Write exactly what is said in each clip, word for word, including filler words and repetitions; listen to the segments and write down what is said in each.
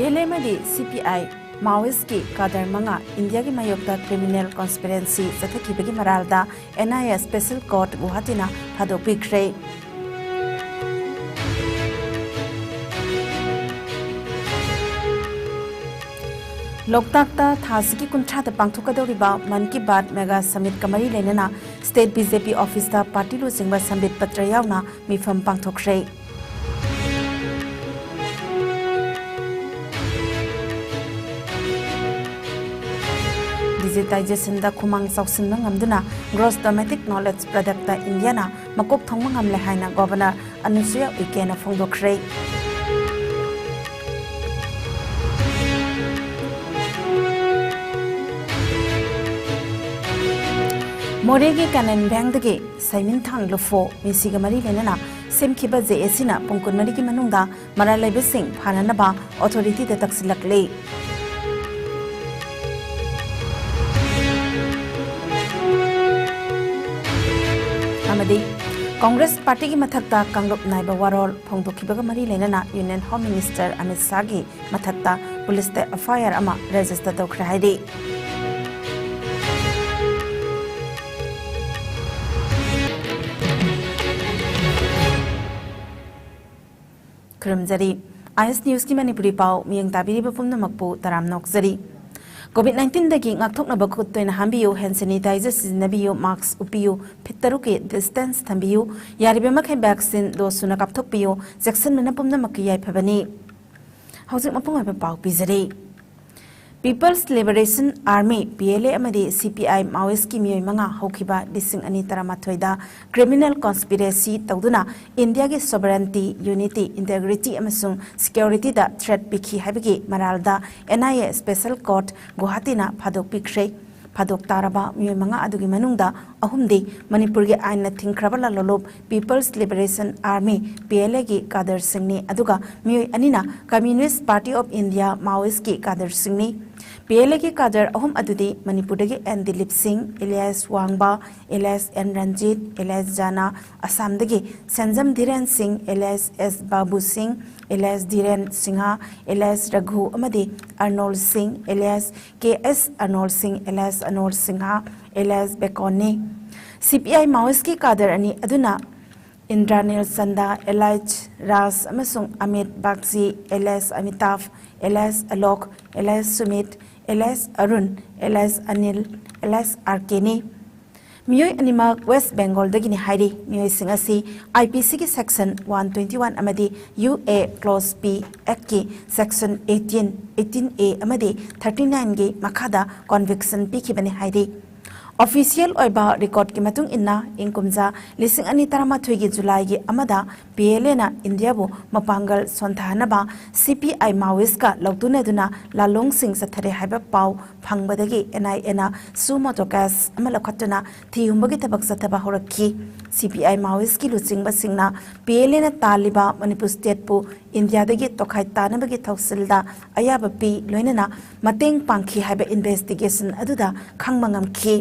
L A ꯑꯃꯗꯤ ꯁꯤ P I ꯃꯥꯑꯣꯏꯁꯀꯤ ꯀꯥꯗꯔ ꯃꯉꯥ ꯏꯟꯗꯤꯌꯥꯒꯤ ꯃꯥꯌꯣꯛꯇ ꯀ꯭ꯔꯤꯃꯤꯅꯦꯜ ꯀꯣꯟꯁꯄꯤꯔꯦꯟꯁꯤ ꯆꯠꯊꯈꯤꯕꯒꯤ ꯃꯔꯥꯜꯗ N I A special court ꯒꯨꯋꯥꯍꯥꯇꯤꯅ ꯐꯥꯗꯣꯛꯄꯤꯈ꯭ꯔꯦ꯫ ꯂꯣꯛꯇꯥꯛꯇ ꯊꯥ ꯑꯁꯤꯒꯤ ꯀꯨꯟꯊ꯭ꯔꯥꯗ ꯄꯥꯡꯊꯣꯛꯀꯗꯧꯔꯤꯕ ꯃꯟ ꯀꯤ ꯕꯥꯠ ꯃꯦꯒꯥ ꯁꯃꯤꯠꯀ ꯃꯔꯤ ꯂꯩꯅꯅ ꯁ꯭ꯇꯦꯠ ꯕꯤ ꯖꯦ ꯄꯤ ꯑꯣꯐꯤꯁꯇ ꯄꯥꯔꯇꯤ ꯂꯨꯆꯤꯡꯕ ꯁꯝꯕꯤꯠ ꯄꯇ꯭ꯔ ꯌꯥꯎꯅ ꯃꯤꯐꯝ ꯄꯥꯡꯊꯣꯛꯈ꯭ꯔꯦ꯫ ꯗꯤꯖꯤꯇꯥꯏꯖꯦꯁꯟꯗ ꯈꯨꯃꯥꯡ ꯆꯥꯎꯁꯤꯟꯕ ꯉꯝꯗꯨꯅ ꯒ꯭ꯔꯣꯁ ꯗꯣꯃꯦꯁꯇꯤꯛ ꯅꯣꯂꯦꯖ ꯄ꯭ꯔꯗꯛꯇ ꯏꯟꯗꯤꯌꯥꯅ ꯃꯀꯣꯛ ꯊꯣꯡꯕ ꯉꯝꯂꯦ ꯍꯥꯏꯅ ꯒꯣꯚꯔꯅꯔ ꯑꯅꯨꯁꯨꯌꯥ ꯎꯏꯀꯦꯅ ꯐꯣꯡꯗꯣꯛꯈ꯭ꯔꯦ꯫ ꯃꯣꯔꯦꯒꯤ ꯀꯦꯅꯦꯟ ꯕꯦꯡꯗꯒꯤ ꯁꯩꯃꯤꯟꯊꯥꯡ ꯂꯨꯐꯣ ꯃꯤꯁꯤꯒ ꯃꯔꯤ ꯂꯩꯅꯅ ꯁꯦꯝꯈꯤꯕ ꯖꯦ ꯑꯦ ꯁꯤꯅ ꯄꯨꯡ ꯀꯨꯟꯃꯔꯤꯒꯤ ꯃꯅꯨꯡꯗ ꯃꯔꯥꯜ ꯂꯩꯕꯁꯤꯡ ꯐꯥꯅꯅꯕ ꯑꯣꯊꯣꯔꯤꯇꯤꯗ ꯇꯛꯁꯤꯜꯂꯛꯂꯤ꯫ ꯑꯃꯗꯤ ꯀꯣꯡꯒ꯭ꯔꯦꯁ ꯄꯥꯔꯇꯤꯒꯤ ꯃꯊꯛꯇ ꯀꯥꯡꯂꯨꯞ ꯅꯥꯏꯕ ꯋꯥꯔꯣꯜ ꯐꯣꯡꯗꯣꯛꯈꯤꯕꯒ ꯃꯔꯤ ꯂꯩꯅꯅ ꯌꯨꯅꯤꯌꯟ ꯍꯣꯝ ꯃꯤꯅꯤꯁꯇꯔ ꯑꯃꯤꯠ ꯁꯥꯍꯒꯤ ꯃꯊꯛꯇ ꯄꯨꯂꯤꯁꯇ ꯑꯦꯐ ꯑꯥꯏ ꯑꯥꯔ ꯑꯃ ꯔꯦꯖꯤꯁꯇꯔ ꯇꯧꯈ꯭ꯔꯦ ꯍꯥꯏꯔꯤ꯫ ꯈꯨꯔꯨꯝꯖꯔꯤ꯫ ꯑꯥꯏ ꯑꯦꯁ ꯅ꯭ꯌꯨꯁꯀꯤ ꯃꯅꯤꯄꯨꯔꯤ ꯄꯥꯎ ꯃꯤꯠꯌꯦꯡ ꯇꯥꯕꯤꯔꯤꯕ ꯄꯨꯝꯅꯃꯛꯄꯨ ꯇꯔꯥꯝꯅ ꯑꯣꯛꯆꯔꯤ꯫ ꯀꯣꯚꯤꯗ ꯅꯥꯏꯟꯇꯤꯟꯗꯒꯤ ꯉꯥꯛꯊꯣꯛꯅꯕ ꯈꯨꯠ ꯇꯣꯏꯅ ꯍꯥꯝꯕꯤꯌꯨ, ꯍꯦꯟ ꯁꯦꯅꯤꯇꯥꯏꯖꯔ ꯁꯤꯖꯤꯟꯅꯕꯤꯌꯨ, ꯃꯥꯛꯁ ꯎꯞꯄꯤꯌꯨ, ꯐꯤꯠ ꯇꯔꯨꯛꯀꯤ ꯗꯤꯁꯇꯦꯟꯁ ꯊꯝꯕꯤꯌꯨ, ꯌꯥꯔꯤꯕ ꯃꯈꯩ ꯚꯦꯛꯁꯤꯟ ꯗꯣꯁ ꯁꯨꯅ ꯀꯥꯞꯊꯣꯛꯄꯤꯌꯨ, ꯆꯦꯛꯁꯤꯟꯕꯅ ꯄꯨꯝꯅꯃꯛꯀꯤ ꯌꯥꯏꯐꯕꯅꯤ꯫ ꯍꯧꯖꯤꯛ ꯃꯄꯨꯡ ꯑꯣꯏꯕ ꯄꯥꯎ ꯄꯤꯖꯔꯤ꯫ People's Liberation Army, P L ꯑꯦ, ꯑꯃꯗꯤ ꯁꯤ ꯄꯤ ꯑꯥꯏ ꯃꯥꯑꯣꯏꯁꯀꯤ ꯃꯤꯑꯣꯏ ꯃꯉꯥ ꯍꯧꯈꯤꯕ ꯂꯤꯁꯤꯡ ꯑꯅꯤ ꯇꯔꯥꯃꯥꯊꯣꯏꯗ criminal conspiracy ꯇꯧꯗꯨꯅ ꯏꯟꯗꯤꯌꯥꯒꯤ sovereignty, unity, integrity ꯑꯃꯁꯨꯡ securityꯗ threat ꯄꯤꯈꯤ ꯍꯥꯏꯕꯒꯤ ꯃꯔꯥꯜꯗ N I A special court ꯒꯨꯋꯥꯍꯥꯇꯤꯅ ꯐꯥꯗꯣꯛꯄꯤꯈ꯭ꯔꯦ꯫ ꯐꯥꯗꯣꯛ ꯇꯥꯔꯕ ꯃꯤꯑꯣꯏ ꯃꯉꯥ ꯑꯗꯨꯒꯤ ꯃꯅꯨꯡꯗ ꯑꯍꯨꯝꯗꯤ ꯃꯅꯤꯄꯨꯔꯒꯤ ꯑꯥꯏꯟꯅ ꯊꯤꯡꯈ꯭ꯔꯕ ꯂꯥꯂꯣꯂꯨꯞ People's Liberation Army, P L ꯑꯦꯒꯤ ꯀꯥꯗꯔꯁꯤꯡꯅꯤ, ꯑꯗꯨꯒ ꯃꯤꯑꯣꯏ ꯑꯅꯤꯅ Communist Party of India, ꯃꯥꯑꯣꯏꯁꯀꯤ ꯀꯥꯗꯔꯁꯤꯡꯅꯤ꯫ ꯄꯤ ꯑꯦꯜ ꯑꯦꯒꯤ ꯀꯥꯗꯔ ꯑꯍꯨꯝ ꯑꯗꯨꯗꯤ ꯃꯅꯤꯄꯨꯔꯗꯒꯤ ꯑꯦꯟ ꯗꯤꯂꯤꯞ ꯁꯤꯡ, ꯑꯦꯂꯤꯌꯥꯁ ꯋꯥꯡꯕ, ꯑꯦꯂꯤꯌꯥꯁ ꯑꯦꯟ ꯔꯟꯖꯤꯠ, ꯑꯦꯂꯤꯌꯥꯁ ꯖꯥꯅꯥ, ꯑꯁꯥꯝꯗꯒꯤ ꯁꯦꯟꯖꯝ ꯙꯤꯔꯦꯟ ꯁꯤꯡ, ꯑꯦꯂꯤꯌꯥꯁ ꯑꯦꯁ ꯕꯥꯕꯨ ꯁꯤꯡ, ꯑꯦꯂꯤꯌꯥꯁ ꯙꯤꯔꯦꯟ ꯁꯤꯡꯍ, ꯑꯦꯂꯤꯌꯥꯁ ꯔꯘꯨ ꯑꯃꯗꯤ ꯑꯔꯅꯣꯜ ꯁꯤꯡ, ꯑꯦꯂꯤꯌꯥꯁ ꯀꯦ ꯑꯦꯁ ꯑꯔꯅꯣꯜ ꯁꯤꯡ, ꯑꯦꯂꯤꯌꯥꯁ ꯑꯔꯅꯣꯜ ꯁꯤꯡꯍ, ꯑꯦꯂꯤꯌꯥꯁ ꯕꯦꯀꯣꯟꯅꯤ꯫ ꯁꯤ ꯄꯤ ꯑꯥꯏ ꯃꯥꯑꯣꯏꯁꯀꯤ ꯀꯥꯗꯔ ꯑꯅꯤ ꯑꯗꯨꯅ ꯏꯟꯗ꯭ꯔꯥꯅꯤꯜ ꯆꯟꯗ, ꯑꯦꯂꯥꯏꯁ ꯔꯥꯖ ꯑꯃꯁꯨꯡ ꯑꯃꯤꯠ ꯕꯥꯒꯆꯤ, ꯑꯦꯂꯤꯌꯥꯁ ꯑꯃꯤꯇꯥꯚ, ꯑꯦꯂꯤꯌꯥꯁ ꯑꯂꯣꯛ, ꯑꯦꯂꯤꯌꯥꯁ ꯁꯨꯃꯤꯠ, ꯑꯦꯂꯤꯌꯥꯁ ꯑꯔꯨꯟ, ꯑꯦꯂꯤꯌꯥꯁ ꯑꯅꯤꯜ, ꯑꯦꯂꯤꯌꯥꯁ ꯑꯥꯔ ꯀꯦꯅꯤ꯫ ꯃꯤꯑꯣꯏ ꯑꯅꯤꯃꯛ ꯋꯦꯁ꯭ꯠ ꯕꯦꯡꯒꯣꯜꯗꯒꯤꯅꯤ ꯍꯥꯏꯔꯤ꯫ ꯃꯤꯑꯣꯏꯁꯤꯡ ꯑꯁꯤ ꯑꯥꯏ ꯄꯤ ꯁꯤꯒꯤ ꯁꯦꯛꯁꯟ ꯋꯥꯟ ꯇ꯭ꯋꯦꯟꯇꯤ ꯋꯥꯟ ꯑꯃꯗꯤ ꯌꯨ ꯑꯦ ꯀ꯭ꯂꯣꯖ ꯄꯤ ꯑꯦꯛꯀꯤ ꯁꯦꯛꯁꯟ ꯑꯩꯠꯇꯤꯟ, ꯑꯩꯠꯇꯤꯟ ꯑꯦ ꯑꯃꯗꯤ ꯊꯥꯔꯇꯤ ꯅꯥꯏꯟꯒꯤ ꯃꯈꯥꯗ ꯀꯣꯟꯚꯤꯛꯁꯟ ꯄꯤꯈꯤꯕꯅꯤ ꯍꯥꯏꯔꯤ꯫ ꯑꯣꯐꯤꯁꯤꯌꯦꯜ ꯑꯣꯏꯕ ꯔꯦꯀꯣꯔꯗꯀꯤ ꯃꯇꯨꯡ ꯏꯟꯅ, ꯏꯪ ꯀꯨꯝꯖꯥ ꯂꯤꯁꯤꯡ ꯑꯅꯤ ꯇꯔꯥꯃꯥꯊꯣꯏꯒꯤ ꯖꯨꯂꯥꯏꯒꯤ ꯑꯃꯗ ꯄꯤ ꯑꯦꯜ ꯑꯦꯅ ꯏꯟꯗꯤꯌꯥꯕꯨ ꯃꯄꯥꯡꯒꯜ ꯁꯣꯟꯊꯍꯟꯅꯕ ꯁꯤ ꯄꯤ ꯑꯥꯏ ꯃꯥꯑꯣꯏꯁꯀ ꯂꯧꯇꯨꯅꯗꯨꯅ ꯂꯥꯂꯣꯡꯁꯤꯡ ꯆꯠꯊꯔꯦ ꯍꯥꯏꯕ ꯄꯥꯎ ꯐꯪꯕꯗꯒꯤ ꯑꯦꯟ ꯑꯥꯏ ꯑꯦꯅ ꯁꯨ ꯃꯣꯇꯣ ꯀꯦꯁ ꯑꯃ ꯂꯧꯈꯠꯇꯨꯅ ꯊꯤ ꯍꯨꯝꯕꯒꯤ ꯊꯕꯛ ꯆꯠꯊꯕ ꯍꯧꯔꯛꯈꯤ꯫ ꯁꯤ ꯄꯤ ꯑꯥꯏ ꯃꯥꯑꯣꯏꯁꯀꯤ ꯂꯨꯆꯤꯡꯕꯁꯤꯡꯅ ꯄꯤ ꯑꯦꯜ ꯑꯦꯅ ꯇꯥꯜꯂꯤꯕ ꯃꯅꯤꯄꯨꯔ ꯁ꯭ꯇꯦꯠꯄꯨ ꯏꯟꯗꯤꯌꯥꯗꯒꯤ ꯇꯣꯈꯥꯏ ꯇꯥꯅꯕꯒꯤ ꯊꯧꯁꯤꯜꯗ ꯑꯌꯥꯕ ꯄꯤ, ꯂꯣꯏꯅꯅ ꯃꯇꯦꯡ ꯄꯥꯡꯈꯤ ꯍꯥꯏꯕ ꯏꯟꯚꯦꯁ꯭ꯇꯤꯒꯦꯁꯟ ꯑꯗꯨꯗ ꯈꯪꯕ ꯉꯝꯈꯤ꯫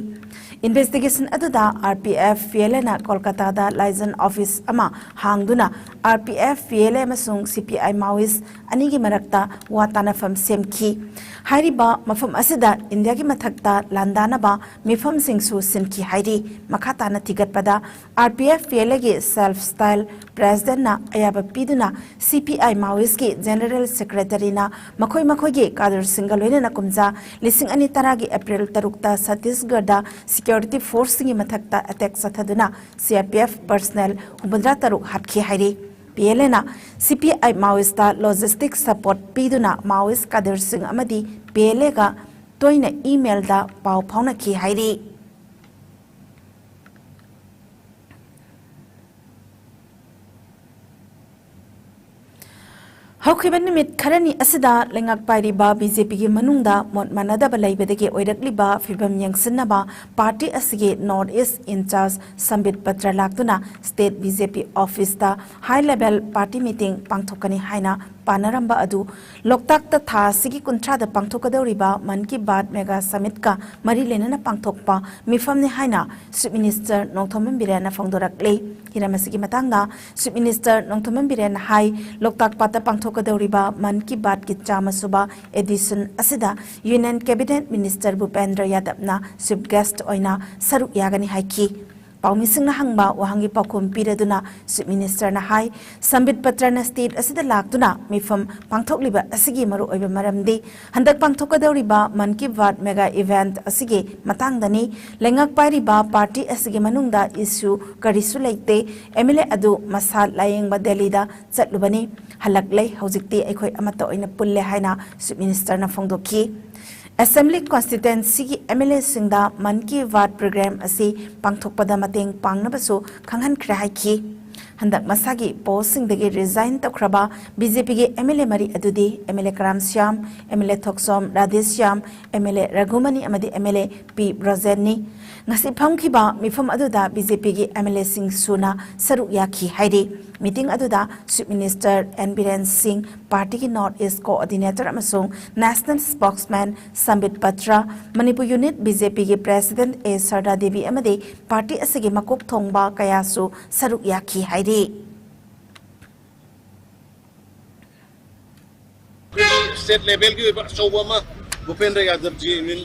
ꯏꯟꯚꯦꯁ꯭ꯇꯤꯒꯦꯁꯟ ꯑꯗꯨꯗ R P F P L ꯑꯦꯅ ꯀꯣꯜꯀꯇꯥꯗ ꯂꯥꯏꯖꯟ ꯑꯣꯐꯤꯁ ꯑꯃ ꯍꯥꯡꯗꯨꯅ R P F P L A ꯑꯃꯁꯨꯡ ꯁꯤ ꯄꯤ ꯑꯥꯏ ꯃꯥꯑꯣꯏꯁ ꯑꯅꯤꯒꯤ ꯃꯔꯛꯇ ꯋꯥ ꯇꯥꯅꯐꯝ ꯁꯦꯝꯈꯤ꯫ ꯍꯥꯏꯔꯤꯕ ꯃꯐꯝ ꯑꯁꯤꯗ ꯏꯟꯗꯤꯌꯥꯒꯤ ꯃꯊꯛꯇ ꯂꯥꯟꯗꯥꯅꯕ ꯃꯤꯐꯝꯁꯤꯡꯁꯨ ꯁꯤꯟꯈꯤ ꯍꯥꯏꯔꯤ꯫ ꯃꯈꯥ ꯇꯥꯅ ꯊꯤꯒꯠꯄꯗ, R P F P L ꯑꯦꯒꯤ ꯁꯦꯜꯐ ꯁ꯭ꯇꯥꯏꯜ ꯄ꯭ꯔꯦꯁꯤꯗꯦꯟꯠꯅ ꯑꯌꯥꯕ ꯄꯤꯗꯨꯅ ꯁꯤ ꯄꯤ ꯑꯥꯏ ꯃꯥꯑꯣꯏꯁꯀꯤ ꯖꯦꯅꯔꯦꯜ ꯁꯦꯀ꯭ꯔꯦꯇꯔꯤꯅ ꯃꯈꯣꯏ ꯃꯈꯣꯏꯒꯤ ꯀꯥꯗꯔꯁꯤꯡꯒ ꯂꯣꯏꯅꯅ ꯀꯨꯝꯖꯥ ꯂꯤꯁꯤꯡ ꯑꯅꯤ ꯇꯔꯥꯒꯤ ꯑꯦꯄ꯭ꯔꯤꯜ ꯇꯔꯨꯛꯇ ꯁꯠꯇꯤꯁꯒꯔꯗ ꯁꯦꯀ꯭ꯌꯨꯔꯤꯇꯤ ꯐꯣꯔꯁꯁꯤꯡꯒꯤ ꯃꯊꯛꯇ attack ꯆꯠꯊꯗꯨꯅ C R P F personal ꯍꯨꯝꯐꯨꯇꯔꯥ ꯇꯔꯨꯛ ꯍꯥꯠꯈꯤ ꯍꯥꯏꯔꯤ꯫ ꯄꯤ ꯑꯦꯜ ꯑꯦꯅ ꯁꯤ ꯄꯤ ꯑꯥꯏ ꯃꯥꯑꯣꯏꯁꯇ ꯂꯣꯖꯤꯁꯇꯤꯛ ꯁꯄꯣꯔꯠ ꯄꯤꯗꯨꯅ ꯃꯥꯑꯣꯏꯁ ꯀꯥꯗꯔꯁꯤꯡ ꯑꯃꯗꯤ ꯄꯤ ꯑꯦꯜ ꯑꯦꯒ ꯇꯣꯏꯅ ꯏꯃꯦꯜꯗ ꯄꯥꯎ ꯐꯥꯎꯅꯈꯤ ꯍꯥꯏꯔꯤ꯫ ꯍꯧꯈꯤꯕ ꯅꯨꯃꯤꯠ ꯈꯔꯅꯤ ꯑꯁꯤꯗ ꯂꯩꯉꯥꯛ ꯄꯥꯏꯔꯤꯕ ꯕꯤ ꯖꯦ ꯄꯤꯒꯤ ꯃꯅꯨꯡꯗ ꯃꯣꯠ ꯃꯥꯟꯅꯗꯕ ꯂꯩꯕꯗꯒꯤ ꯑꯣꯏꯔꯛꯂꯤꯕ ꯐꯤꯕꯝ ꯌꯦꯡꯁꯤꯟꯅꯕ ꯄꯥꯔꯇꯤ ꯑꯁꯤꯒꯤ ꯅꯣꯔꯠ ꯏꯁ ꯏꯟꯆꯥꯔꯖ ꯁꯝꯕꯤꯠ ꯄꯇ꯭ꯔ ꯂꯥꯛꯇꯨꯅ ꯁ꯭ꯇꯦꯠ ꯕꯤ ꯖꯦ ꯄꯤ ꯑꯣꯐꯤꯁꯇ ꯍꯥꯏ ꯂꯦꯚꯦꯜ ꯄꯥꯔꯇꯤ ꯃꯤꯇꯤꯡ ꯄꯥꯡꯊꯣꯛꯀꯅꯤ ꯍꯥꯏꯅ ꯄꯥꯅꯔꯝꯕ ꯑꯗꯨ ꯂꯣꯛꯇꯥꯛꯇ ꯊꯥ ꯑꯁꯤꯒꯤ ꯀꯨꯟꯊ꯭ꯔꯥꯗ ꯄꯥꯡꯊꯣꯛꯀꯗꯧꯔꯤꯕ ꯃꯟ ꯀꯤ ꯕꯥꯠ ꯃꯦꯒꯥ ꯁꯃꯤꯠꯀ ꯃꯔꯤ ꯂꯩꯅꯅ ꯄꯥꯡꯊꯣꯛꯄ ꯃꯤꯐꯝꯅꯤ ꯍꯥꯏꯅ ꯆꯤꯐ ꯃꯤꯅꯤꯁꯇꯔ ꯅꯣꯡꯊꯣꯝꯕꯝ ꯕꯤꯔꯦꯟꯅ ꯐꯣꯡꯗꯣꯔꯛꯂꯤ꯫ ꯍꯤꯔꯝ ꯑꯁꯤꯒꯤ ꯃꯇꯥꯡꯗ ꯆꯤꯐ ꯃꯤꯅꯤꯁꯇꯔ ꯅꯣꯡꯊꯣꯝꯕꯝ ꯕꯤꯔꯦꯟꯅ ꯍꯥꯏ, ꯂꯣꯛꯇꯥꯛ ꯄꯥꯠꯇ ꯄꯥꯡꯊꯣꯛꯀꯗꯧꯔꯤꯕ ꯃꯟ ꯀꯤ ꯕꯥꯠꯀꯤ ꯆꯥꯝꯃ ꯁꯨꯕ ꯑꯦꯗꯤꯁꯟ ꯑꯁꯤꯗ ꯌꯨꯅꯤꯌꯟ ꯀꯦꯕꯤꯅꯦꯠ ꯃꯤꯅꯤꯁꯇꯔ ꯚꯨꯄꯦꯟꯗ꯭ꯔ ꯌꯥꯗꯕꯅ ꯆꯤꯐ ꯒꯦꯁꯠ ꯑꯣꯏꯅ ꯁꯔꯨꯛ ꯌꯥꯒꯅꯤ ꯍꯥꯏꯈꯤ꯫ ꯄꯥꯎꯃꯤꯁꯤꯡꯅ ꯍꯪꯕ ꯋꯥꯍꯪꯒꯤ ꯄꯥꯎꯈꯨꯝ ꯄꯤꯔꯗꯨꯅ ꯆꯤꯐ ꯃꯤꯅꯤꯁꯇꯔꯅ ꯍꯥꯏ, ꯁꯝꯕꯤꯠ ꯄꯇ꯭ꯔꯅ ꯁ꯭ꯇꯦꯠ ꯑꯁꯤꯗ ꯂꯥꯛꯇꯨꯅ ꯃꯤꯐꯝ ꯄꯥꯡꯊꯣꯛꯂꯤꯕ ꯑꯁꯤꯒꯤ ꯃꯔꯨꯑꯣꯏꯕ ꯃꯔꯝꯗꯤ ꯍꯟꯗꯛ ꯄꯥꯡꯊꯣꯛꯀꯗꯧꯔꯤꯕ ꯃꯟ ꯀꯤ ꯕꯥꯠ ꯃꯦꯒꯥ ꯏꯚꯦꯟꯠ ꯑꯁꯤꯒꯤ ꯃꯇꯥꯡꯗꯅꯤ꯫ ꯂꯩꯉꯥꯛ ꯄꯥꯏꯔꯤꯕ ꯄꯥꯔꯇꯤ ꯑꯁꯤꯒꯤ ꯃꯅꯨꯡꯗ ꯏꯁꯨ ꯀꯔꯤꯁꯨ ꯂꯩꯇꯦ꯫ ꯑꯦꯝ ꯑꯦꯜ ꯑꯦ ꯑꯗꯨ ꯃꯁꯥ ꯂꯥꯌꯦꯡꯕ ꯗꯦꯜꯂꯤꯗ ꯆꯠꯂꯨꯕꯅꯤ, ꯍꯜꯂꯛꯂꯦ꯫ ꯍꯧꯖꯤꯛꯇꯤ ꯑꯩꯈꯣꯏ ꯑꯃꯠꯇ ꯑꯣꯏꯅ ꯄꯨꯜꯂꯦ ꯍꯥꯏꯅ ꯆꯤꯐ ꯃꯤꯅꯤꯁꯇꯔꯅ ꯐꯣꯡꯗꯣꯛꯈꯤ꯫ Assembly ꯀꯣꯟꯁꯇꯤꯇ꯭ꯋꯦꯟꯁꯤꯒꯤ M L ꯑꯦꯁꯤꯡꯗ Mann Ki Baat programme ꯑꯁꯤ ꯄꯥꯡꯊꯣꯛꯄꯗ ꯃꯇꯦꯡ ꯄꯥꯡꯅꯕꯁꯨ ꯈꯪꯍꯟꯈ꯭ꯔꯦ ꯍꯥꯏꯈꯤ꯫ ꯍꯟꯗꯛ ꯃꯁꯥꯒꯤ ꯄꯣꯁꯁꯤꯡꯗꯒꯤ ꯔꯤꯖꯥꯏꯟ ꯇꯧꯈ꯭ꯔꯕ ꯕꯤ ꯖꯦ ꯄꯤꯒꯤ ꯑꯦꯝ ꯑꯦꯜ ꯑꯦ ꯃꯔꯤ ꯑꯗꯨꯗꯤ M L A Karam Shyam, M L A Thokchom Radheshyam, M L A Raghumani ꯑꯃꯗꯤ ꯑꯦꯝ ꯑꯦꯜ ꯑꯦ ꯄꯤ ꯕ꯭ꯔꯣꯖꯦꯟꯅꯤ꯫ ꯉꯁꯤ ꯐꯝꯈꯤꯕ ꯃꯤꯐꯝ ꯑꯗꯨꯗ ꯕꯤ ꯖꯦ ꯄꯤꯒꯤ ꯑꯦꯝ ꯑꯦꯜ ꯑꯦꯁꯤꯡ ꯁꯨꯅ ꯁꯔꯨꯛ ꯌꯥꯈꯤ ꯍꯥꯏꯔꯤ꯫ ꯃꯤꯇꯤꯡ ꯑꯗꯨꯗ chief minister and Biren Singh, ꯄꯥꯔꯇꯤꯒꯤ ꯅꯣꯔꯠ ꯏꯁ ꯀꯣꯑꯣꯔꯗꯤꯅꯦꯇꯔ ꯑꯃꯁꯨꯡ national spokesman Sambit Patra, Manipur unit B J ꯄꯤꯒꯤ ꯄ꯭ꯔꯦꯁꯤꯗꯦꯟꯠ ꯑꯦ ꯁꯔꯗꯥ ꯗꯦꯕꯤ ꯑꯃꯗꯤ ꯄꯥꯔꯇꯤ ꯑꯁꯤꯒꯤ ꯃꯀꯣꯛ ꯊꯣꯡꯕ ꯀꯌꯥꯁꯨ ꯁꯔꯨꯛ ꯌꯥꯈꯤ ꯍꯥꯏꯔꯤ꯫ ꯑꯩꯈꯣꯏꯒꯤ ꯁ꯭ꯇꯦꯠ ꯂꯦꯚꯦꯜꯒꯤ ꯑꯣꯏꯕ ꯑꯆꯧꯕ ꯑꯃ ꯚꯨꯄꯦꯟꯗ꯭ꯔ ꯌꯥꯗꯕꯖꯤ ꯌꯨꯅꯤꯌꯟ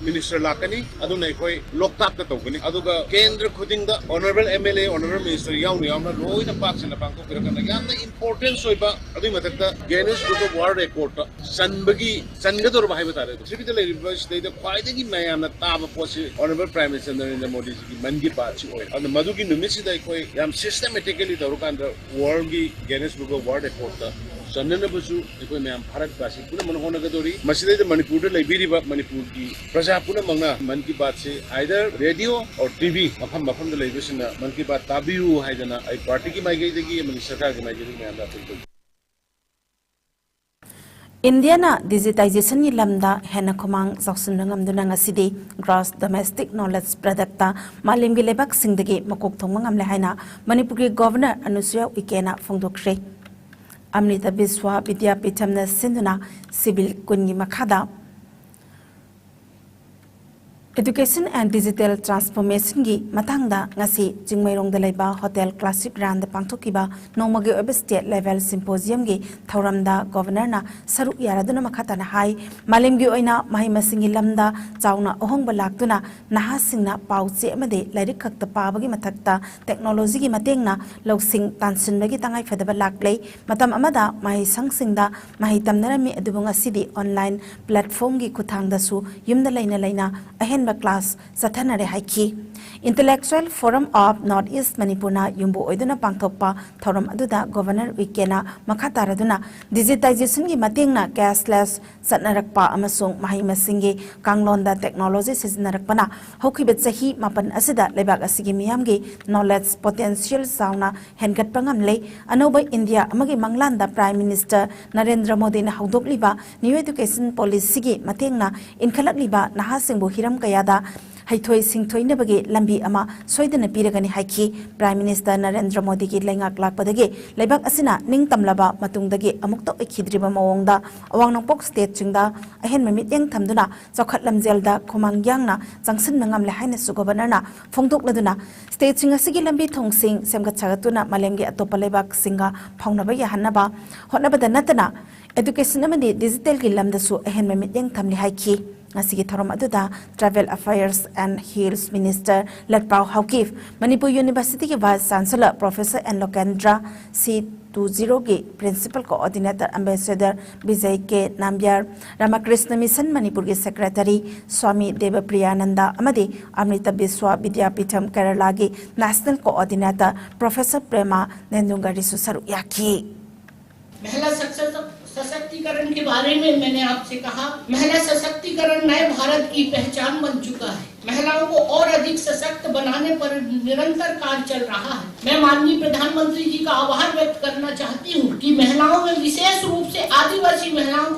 ꯃꯤꯅꯤꯁꯇꯔ ꯂꯥꯛꯀꯅꯤ, ꯑꯗꯨꯅ ꯑꯩꯈꯣꯏ ꯂꯣꯛꯇꯥꯛꯇ ꯇꯧꯒꯅꯤ꯫ ꯑꯗꯨꯒ ꯀꯦꯟꯗ꯭ꯔ ꯈꯨꯗꯤꯡꯗ ꯑꯣꯅꯔꯦꯕꯜ ꯑꯦꯝ ꯑꯦꯜ ꯑꯦ, ꯑꯣꯅꯔꯦꯕꯜ ꯃꯤꯅꯤꯁꯇꯔ ꯌꯥꯎꯅ ꯌꯥꯎꯅ ꯂꯣꯏꯅ ꯄꯥꯛ ꯁꯟꯅ ꯄꯥꯡꯊꯣꯛꯄꯤꯔꯛꯀꯅꯤ꯫ ꯌꯥꯝꯅ ꯏꯝꯄꯣꯔꯇꯦꯟꯁ ꯑꯣꯏꯕ, ꯑꯗꯨꯒꯤ ꯃꯊꯛꯇ ꯒꯤꯅꯤꯁ ꯕꯨꯛ ꯑꯣꯐ ꯋꯥꯔꯜꯗ ꯔꯦꯀꯣꯔꯗꯇ ꯆꯟꯕꯒꯤ, ꯆꯟꯒꯗꯧꯔꯕ ꯍꯥꯏꯕ ꯇꯥꯔꯦ꯫ ꯄ꯭ꯔꯤꯊꯤꯕꯤꯗ ꯂꯩꯔꯤꯕ ꯁꯤꯗꯩꯗ ꯈ꯭ꯋꯥꯏꯗꯒꯤ ꯃꯌꯥꯝꯅ ꯇꯥꯕ ꯄꯣꯠꯁꯤ honourable prime minister Narendra ꯃꯣꯗꯤꯖꯤꯒꯤ Mann Ki ꯕꯥꯠꯁꯤ ꯑꯣꯏ꯫ ꯑꯗꯨꯅ ꯃꯗꯨꯒꯤ ꯅꯨꯃꯤꯠꯁꯤꯗ ꯑꯩꯈꯣꯏ ꯌꯥꯝ ꯁꯤꯁꯇꯦꯃꯦꯇꯤꯀꯦꯂꯤ ꯇꯧꯔꯀꯥꯟꯗ ꯋꯥꯔꯜꯒꯤ ꯒꯤꯅꯤꯁ ꯕꯨꯛ ꯑꯣꯐ ꯋꯥꯔꯜꯗ ꯔꯦꯀꯣꯔꯗꯇ ꯆꯟꯅꯅꯕꯁꯨ ꯑꯩꯈꯣꯏ ꯃꯌꯥꯝ ꯚꯥꯔꯠꯕꯥꯁꯤ ꯄꯨꯝꯅꯃꯛꯅ ꯍꯣꯠꯅꯒꯗꯧꯔꯤ꯫ ꯃꯁꯤꯗꯩꯗ ꯃꯅꯤꯄꯨꯔꯗ ꯂꯩꯕꯤꯔꯤꯕ ꯃꯅꯤꯄꯨꯔꯒꯤ ꯄ꯭ꯔꯖꯥ ꯄꯨꯝꯅꯃꯛꯅ Mann Ki ꯕꯥꯠꯁꯤ either radio or T V ꯃꯐꯝ ꯃꯐꯝꯗ ꯂꯩꯕꯁꯤꯡꯅ ꯃꯟ ꯀꯤ ꯕꯥꯠ ꯇꯥꯕꯤꯌꯨ ꯍꯥꯏꯗꯅ ꯑꯩ ꯄꯥꯔꯇꯤꯒꯤ ꯃꯥꯏꯀꯩꯗꯒꯤ ꯑꯃꯗꯤ ꯁꯔꯀꯥꯔꯒꯤ ꯃꯥꯏꯀꯩꯗꯒꯤ ꯃꯌꯥꯝꯗ ꯑꯄꯤꯜ ꯇꯧꯖꯔꯤ꯫ ꯏꯟꯗꯤꯌꯥꯅ ꯗꯤꯖꯤꯇꯥꯏꯖꯦꯁꯟꯒꯤ ꯂꯝꯗ ꯍꯦꯟꯅ ꯈꯨꯃꯥꯡ ꯆꯥꯎꯁꯤꯟꯕ ꯉꯝꯗꯨꯅ ꯉꯁꯤꯗꯤ ꯒ꯭ꯔꯣꯁ ꯗꯣꯃꯦꯁꯇꯤꯛ ꯅꯣꯂꯦꯖ ꯄ꯭ꯔꯗꯛꯇ ꯃꯥꯂꯦꯝꯒꯤ ꯂꯩꯕꯥꯛꯁꯤꯡꯗꯒꯤ ꯃꯀꯣꯛ ꯊꯣꯡꯕ ꯉꯝꯂꯦ ꯍꯥꯏꯅ ꯃꯅꯤꯄꯨꯔꯒꯤ ꯒꯣꯚꯔꯅꯔ ꯑꯅꯨꯁꯨꯌꯥ ꯎꯏꯀꯦꯅ ꯐꯣꯡꯗꯣꯛꯈ꯭ꯔꯦ꯫ ꯑꯃ꯭ꯔꯤꯇ ꯕꯤꯁ꯭ꯋ ꯕꯤꯗ꯭ꯌꯥꯄꯤꯊꯝꯅ ꯁꯤꯟꯗꯨꯅ ꯁꯤꯚꯤꯜ ꯀꯨꯟꯒꯤ ꯃꯈꯥꯗ Education and Digital Transformationꯒꯤ ꯃꯇꯥꯡꯗ ꯉꯁꯤ ꯆꯤꯡꯃꯩꯔꯣꯡꯗ ꯂꯩꯕ ꯍꯣꯇꯦꯜ ꯀ꯭ꯂꯥꯁꯤꯛ ꯔꯥꯟꯗ ꯄꯥꯡꯊꯣꯛꯈꯤꯕ ꯅꯣꯡꯃꯒꯤ ꯑꯣꯏꯕ ꯁ꯭ꯇꯦꯠ ꯂꯦꯚꯦꯜ ꯁꯤꯝꯄꯣꯖꯤꯌꯝꯒꯤ ꯊꯧꯔꯝꯗ ꯒꯣꯚꯔꯅꯔꯅ ꯁꯔꯨꯛ ꯌꯥꯔꯗꯨꯅ ꯃꯈꯥ ꯇꯥꯅ ꯍꯥꯏ, ꯃꯥꯂꯦꯝꯒꯤ ꯑꯣꯏꯅ ꯃꯍꯩ ꯃꯁꯤꯡꯒꯤ ꯂꯝꯗ ꯆꯥꯎꯅ ꯑꯍꯣꯡꯕ ꯂꯥꯛꯇꯨꯅ ꯅꯍꯥꯁꯤꯡꯅ ꯄꯥꯎ ꯆꯦ ꯑꯃꯗꯤ ꯂꯥꯏꯔꯤꯛ ꯈꯛꯇ ꯄꯥꯕꯒꯤ ꯃꯊꯛꯇ ꯇꯦꯛꯅꯣꯂꯣꯖꯤꯒꯤ ꯃꯇꯦꯡꯅ ꯂꯧꯁꯤꯡ ꯇꯥꯟꯁꯤꯟꯕꯒꯤ ꯇꯉꯥꯏꯐꯗꯕ ꯂꯥꯛꯂꯦ꯫ ꯃꯇꯝ ꯑꯃꯗ ꯃꯍꯩꯁꯪꯁꯤꯡꯗ ꯃꯍꯩ ꯇꯝꯅꯔꯝꯃꯤ, ꯑꯗꯨꯕꯨ ꯉꯁꯤꯗꯤ ꯑꯣꯟꯂꯥꯏꯟ ꯄ꯭ꯂꯦꯠꯐꯣꯝꯒꯤ ꯈꯨꯠꯊꯥꯡꯗꯁꯨ ꯌꯨꯝꯗ ꯂꯩꯅ ꯂꯩꯅ ꯑꯍꯦꯟꯕ ꯀ꯭ꯂꯥꯁ ꯆꯠꯊꯅꯔꯦ ꯍꯥꯏꯈꯤ꯫ Intellectual Forum of North East ꯃꯅꯤꯄꯨꯔꯅ ꯌꯨꯝꯕꯨ ꯑꯣꯏꯗꯨꯅ ꯄꯥꯡꯊꯣꯛꯄ ꯊꯧꯔꯝ ꯑꯗꯨꯗ ꯒꯣꯚꯔꯅꯔ ꯎꯏꯀꯦꯅ ꯃꯈꯥ ꯇꯥꯔꯗꯨꯅ ꯗꯤꯖꯤꯇꯥꯏꯖꯦꯁꯟꯒꯤ ꯃꯇꯦꯡꯅ ꯀꯦꯁꯂꯦꯁ ꯆꯠꯅꯔꯛꯄ ꯑꯃꯁꯨꯡ ꯃꯍꯩ ꯃꯁꯤꯡꯒꯤ ꯀꯥꯡꯂꯣꯟꯗ ꯇꯦꯛꯅꯣꯂꯣꯖꯤ ꯁꯤꯖꯤꯟꯅꯔꯛꯄꯅ ꯍꯧꯈꯤꯕ ꯆꯍꯤ ꯃꯥꯄꯟ ꯑꯁꯤꯗ ꯂꯩꯕꯥꯛ ꯑꯁꯤꯒꯤ ꯃꯤꯌꯥꯝꯒꯤ ꯅꯣꯂꯦꯖ ꯄꯣꯇꯦꯟꯁꯤꯌꯦꯜ ꯆꯥꯎꯅ ꯍꯦꯟꯒꯠꯄ ꯉꯝꯂꯦ꯫ ꯑꯅꯧꯕ ꯏꯟꯗꯤꯌꯥ ꯑꯃꯒꯤ ꯃꯪꯂꯥꯟꯗ ꯄ꯭ꯔꯥꯏꯝ ꯃꯤꯅꯤꯁꯇꯔ ꯅꯔꯦꯟꯗ꯭ꯔ ꯃꯣꯗꯤꯅ ꯍꯧꯗꯣꯛꯂꯤꯕ ꯅ꯭ꯌꯨ ꯑꯦꯗꯨꯀꯦꯁꯟ ꯄꯣꯂꯤꯁꯤꯒꯤ ꯃꯇꯦꯡꯅ ꯏꯟꯈꯠꯂꯛꯂꯤꯕ ꯅꯍꯥꯁꯤꯡꯕꯨ ꯍꯤꯔꯝ ꯀꯌꯥꯗ ꯍꯩꯊꯣꯏ ꯁꯤꯡꯊꯣꯏꯅꯕꯒꯤ ꯂꯝꯕꯤ ꯑꯃ ꯁꯣꯏꯗꯅ ꯄꯤꯔꯒꯅꯤ ꯍꯥꯏꯈꯤ꯫ ꯄ꯭ꯔꯥꯏꯝ ꯃꯤꯅꯤꯁꯇꯔ ꯅꯔꯦꯟꯗ꯭ꯔ ꯃꯣꯗꯤꯒꯤ ꯂꯩꯉꯥꯛ ꯂꯥꯛꯄꯗꯒꯤ ꯂꯩꯕꯥꯛ ꯑꯁꯤꯅ ꯅꯤꯡꯇꯝꯂꯕ ꯃꯇꯨꯡꯗꯒꯤ ꯑꯃꯨꯛꯇ ꯑꯣꯏꯈꯤꯗ꯭ꯔꯤꯕ ꯃꯑꯣꯡꯗ ꯑꯋꯥꯡ ꯅꯣꯡꯄꯣꯛ ꯁ꯭ꯇꯦꯠꯁꯤꯡꯗ ꯑꯍꯦꯟꯕ ꯃꯤꯠꯌꯦꯡ ꯊꯝꯗꯨꯅ ꯆꯥꯎꯈꯠ ꯂꯝꯖꯦꯜꯗ ꯈꯨꯃꯥꯡ ꯌꯥꯡꯅ ꯆꯪꯁꯤꯟꯕ ꯉꯝꯂꯦ ꯍꯥꯏꯅꯁꯨ ꯒꯣꯚꯔꯅꯔꯅ ꯐꯣꯡꯗꯣꯛꯂꯗꯨꯅ ꯁ꯭ꯇꯦꯠꯁꯤꯡ ꯑꯁꯤꯒꯤ ꯂꯝꯕꯤ ꯊꯣꯡꯁꯤꯡ ꯁꯦꯝꯒꯠ ꯁꯥꯒꯠꯇꯨꯅ ꯃꯥꯂꯦꯝꯒꯤ ꯑꯇꯣꯞꯄ ꯂꯩꯕꯥꯛꯁꯤꯡꯒ ꯐꯥꯎꯅꯕ ꯌꯥꯍꯟꯅꯕ ꯍꯣꯠꯅꯕꯗ ꯅꯠꯇꯅ ꯑꯦꯗꯨꯀꯦꯁꯟ ꯑꯃꯗꯤ ꯗꯤꯖꯤꯇꯦꯜꯒꯤ ꯂꯝꯗꯁꯨ ꯑꯍꯦꯟꯕ ꯃꯤꯠꯌꯦꯡ ꯊꯝꯂꯤ ꯍꯥꯏꯈꯤ꯫ ꯉꯁꯤꯒꯤ ꯊꯧꯔꯝ ꯑꯗꯨꯗ Tribal Affairs and Hills Minister ꯂꯠꯄꯥꯎ Haokip, Manipur ꯌꯨꯅꯤꯚꯔꯁꯤꯇꯤꯒꯤ Vice Chancellor Professor ꯑꯦꯟ ꯂꯣꯀꯦꯟꯗ꯭ꯔ, ꯁꯤ ꯇꯨ ꯖꯤꯔꯣꯒꯤ Principal Coordinator Ambassador ꯕꯤꯖꯩ ꯀꯦ ꯅꯥꯝꯕꯤꯌꯥꯔ, ꯔꯥꯃꯥꯀ꯭ꯔꯤꯁꯅ ꯃꯤꯁꯟ ꯃꯅꯤꯄꯨꯔꯒꯤ Secretary ꯁ꯭ꯋꯥꯃꯤ ꯗꯦꯕꯄ꯭ꯔꯤꯌꯥꯅꯟꯗ ꯑꯃꯗꯤ ꯑꯃ꯭ꯔꯤꯇ ꯕꯤꯁ꯭ꯋ ꯕꯤꯗ꯭ꯌꯥꯄꯤꯊꯝ ꯀꯦꯔꯂꯥꯒꯤ National Coordinator Professor ꯄ꯭ꯔꯦꯃꯥ ꯅꯦꯟꯗꯨꯡꯒꯔꯤꯁꯨ ꯁꯔꯨꯛ ꯌꯥꯈꯤ꯫ महिला सशक्त- सशक्तिकरण के बारे में मैंने आपसे कहा, महिला सशक्तिकरण नए भारत की पहचान बन चुका है। महिलाओं को और अधिक सशक्त बनाने पर निरंतर कार्य चल रहा है। मैं माननीय प्रधानमंत्री जी का आभार व्यक्त करना चाहती हूँ कि महिलाओं में, विशेष रूप से आदिवासी महिलाओं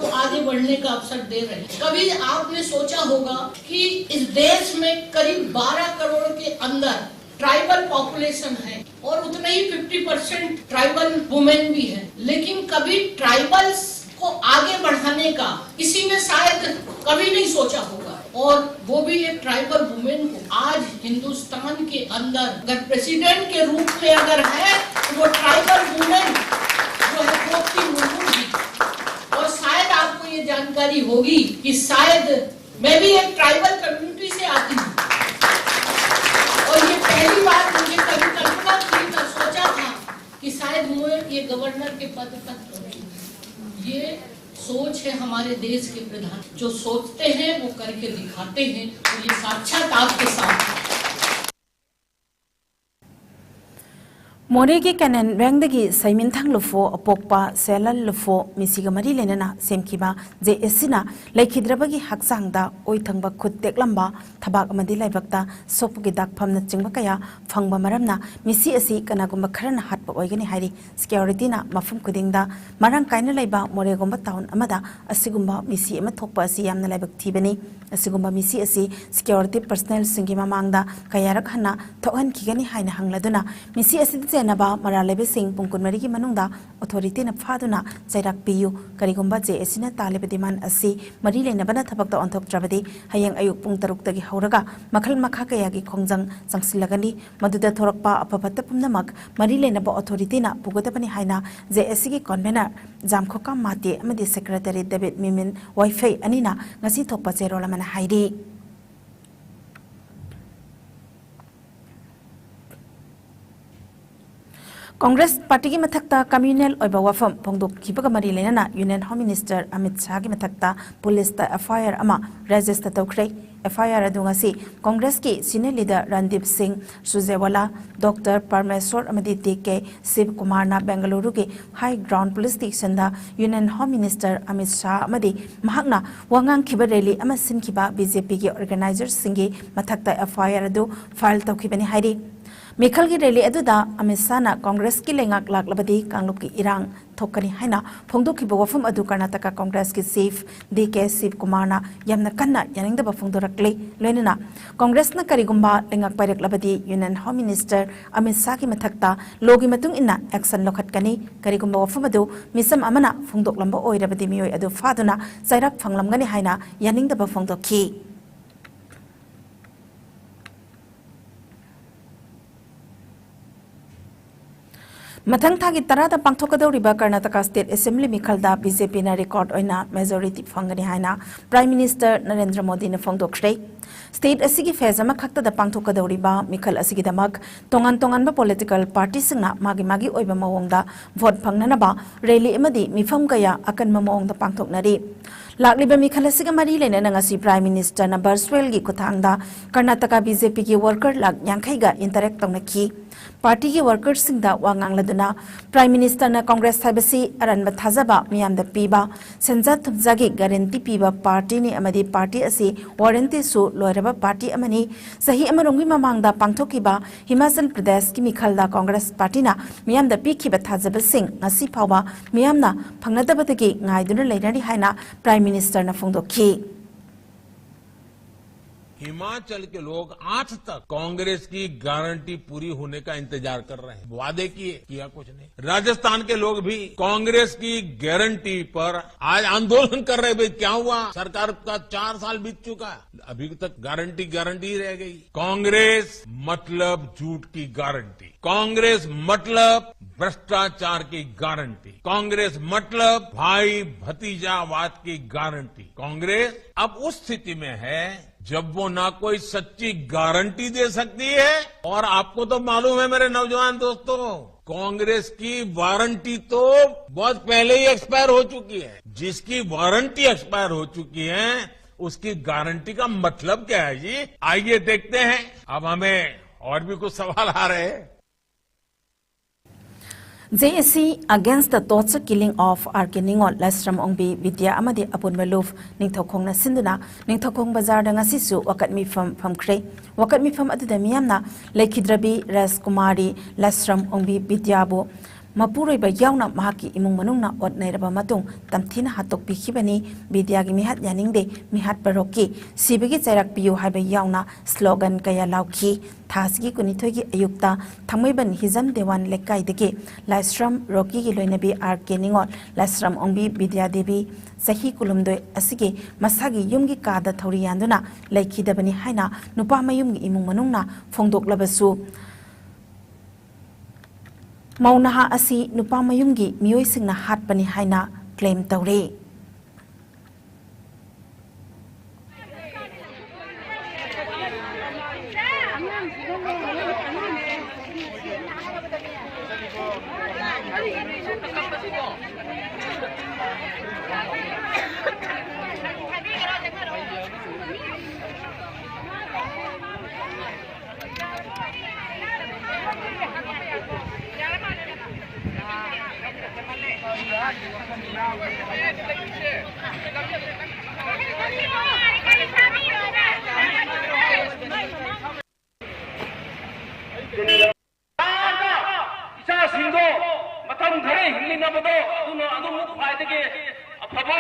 का अवसर दे रहे हैं। कभी आपने सोचा होगा कि इस देश में करीब बारह करोड़ के अंदर ट्राइबल पॉपुलेशन है और उतना ही फिफ्टी परसेंट ट्राइबल वुमेन भी है, लेकिन कभी ट्राइबल्स को आगे बढ़ाने का किसी ने शायद कभी नहीं सोचा होगा। और वो भी एक ट्राइबल वुमेन को आज हिंदुस्तान के अंदर अगर प्रेसिडेंट के रूप में अगर है, तो वो ट्राइबल वुमेन जो है द्रौपदी मुर्मू जी। और शायद आपको ये जानकारी होगी कि शायद मैं भी एक ट्राइबल कम्युनिटी से आती हूँ, और ये पहली बार मुझे कभी कल्पना नहीं कर सोचा था कि शायद मैं ये गवर्नर के पद तक पहुंचूंगी। ये सोच है हमारे देश के प्रधान, जो सोचते हैं वो करके दिखाते हैं, और ये साक्षात आपके साथ। ꯃꯣꯔꯦꯒꯤ ꯀꯦꯅꯦꯟ ꯔꯦꯡꯗꯒꯤ ꯁꯩꯃꯤꯟꯊꯪ ꯂꯨꯐꯣ ꯑꯄꯣꯛꯄ ꯁꯦꯂꯜ ꯂꯨꯐꯣ ꯃꯤꯁꯤꯒ ꯃꯔꯤ ꯂꯩꯅꯅ ꯁꯦꯝꯈꯤꯕ ꯖꯦ ꯑꯦꯁ ꯁꯤꯅ ꯂꯩꯈꯤꯗ꯭ꯔꯕꯒꯤ ꯍꯛꯆꯥꯡꯗ ꯑꯣꯏ ꯊꯪꯕ ꯈꯨꯠ ꯇꯦꯛꯂꯝꯕ, ꯊꯕꯥꯛ ꯑꯃꯗꯤ ꯂꯥꯏꯕꯛꯇ ꯁꯣꯛꯄꯒꯤ ꯗꯥꯛꯐꯝꯅꯆꯤꯡꯕ ꯀꯌꯥ ꯐꯪꯕ ꯃꯔꯝꯅ ꯃꯤꯁꯤ ꯑꯁꯤ ꯀꯅꯥꯒꯨꯝꯕ ꯈꯔꯅ ꯍꯥꯠꯄ ꯑꯣꯏꯒꯅꯤ ꯍꯥꯏꯔꯤ꯫ ꯁꯦꯀ꯭ꯌꯨꯔꯤꯇꯤꯅ ꯃꯐꯝ ꯈꯨꯗꯤꯡꯗ ꯃꯔꯥꯡ ꯀꯥꯏꯅ ꯂꯩꯕ ꯃꯣꯔꯦꯒꯨꯝꯕ ꯇꯥꯎꯟ ꯑꯃꯗ ꯑꯁꯤꯒꯨꯝꯕ ꯃꯤꯁꯤ ꯑꯃ ꯊꯣꯛꯄ ꯑꯁꯤ ꯌꯥꯝꯅ ꯂꯥꯏꯕꯛ ꯊꯤꯕꯅꯤ꯫ ꯑꯁꯤꯒꯨꯝꯕ ꯃꯤꯁꯤ ꯑꯁꯤ ꯁꯦꯀ꯭ꯌꯨꯔꯤꯇꯤ ꯄꯔꯁꯅꯦꯜꯁꯤꯡꯒꯤ ꯃꯃꯥꯡꯗ ꯀꯌꯥꯔꯛ ꯍꯟꯅ ꯊꯣꯛꯍꯟꯈꯤꯒꯅꯤ ꯍꯥꯏꯅ ꯍꯪꯂꯗꯨꯅ ꯃꯤꯁꯤ ꯑꯁꯤꯗ ꯆꯦꯟꯅꯕ ꯃꯔꯥꯜ ꯂꯩꯕꯁꯤꯡ ꯄꯨꯡ ꯀꯨꯟꯃꯔꯤꯒꯤ ꯃꯅꯨꯡꯗ ꯑꯣꯊꯣꯔꯤꯇꯤꯅ ꯐꯥꯗꯨꯅ ꯆꯩꯔꯥꯛ ꯄꯤꯌꯨ꯫ ꯀꯔꯤꯒꯨꯝꯕ ꯖꯦ ꯑꯦꯁ ꯁꯤꯅ ꯇꯥꯜꯂꯤꯕ ꯗꯤꯃꯥꯟ ꯑꯁꯤ ꯃꯔꯤ ꯂꯩꯅꯕꯅ ꯊꯕꯛꯇ ꯑꯣꯟꯊꯣꯛꯇ꯭ꯔꯕꯗꯤ ꯍꯌꯦꯡ ꯑꯌꯨꯛ ꯄꯨꯡ ꯇꯔꯨꯛꯇꯒꯤ ꯍꯧꯔꯒ ꯃꯈꯜ ꯃꯈꯥ ꯀꯌꯥꯒꯤ ꯈꯣꯡꯖꯪ ꯆꯪꯁꯤꯜꯂꯒꯅꯤ꯫ ꯃꯗꯨꯗ ꯊꯣꯔꯛꯄ ꯑꯐ ꯐꯠꯇ ꯄꯨꯝꯅꯃꯛ ꯃꯔꯤ ꯂꯩꯅꯕ ꯑꯣꯊꯣꯔꯤꯇꯤꯅ ꯄꯨꯒꯗꯕꯅꯤ ꯍꯥꯏꯅ ꯖꯦ ꯑꯦꯁ ꯁꯤꯒꯤ ꯀꯣꯟꯚꯦꯅꯔ ꯖꯥꯝꯈꯣꯀꯥꯝ ꯃꯥꯇꯦ ꯑꯃꯗꯤ ꯁꯦꯀ꯭ꯔꯦꯇꯔꯤ ꯗꯦꯕꯤꯠ ꯃꯤꯃꯤꯟ ꯋꯥꯏꯐꯩ ꯑꯅꯤꯅ ꯉꯁꯤ ꯊꯣꯛꯄ ꯆꯦꯔꯣꯜ ꯑꯃꯅ ꯍꯥꯏꯔꯤ꯫ ꯀꯣꯡꯒ꯭ꯔꯦꯁ ꯄꯥꯔꯇꯤꯒꯤ ꯃꯊꯛꯇ ꯀꯝꯃ꯭ꯌꯨꯅꯦꯜ ꯑꯣꯏꯕ ꯋꯥꯐꯝ ꯐꯣꯡꯗꯣꯛꯈꯤꯕꯒ ꯃꯔꯤ ꯂꯩꯅꯅ ꯌꯨꯅꯤꯌꯟ ꯍꯣꯝ ꯃꯤꯅꯤꯁꯇꯔ ꯑꯃꯤꯠ ꯁꯥꯍꯒꯤ ꯃꯊꯛꯇ ꯄꯨꯂꯤꯁꯇ ꯑꯦꯐ ꯑꯥꯏ ꯑꯥꯔ ꯑꯃ ꯔꯦꯖꯤꯁꯇꯔ ꯇꯧꯈ꯭ꯔꯦ꯫ ꯑꯦꯐ ꯑꯥꯏ ꯑꯥꯔ ꯑꯗꯨ ꯉꯁꯤ ꯀꯣꯡꯒ꯭ꯔꯦꯁꯀꯤ ꯁꯤꯅꯤꯌꯔ ꯂꯤꯗꯔ ꯔꯟꯗꯤꯞ ꯁꯤꯡ ꯁꯨꯔꯖꯦꯋꯥꯂꯥ, ꯗꯣꯛꯇꯔ ꯄꯔꯃꯦꯁꯣꯔ ꯑꯃꯗꯤ ꯗꯤ ꯀꯦ ꯁꯤꯕꯀꯨꯃꯥꯔꯅ ꯕꯦꯡꯒꯂꯨꯔꯨꯒꯤ ꯍꯥꯏ ꯒ꯭ꯔꯥꯎꯟ ꯄꯨꯂꯤꯁ ꯁ꯭ꯇꯦꯁꯟꯗ union home minister Amit Shah ꯑꯃꯗꯤ ꯃꯍꯥꯛꯅ ꯋꯥ ꯉꯥꯡꯈꯤꯕ ꯔꯦꯂꯤ ꯑꯃ ꯁꯤꯟꯈꯤꯕ ꯕꯤ ꯖꯦ ꯄꯤꯒꯤ ꯑꯣꯔꯒꯅꯥꯏꯖꯔꯁꯤꯡꯒꯤ ꯃꯊꯛꯇ ꯑꯦꯐ ꯑꯥꯏ ꯑꯥꯔ ꯑꯗꯨ ꯐꯥꯏꯜ ꯇꯧꯈꯤꯕꯅꯤ ꯍꯥꯏꯔꯤ꯫ ꯃꯤꯈꯜꯒꯤ ꯔꯦꯂꯤ ꯑꯗꯨꯗ ꯑꯃꯤꯠ ꯁꯥꯍꯅ ꯀꯣꯡꯒ꯭ꯔꯦꯁꯀꯤ ꯂꯩꯉꯥꯛ ꯂꯥꯛꯂꯕꯗꯤ ꯀꯥꯡꯂꯨꯞꯀꯤ ꯏꯔꯥꯡ ꯊꯣꯛꯀꯅꯤ ꯍꯥꯏꯅ ꯐꯣꯡꯗꯣꯛꯈꯤꯕ ꯋꯥꯐꯝ ꯑꯗꯨ ꯀꯔꯅꯥꯇꯀꯥ ꯀꯣꯡꯒ꯭ꯔꯦꯁꯀꯤ ꯆꯤꯐ ꯗꯤ ꯀꯦ ꯁꯤꯕꯀꯨꯃꯥꯔꯅ ꯌꯥꯝꯅ ꯀꯟꯅ ꯌꯥꯅꯤꯡꯗꯕ ꯐꯣꯡꯗꯣꯔꯛꯂꯤ꯫ ꯂꯣꯏꯅꯅ ꯀꯣꯡꯒ꯭ꯔꯦꯁꯅ ꯀꯔꯤꯒꯨꯝꯕ ꯂꯩꯉꯥꯛ ꯄꯥꯏꯔꯛꯂꯕꯗꯤ ꯌꯨꯅꯤꯌꯟ ꯍꯣꯝ ꯃꯤꯅꯤꯁꯇꯔ ꯑꯃꯤꯠ ꯁꯥꯍꯒꯤ ꯃꯊꯛꯇ ꯂꯣꯒꯤ ꯃꯇꯨꯡ ꯏꯟꯅ ꯑꯦꯛꯁꯟ ꯂꯧꯈꯠꯀꯅꯤ꯫ ꯀꯔꯤꯒꯨꯝꯕ ꯋꯥꯐꯝ ꯑꯗꯨ ꯃꯤꯆꯝ ꯑꯃꯅ ꯐꯣꯡꯗꯣꯛꯂꯝꯕ ꯑꯣꯏꯔꯕꯗꯤ ꯃꯤꯑꯣꯏ ꯑꯗꯨ ꯐꯥꯗꯨꯅ ꯆꯩꯔꯥꯛ ꯐꯪꯂꯝꯒꯅꯤ ꯍꯥꯏꯅ ꯌꯥꯅꯤꯡꯗꯕ ꯐꯣꯡꯗꯣꯛꯈꯤ꯫ ꯃꯊꯪ ꯊꯥꯒꯤ ꯇꯔꯥꯗ ꯄꯥꯡꯊꯣꯛꯀꯗꯧꯔꯤꯕ ꯀꯔꯅꯥꯇꯀꯥ ꯁ꯭ꯇꯦꯠ ꯑꯦꯁꯦꯝꯕ꯭ꯂꯤ ꯃꯤꯈꯜꯗ ꯕꯤ ꯖꯦ ꯄꯤꯅ ꯔꯦꯀꯣꯔꯗ ꯑꯣꯏꯅ ꯃꯦꯖꯣꯔꯤꯇꯤ ꯐꯪꯒꯅꯤ ꯍꯥꯏꯅ ꯄ꯭ꯔꯥꯏꯝ ꯃꯤꯅꯤꯁꯇꯔ ꯅꯔꯦꯟꯗ꯭ꯔ ꯃꯣꯗꯤꯅ ꯐꯣꯡꯗꯣꯛꯈ꯭ꯔꯦ꯫ ꯁ꯭ꯇꯦꯠ ꯑꯁꯤꯒꯤ ꯐꯦꯖ ꯑꯃꯈꯛꯇꯗ ꯄꯥꯡꯊꯣꯛꯀꯗꯧꯔꯤꯕ ꯃꯤꯈꯜ ꯑꯁꯤꯒꯤꯗꯃꯛ ꯇꯣꯉꯥꯟ ꯇꯣꯉꯥꯟꯕ ꯄꯣꯂꯤꯇꯤꯀꯦꯜ ꯄꯥꯔꯇꯤꯁꯤꯡꯅ ꯃꯥꯒꯤ ꯃꯥꯒꯤ ꯑꯣꯏꯕ ꯃꯑꯣꯡꯗ ꯚꯣꯠ ꯐꯪꯅꯅꯕ ꯔꯦꯂꯤ ꯑꯃꯗꯤ ꯃꯤꯐꯝ ꯀꯌꯥ ꯑꯀꯟꯕ ꯃꯑꯣꯡꯗ ꯄꯥꯡꯊꯣꯛꯅꯔꯤ꯫ ꯂꯥꯛꯂꯤꯕ ꯃꯤꯈꯜ ꯑꯁꯤꯒ ꯃꯔꯤ ꯂꯩꯅꯅ ꯉꯁꯤ ꯄ꯭ꯔꯥꯏꯝ ꯃꯤꯅꯤꯁꯇꯔꯅ ꯚꯔꯆꯨꯋꯦꯜꯒꯤ ꯈꯨꯠꯊꯥꯡꯗ ꯀꯔꯅꯥꯇꯀꯥ ꯕꯤ ꯖꯦ ꯄꯤꯒꯤ ꯋꯥꯔꯀꯔ ꯂꯥꯈ ꯌꯥꯡꯈꯩꯒ ꯏꯟꯇꯔꯦꯛ ꯇꯧꯅꯈꯤ꯫ ꯄꯥꯔꯇꯤꯒꯤ ꯋꯥꯔꯀꯔꯁꯤꯡꯗ ꯋꯥ ꯉꯥꯡꯂꯗꯨꯅ ꯄ꯭ꯔꯥꯏꯝ ꯃꯤꯅꯤꯁꯇꯔꯅ ꯀꯣꯡꯒ꯭ꯔꯦꯁ ꯍꯥꯏꯕꯁꯤ ꯑꯔꯥꯟꯕ ꯊꯥꯖꯕ ꯃꯤꯌꯥꯝꯗ ꯄꯤꯕ, ꯁꯦꯟꯖꯥ ꯊꯨꯝꯖꯥꯒꯤ ꯒꯥꯔꯦꯟꯇꯤ ꯄꯤꯕ ꯄꯥꯔꯇꯤꯅꯤ ꯑꯃꯗꯤ ꯄꯥꯔꯇꯤ ꯑꯁꯤ ꯋꯥꯔꯦꯟꯇꯤꯁꯨ ꯂꯣꯏꯔꯕ ꯄꯥꯔꯇꯤ ꯑꯃꯅꯤ꯫ ꯆꯍꯤ ꯑꯃꯔꯣꯝꯒꯤ ꯃꯃꯥꯡꯗ ꯄꯥꯡꯊꯣꯛꯈꯤꯕ ꯍꯤꯃꯥꯆꯜ ꯄ꯭ꯔꯗꯦꯁꯀꯤ ꯃꯤꯈꯜꯗ ꯀꯣꯡꯒ꯭ꯔꯦꯁ ꯄꯥꯔꯇꯤꯅ ꯃꯤꯌꯥꯝꯗ ꯄꯤꯈꯤꯕ ꯊꯥꯖꯕꯁꯤꯡ ꯉꯁꯤ ꯐꯥꯎꯕ ꯃꯤꯌꯥꯝꯅ ꯐꯪꯅꯗꯕꯗꯒꯤ ꯉꯥꯏꯗꯨꯅ ꯂꯩꯔꯅꯤ ꯍꯥꯏꯅ ꯄ꯭ꯔꯥꯏꯝ ꯃꯤꯅꯤꯁꯇꯔꯅ ꯐꯣꯡꯗꯣꯛꯈꯤ꯫ हिमाचल के लोग आज तक कांग्रेस की गारंटी पूरी होने का इंतजार कर रहे हैं। वादे किए, किया कुछ नहीं। राजस्थान के लोग भी कांग्रेस की गारंटी पर आज आंदोलन कर रहे हैं। भाई, क्या हुआ? सरकार का चार साल बीत चुका है, अभी तक गारंटी गारंटी ही रह गई। कांग्रेस मतलब झूठ की गारंटी, कांग्रेस मतलब भ्रष्टाचार की गारंटी, कांग्रेस मतलब भाई भतीजावाद की गारंटी। कांग्रेस अब उस स्थिति में है जब वो ना कोई सच्ची गारंटी दे सकती है, और आपको तो मालूम है मेरे नौजवान दोस्तों, कांग्रेस की वारंटी तो बहुत पहले ही एक्सपायर हो चुकी है। जिसकी वारंटी एक्सपायर हो चुकी है, उसकी गारंटी का मतलब क्या है जी? आइए देखते हैं। अब हमें और भी कुछ सवाल आ रहे हैं। J A C against the torture killing of R K ꯅꯤꯉꯣꯜ, ꯂꯥꯏꯁ꯭ꯔꯝ ꯑꯣꯡꯕꯤ ꯕꯤꯗ꯭ꯌꯥ ꯑꯃꯗꯤ ꯑꯄꯨꯟꯕ ꯂꯨꯞ ꯅꯤꯡꯊꯧꯈꯣꯡꯅ ꯁꯤꯟꯗꯨꯅ ꯅꯤꯡꯊꯧꯈꯣꯡ ꯕꯖꯥꯔꯗ ꯉꯁꯤꯁꯨ ꯋꯥꯀꯠ ꯃꯤꯐꯝ ꯐꯝꯈ꯭ꯔꯦ꯫ ꯋꯥꯀꯠ ꯃꯤꯐꯝ ꯑꯗꯨꯗ ꯃꯤꯌꯥꯝꯅ ꯂꯩꯈꯤꯗ꯭ꯔꯕꯤ ꯔꯥꯖꯀꯨꯃꯥꯔꯤ ꯂꯥꯏꯁ꯭ꯔꯝ ꯑꯣꯡꯕꯤ ꯕꯤꯗ꯭ꯌꯥꯕꯨ ꯃꯄꯨꯔꯣꯏꯕ ꯌꯥꯎꯅ ꯃꯍꯥꯛꯀꯤ ꯏꯃꯨꯡ ꯃꯅꯨꯡꯅ ꯑꯣꯠ ꯅꯩꯔꯕ ꯃꯇꯨꯡ ꯇꯝꯊꯤꯅ ꯍꯥꯠꯇꯣꯛꯄꯤꯈꯤꯕꯅꯤ꯫ ꯕꯤꯗ꯭ꯌꯥꯒꯤ ꯃꯤꯍꯥꯠ ꯌꯥꯅꯤꯡꯗꯦ, ꯃꯤꯍꯥꯠꯄ ꯔꯣꯛꯀꯤ, ꯁꯤꯕꯒꯤ ꯆꯩꯔꯥꯛ ꯄꯤꯌꯨ ꯍꯥꯏꯕ ꯌꯥꯎꯅ ꯁ꯭ꯂꯣꯒꯟ ꯀꯌꯥ ꯂꯥꯎꯈꯤ꯫ ꯊꯥꯁꯤꯒꯤ ꯀꯨꯟꯅꯤꯊꯣꯏꯒꯤ ꯑꯌꯨꯛꯇ ꯊꯥꯡꯃꯩꯕꯟ ꯍꯤꯖꯝ ꯗꯦꯋꯥꯟ ꯂꯩꯀꯥꯏꯗꯒꯤ ꯂꯥꯏꯁ꯭ꯔꯝ ꯔꯣꯀꯤꯒꯤ ꯂꯣꯏꯅꯕꯤ R K ꯅꯤꯉꯣꯜ, ꯂꯥꯏꯁ꯭ꯔꯝ ꯑꯣꯡꯕꯤ ꯕꯤꯗ꯭ꯌꯥ ꯗꯦꯕꯤ, ꯆꯍꯤ ꯀꯨꯟꯍꯨꯝꯗꯣꯏ ꯑꯁꯤꯒꯤ ꯃꯁꯥꯒꯤ ꯌꯨꯝꯒꯤ ꯀꯥꯗ ꯊꯧꯔꯤ ꯌꯥꯟꯗꯨꯅ ꯂꯩꯈꯤꯗꯕꯅꯤ ꯍꯥꯏꯅ ꯅꯨꯄꯥ ꯃꯌꯨꯝꯒꯤ ꯏꯃꯨꯡ ꯃꯅꯨꯡꯅ ꯐꯣꯡꯗꯣꯛꯂꯕꯁꯨ, ꯃꯧ ꯅꯍꯥ ꯑꯁꯤ ꯅꯨꯄꯥ ꯃꯌꯨꯝꯒꯤ ꯃꯤꯑꯣꯏꯁꯤꯡꯅ ꯍꯥꯠꯄꯅꯤ ꯍꯥꯏꯅ ꯀ꯭ꯂꯦꯝ ꯇꯧꯔꯤ꯫ ꯏꯆꯥꯁꯤꯡꯗꯣ ꯃꯇꯝ ꯈꯔ ꯍꯤꯡꯃꯤꯟꯅꯕꯗꯣ ꯑꯗꯨꯅ ꯑꯗꯨꯝ ꯈ꯭ꯋꯥꯏꯗꯒꯤ ꯑꯐꯕ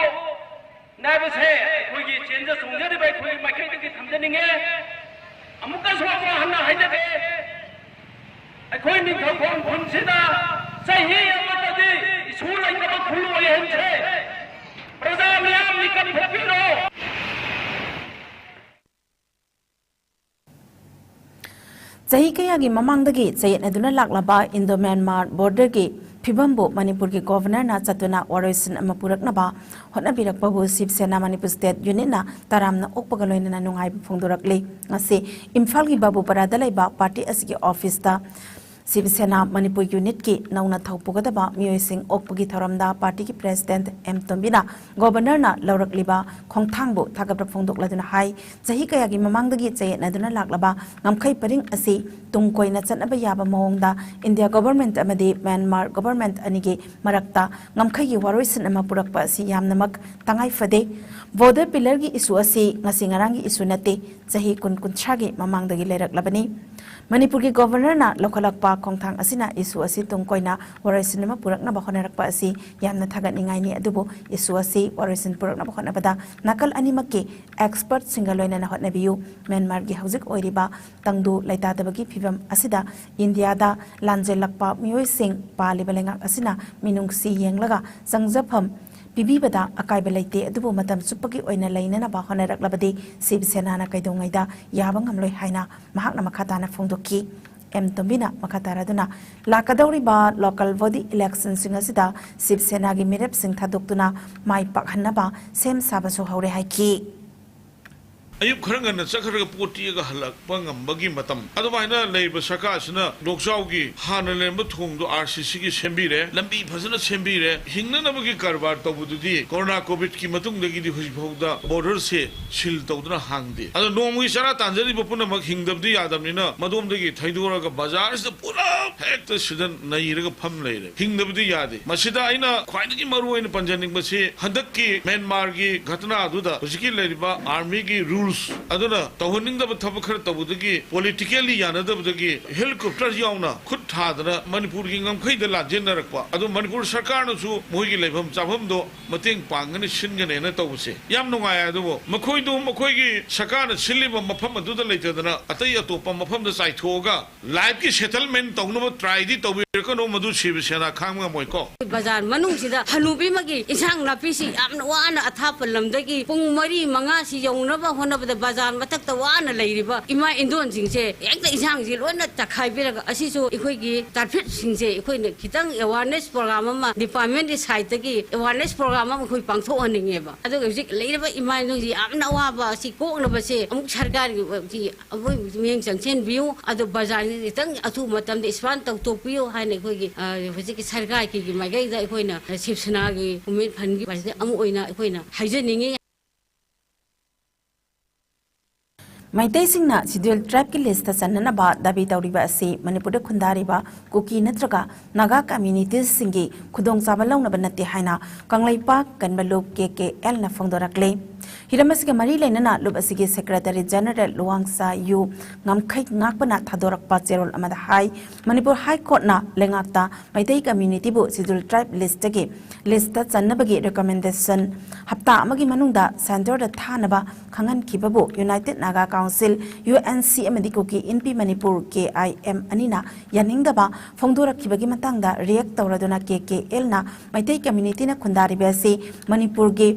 ꯅꯥꯏꯕꯁꯦ ꯑꯩꯈꯣꯏꯒꯤ ꯆꯦꯟꯖ ꯆꯣꯡꯖꯔꯤꯕ ꯑꯩꯈꯣꯏꯒꯤ ꯃꯥꯏꯀꯩꯗꯒꯤ ꯊꯝꯖꯅꯤꯡꯉꯦ꯫ ꯑꯃꯨꯛꯀꯁꯨ ꯑꯃꯨꯛ ꯍꯟꯅ ꯍꯥꯏꯖꯒꯦ, ꯑꯩꯈꯣꯏ ꯅꯤꯡꯊꯧꯈꯣꯡ ꯈꯨꯟꯁꯤꯗ ꯆꯍꯤ ꯑꯃꯠꯇꯗꯤ ꯏꯁꯨ ꯂꯩꯇꯕ ꯈꯨꯜ ꯑꯣꯏꯍꯟꯁꯦ꯫ ꯄ꯭ꯔꯖꯥ ꯃꯤꯌꯥꯝ ꯃꯤꯀꯞ ꯊꯣꯛꯄꯤꯔꯣ꯫ ꯆꯍꯤ ꯀꯌꯥꯒꯤ ꯃꯃꯥꯡꯗꯒꯤ ꯆꯌꯦꯠꯅꯗꯨꯅ ꯂꯥꯛꯂꯕ ꯏꯟꯗꯣ ꯃ꯭ꯌꯥꯟꯃꯥꯔ ꯕꯣꯔꯗꯔꯒꯤ ꯐꯤꯕꯝꯕꯨ ꯃꯅꯤꯄꯨꯔꯒꯤ ꯒꯣꯚꯔꯅꯔꯅ ꯆꯠꯇꯨꯅ ꯋꯥꯔꯣꯏꯁꯤꯟ ꯑꯃ ꯄꯨꯔꯛꯅꯕ ꯍꯣꯠꯅꯕꯤꯔꯛꯄꯕꯨ ꯁꯤꯕ ꯁꯦꯅꯥ ꯃꯅꯤꯄꯨꯔ ꯁ꯭ꯇꯦꯠ ꯌꯨꯅꯤꯠꯅ ꯇꯔꯥꯝꯅ ꯑꯣꯛꯄꯒ ꯂꯣꯏꯅꯅ ꯅꯨꯡꯉꯥꯏꯕ ꯐꯣꯡꯗꯣꯔꯛꯂꯤ꯫ ꯉꯁꯤ ꯏꯝꯐꯥꯜꯒꯤ ꯕꯥꯕꯨꯄꯥꯔꯥꯗ ꯂꯩꯕ ꯄꯥꯔꯇꯤ ꯑꯁꯤꯒꯤ ꯑꯣꯐꯤꯁꯇ ꯁꯤꯕ ꯁꯦꯅꯥ ꯃꯅꯤꯄꯨꯔ ꯌꯨꯅꯤꯠꯀꯤ ꯅꯧꯅ ꯊꯧ ꯄꯨꯒꯗꯕ ꯃꯤꯑꯣꯏꯁꯤꯡ ꯑꯣꯛꯄꯒꯤ ꯊꯧꯔꯝꯗ ꯄꯥꯔꯇꯤꯒꯤ ꯄ꯭ꯔꯦꯁꯤꯗꯦꯟꯠ ꯑꯦꯝ ꯇꯣꯝꯕꯤꯅ ꯒꯣꯕꯔꯅꯔꯅ ꯂꯧꯔꯛꯂꯤꯕ ꯈꯣꯡꯊꯥꯡꯕꯨ ꯊꯥꯒꯠꯄ ꯐꯣꯡꯗꯣꯛꯂꯗꯨꯅ ꯍꯥꯏ, ꯆꯍꯤ ꯀꯌꯥꯒꯤ ꯃꯃꯥꯡꯗꯒꯤ ꯆꯌꯦꯠꯅꯗꯨꯅ ꯂꯥꯛꯂꯕ ꯉꯝꯈꯩ ꯄꯔꯤꯡ ꯑꯁꯤ ꯇꯨꯡ ꯀꯣꯏꯅ ꯆꯠꯅꯕ ꯌꯥꯕ ꯃꯑꯣꯡꯗ ꯏꯟꯗꯤꯌꯥ ꯒꯣꯕꯔꯃꯦꯟꯠ ꯑꯃꯗꯤ ꯃ꯭ꯌꯥꯟꯃꯥꯔ ꯒꯣꯕꯔꯃꯦꯟꯠ ꯑꯅꯤꯒꯤ ꯃꯔꯛꯇ ꯉꯝꯈꯩꯒꯤ ꯋꯥꯔꯣꯏꯁꯤꯟ ꯑꯃ ꯄꯨꯔꯛꯄ ꯑꯁꯤ ꯌꯥꯝꯅꯃꯛ ꯇꯉꯥꯏ ꯐꯗꯦ꯫ ꯕꯣꯔꯗꯔ ꯄꯤꯂꯔꯒꯤ ꯏꯁꯨ ꯑꯁꯤ ꯉꯁꯤ ꯉꯔꯥꯡꯒꯤ ꯏꯁꯨ ꯅꯠꯇꯦ, ꯆꯍꯤ ꯀꯨꯟ ꯀꯨꯟꯊ꯭ꯔꯥꯒꯤ ꯃꯃꯥꯡꯗꯒꯤ ꯂꯩꯔꯛꯂꯕꯅꯤ꯫ ꯃꯅꯤꯄꯨꯔꯒꯤ ꯒꯣꯕꯔꯅꯔꯅ ꯂꯧꯈꯠꯂꯛꯄ ꯈꯣꯡꯊꯥꯡ ꯑꯁꯤꯅ ꯏꯁꯨ ꯑꯁꯤ ꯇꯨꯡ ꯀꯣꯏꯅ ꯋꯥꯔꯣꯏꯁꯤꯟ ꯑꯃ ꯄꯨꯔꯛꯅꯕ ꯍꯣꯠꯅꯔꯛꯄ ꯑꯁꯤ ꯌꯥꯝꯅ ꯊꯥꯒꯠꯅꯤꯡꯉꯥꯏꯅꯤ, ꯑꯗꯨꯕꯨ ꯏꯁꯨ ꯑꯁꯤ ꯋꯥꯔꯣꯏꯁꯤꯟ ꯄꯨꯔꯛꯅꯕ ꯍꯣꯠꯅꯕꯗ ꯅꯥꯀꯜ ꯑꯅꯤꯃꯛꯀꯤ ꯑꯦꯛꯁꯄꯔꯠꯁꯤꯡꯒ ꯂꯣꯏꯅꯅ ꯍꯣꯠꯅꯕꯤꯌꯨ꯫ ꯃ꯭ꯌꯥꯟꯃꯥꯔꯒꯤ ꯍꯧꯖꯤꯛ ꯑꯣꯏꯔꯤꯕ ꯇꯪꯗꯨ ꯂꯩꯇꯥꯗꯕꯒꯤ ꯐꯤꯕꯝ ꯑꯁꯤꯗ ꯏꯟꯗꯤꯌꯥꯗ ꯂꯥꯟꯖꯦꯜꯂꯛꯄ ꯃꯤꯑꯣꯏꯁꯤꯡ ꯄꯥꯜꯂꯤꯕ ꯂꯩꯉꯥꯛ ꯑꯁꯤꯅ ꯃꯤꯅꯨꯡꯁꯤ ꯌꯦꯡꯂꯒ ꯆꯪꯖꯐꯝ ꯄꯤꯕꯤꯕꯗ ꯑꯀꯥꯏꯕ ꯂꯩꯇꯦ, ꯑꯗꯨꯕꯨ ꯃꯇꯝ ꯆꯨꯞꯄꯒꯤ ꯑꯣꯏꯅ ꯂꯩꯅꯅꯕ ꯍꯣꯠꯅꯔꯛꯂꯕꯗꯤ ꯁꯤꯕ ꯁꯦꯅꯥꯅ ꯀꯩꯗꯧꯉꯩꯗ ꯌꯥꯕ ꯉꯝꯂꯣꯏ ꯍꯥꯏꯅ ꯃꯍꯥꯛꯅ ꯃꯈꯥ ꯇꯥꯅ ꯐꯣꯡꯗꯣꯛꯈꯤ꯫ ꯑꯦꯝ ꯇꯣꯝꯕꯤꯅ ꯃꯈꯥ ꯇꯥꯔꯗꯨꯅ ꯂꯥꯛꯀꯗꯧꯔꯤꯕ ꯂꯣꯀꯦꯜ ꯕꯣꯗꯤ ꯏꯂꯦꯛꯁꯟꯁꯤꯡ ꯑꯁꯤꯗ ꯁꯤꯕ ꯁꯦꯅꯥꯒꯤ ꯃꯤꯔꯦꯞꯁꯤꯡ ꯊꯥꯗꯣꯛꯇꯨꯅ ꯃꯥꯏ ꯄꯥꯛꯍꯟꯅꯕ ꯁꯦꯝ ꯁꯥꯕꯁꯨ ꯍꯧꯔꯦ ꯍꯥꯏꯈꯤ꯫ ꯑꯌꯨꯛ ꯈꯔ ꯉꯟꯅ ꯆꯠꯈ꯭ꯔꯒ ꯄꯣꯠ ꯇꯤꯛꯑꯒ ꯍꯜꯂꯛꯄ ꯉꯝꯕꯒꯤ ꯃꯇꯝ, ꯑꯗꯨꯃꯥꯏꯅ ꯂꯩꯔꯤꯕ ꯁꯔꯀꯥꯔꯁꯤꯅ ꯂꯣꯛꯆꯥꯎꯒꯤ ꯍꯥꯟꯅ ꯂꯩꯔꯝꯕ ꯊꯣꯡꯗꯣ ꯑꯥꯔ ꯁꯤ ꯁꯤꯒꯤ ꯁꯦꯝꯕꯤꯔꯦ, ꯂꯝꯕꯤ ꯐꯖꯅ ꯁꯦꯝꯕꯤꯔꯦ, ꯍꯤꯡꯅꯅꯕꯒꯤ ꯀꯔꯕꯥꯔ ꯇꯧꯕꯗꯨꯗꯤ ꯀꯣꯔꯣꯅꯥ ꯀꯣꯚꯤꯗꯀꯤ ꯃꯇꯨꯡꯗꯒꯤꯗꯤ ꯍꯧꯖꯤꯛ ꯐꯥꯎꯗ ꯕꯣꯔꯗꯔꯁꯦ ꯁꯤꯜ ꯇꯧꯗꯨꯅ ꯍꯥꯡꯗꯦ꯫ ꯑꯗꯣ ꯅꯣꯡꯃꯒꯤ ꯆꯔꯥ ꯇꯥꯟꯖꯔꯤꯕ ꯄꯨꯝꯅꯃꯛ ꯍꯤꯡꯗꯕꯗꯤ ꯌꯥꯗꯕꯅꯤꯅ ꯃꯗꯣꯝꯗꯒꯤ ꯊꯩꯗꯣꯔꯒ ꯕꯖꯥꯔꯁꯤꯗ ꯄꯨꯂꯞ ꯍꯦꯛꯇ ꯁꯤꯗ ꯅꯩꯔꯒ ꯐꯝ ꯂꯩꯔꯦ꯫ ꯍꯤꯡꯗꯕꯗꯤ ꯌꯥꯗꯦ꯫ ꯃꯁꯤꯗ ꯑꯩꯅ ꯈ꯭ꯋꯥꯏꯗꯒꯤ ꯃꯔꯨ ꯑꯣꯏꯅ ꯄꯟꯖꯅꯤꯡꯕꯁꯤ ꯍꯟꯗꯛꯀꯤ ꯃ꯭ꯌꯥꯟꯃꯥꯔꯒꯤ ꯘꯇꯅꯥꯗꯨꯗ ꯍꯧꯖꯤꯛꯀꯤ ꯂꯩꯔꯤꯕ ꯑꯥꯔꯃꯤꯒꯤ ꯔꯨꯜꯁ ꯑꯗꯨꯅ ꯇꯧꯍꯟꯅꯤꯡꯗꯕ ꯊꯕꯛ ꯈꯔ ꯇꯧꯕꯗꯒꯤ, ꯄꯣꯂꯤꯇꯤꯀꯦꯜꯂꯤ ꯌꯥꯅꯗꯕꯗꯒꯤ ꯍꯦꯂꯤꯀꯣꯞꯇꯔ ꯌꯥꯎꯅ ꯈꯨꯠ ꯊꯥꯗꯅ ꯃꯅꯤꯄꯨꯔꯒꯤ ꯉꯝꯈꯩꯗ ꯂꯥꯟꯖꯦꯟꯅꯔꯛꯄ꯫ ꯑꯗꯣ ꯃꯅꯤꯄꯨꯔ ꯁꯔꯀꯥꯔꯅꯁꯨ ꯃꯈꯣꯏꯒꯤ ꯂꯩꯐꯝ ꯆꯥꯐꯝꯗꯣ ꯃꯇꯦꯡ ꯄꯥꯡꯒꯅꯤ, ꯁꯤꯟꯒꯅꯦꯅ ꯇꯧꯕꯁꯦ ꯌꯥꯝ ꯅꯨꯡꯉꯥꯏ꯫ ꯑꯗꯨꯕꯨ ꯃꯈꯣꯏꯗꯨ ꯃꯈꯣꯏꯒꯤ ꯁꯔꯀꯥꯔꯅ ꯁꯤꯜꯂꯤꯕ ꯃꯐꯝ ꯑꯗꯨꯗ ꯂꯩꯇꯗꯅ ꯑꯇꯩ ꯑꯇꯣꯞꯄ ꯃꯐꯝꯗ ꯆꯥꯏꯊꯣꯛꯑꯒ ꯂꯥꯏꯐꯀꯤ ꯁꯦꯇꯜꯃꯦꯟ ꯇꯧꯅꯕ ꯇ꯭ꯔꯥꯏꯗꯤ ꯇꯧꯕꯤꯔꯛꯀꯅꯨ, ꯃꯗꯨ ꯁꯤꯕ ꯁꯦꯅꯥ ꯈꯥꯡꯕ ꯉꯝꯃꯣꯏꯀꯣ꯫ ꯕꯖꯥꯔ ꯃꯅꯨꯡꯁꯤꯗ ꯍꯅꯨꯕꯤ ꯑꯃꯒꯤ ꯏꯟꯁꯥꯡ ꯅꯥꯄꯤꯁꯤ ꯌꯥꯝꯅ ꯋꯥꯅ ꯑꯊꯥꯞꯄ ꯂꯝꯗꯒꯤ ꯄꯨꯡ ꯃꯔꯤ ꯃꯉꯥꯁꯤ ꯌꯧꯅꯕ ꯍꯣꯠꯅꯕ ꯕꯖꯥꯔ ꯃꯊꯛꯇ ꯋꯥꯅ ꯂꯩꯔꯤꯕ ꯏꯃꯥ ꯏꯟꯗꯣꯟꯁꯤꯡꯁꯦ ꯍꯦꯛꯇ ꯏꯟꯁꯥꯡꯁꯤ ꯂꯣꯏꯅ ꯇꯛꯈꯥꯏꯕꯤꯔꯒ, ꯑꯁꯤꯁꯨ ꯑꯩꯈꯣꯏꯒꯤ ꯇꯥꯔꯐꯤꯠꯁꯤꯡꯁꯦ ꯑꯩꯈꯣꯏꯅ ꯈꯤꯇꯪ ꯑꯦꯋꯥꯔꯅꯦꯁ ꯄ꯭ꯔꯣꯒ꯭ꯔꯥꯝ ꯑꯃ ꯗꯤꯄꯥꯔꯠꯃꯦꯟꯒꯤ ꯁꯥꯏꯠꯇꯒꯤ ꯑꯦꯋꯥꯔꯅꯦꯁ ꯄ꯭ꯔꯣꯒ꯭ꯔꯥꯝ ꯑꯃ ꯑꯩꯈꯣꯏ ꯄꯥꯡꯊꯣꯛꯍꯟꯅꯤꯡꯉꯦꯕ꯫ ꯑꯗꯨꯒ ꯍꯧꯖꯤꯛ ꯂꯩꯔꯤꯕ ꯏꯃꯥ ꯏꯟꯗꯣꯟꯁꯤ ꯌꯥꯝꯅ ꯑꯋꯥꯕ ꯑꯁꯤ ꯀꯣꯛꯅꯕꯁꯦ ꯑꯃꯨꯛ ꯁꯔꯀꯥꯔꯒꯤ ꯃꯤꯠꯌꯦꯡ ꯆꯪꯁꯤꯟꯕꯤꯌꯨ꯫ ꯑꯗꯣ ꯕꯖꯥꯔꯁꯤ ꯈꯤꯇꯪ ꯑꯊꯨꯕ ꯃꯇꯝꯗ ꯏꯁꯄꯥꯟ ꯇꯧꯊꯣꯛꯄꯤꯌꯨ ꯍꯥꯏꯅ ꯑꯩꯈꯣꯏꯒꯤ, ꯑ, ꯍꯧꯖꯤꯛꯀꯤ ꯁꯔꯀꯥꯔꯒꯤ ꯃꯥꯏꯀꯩꯗ ꯑꯩꯈꯣꯏꯅ ꯁꯤꯕ ꯁꯦꯅꯥꯒꯤ ꯋꯨꯃꯦꯟ ꯐꯟꯒꯤ ꯃꯥꯏꯀꯩꯗ ꯑꯃ ꯑꯣꯏꯅ ꯑꯩꯈꯣꯏꯅ ꯍꯥꯏꯖꯅꯤꯡꯉꯤ꯫ ꯃꯩꯇꯩꯁꯤꯡꯅ ꯁꯤꯗ꯭ꯌꯨꯜ ꯇ꯭ꯔꯥꯏꯕꯀꯤ ꯂꯤꯁꯇ ꯆꯟꯅꯅꯕ ꯗꯥꯕꯤ ꯇꯧꯔꯤꯕ ꯑꯁꯤ ꯃꯅꯤꯄꯨꯔꯗ ꯈꯨꯟꯗꯥꯔꯤꯕ ꯀꯨꯀꯤ ꯅꯠꯇ꯭ꯔꯒ ꯅꯥꯒꯥ ꯀꯝꯃ꯭ꯌꯨꯅꯤꯇꯤꯁꯁꯤꯡꯒꯤ ꯈꯨꯗꯣꯡꯆꯥꯕ ꯂꯧꯅꯕ ꯅꯠꯇꯦ ꯍꯥꯏꯅ ꯀꯪꯂꯩꯄꯥꯛ ꯀꯟꯕ ꯂꯨꯞ ꯀꯦ ꯀꯦ ꯑꯦꯜꯅ ꯐꯣꯡꯗꯣꯔꯛꯂꯦ꯫ ꯍꯤꯔꯝ ꯑꯁꯤꯒ ꯃꯔꯤ ꯂꯩꯅꯅ ꯂꯨꯞ ꯑꯁꯤꯒꯤ ꯁꯦꯀ꯭ꯔꯦꯇꯔꯤ ꯖꯦꯅꯔꯦꯜ ꯂꯨꯋꯥꯡꯁꯥ ꯌꯨ ꯉꯝꯈꯩ ꯉꯥꯛꯄꯅ ꯊꯥꯗꯣꯔꯛꯄ ꯆꯦꯔꯣꯜ ꯑꯃꯗ ꯍꯥꯏ, ꯃꯅꯤꯄꯨꯔ ꯍꯥꯏ ꯀꯣꯔꯠꯅ ꯂꯩꯉꯥꯛꯇ ꯃꯩꯇꯩ ꯀꯝꯃ꯭ꯌꯨꯅꯤꯇꯤꯕꯨ ꯁꯤꯗ꯭ꯌꯨꯜ ꯇ꯭ꯔꯥꯏꯕ ꯂꯤꯁꯇꯒꯤ ꯂꯤꯁꯇ ꯆꯟꯅꯕꯒꯤ ꯔꯤꯀꯃꯦꯟꯗꯦꯁꯟ ꯍꯞꯇꯥ ꯑꯃꯒꯤ ꯃꯅꯨꯡꯗ ꯁꯦꯟꯇꯔꯗ ꯊꯥꯅꯕ ꯈꯪꯍꯟꯈꯤꯕꯕꯨ united Naga council, U N C, ꯑꯃꯗꯤ ꯀꯨꯀꯤ ꯏꯟꯄꯤ ꯃꯅꯤꯄꯨꯔ, ꯀꯦ ꯑꯥꯏ ꯑꯦꯝ, ꯑꯅꯤꯅ ꯌꯥꯅꯤꯡꯗꯕ ꯐꯣꯡꯗꯣꯔꯛꯈꯤꯕꯒꯤ ꯃꯇꯥꯡꯗ ꯔꯤꯌꯦꯛ ꯇꯧꯔꯗꯨꯅ ꯀꯦ ꯀꯦ ꯑꯦꯜꯅ ꯃꯩꯇꯩ ꯀꯝꯃ꯭ꯌꯨꯅꯤꯇꯤꯅ ꯈꯨꯟꯗꯥꯔꯤꯕ ꯑꯁꯤ ꯃꯅꯤꯄꯨꯔꯒꯤ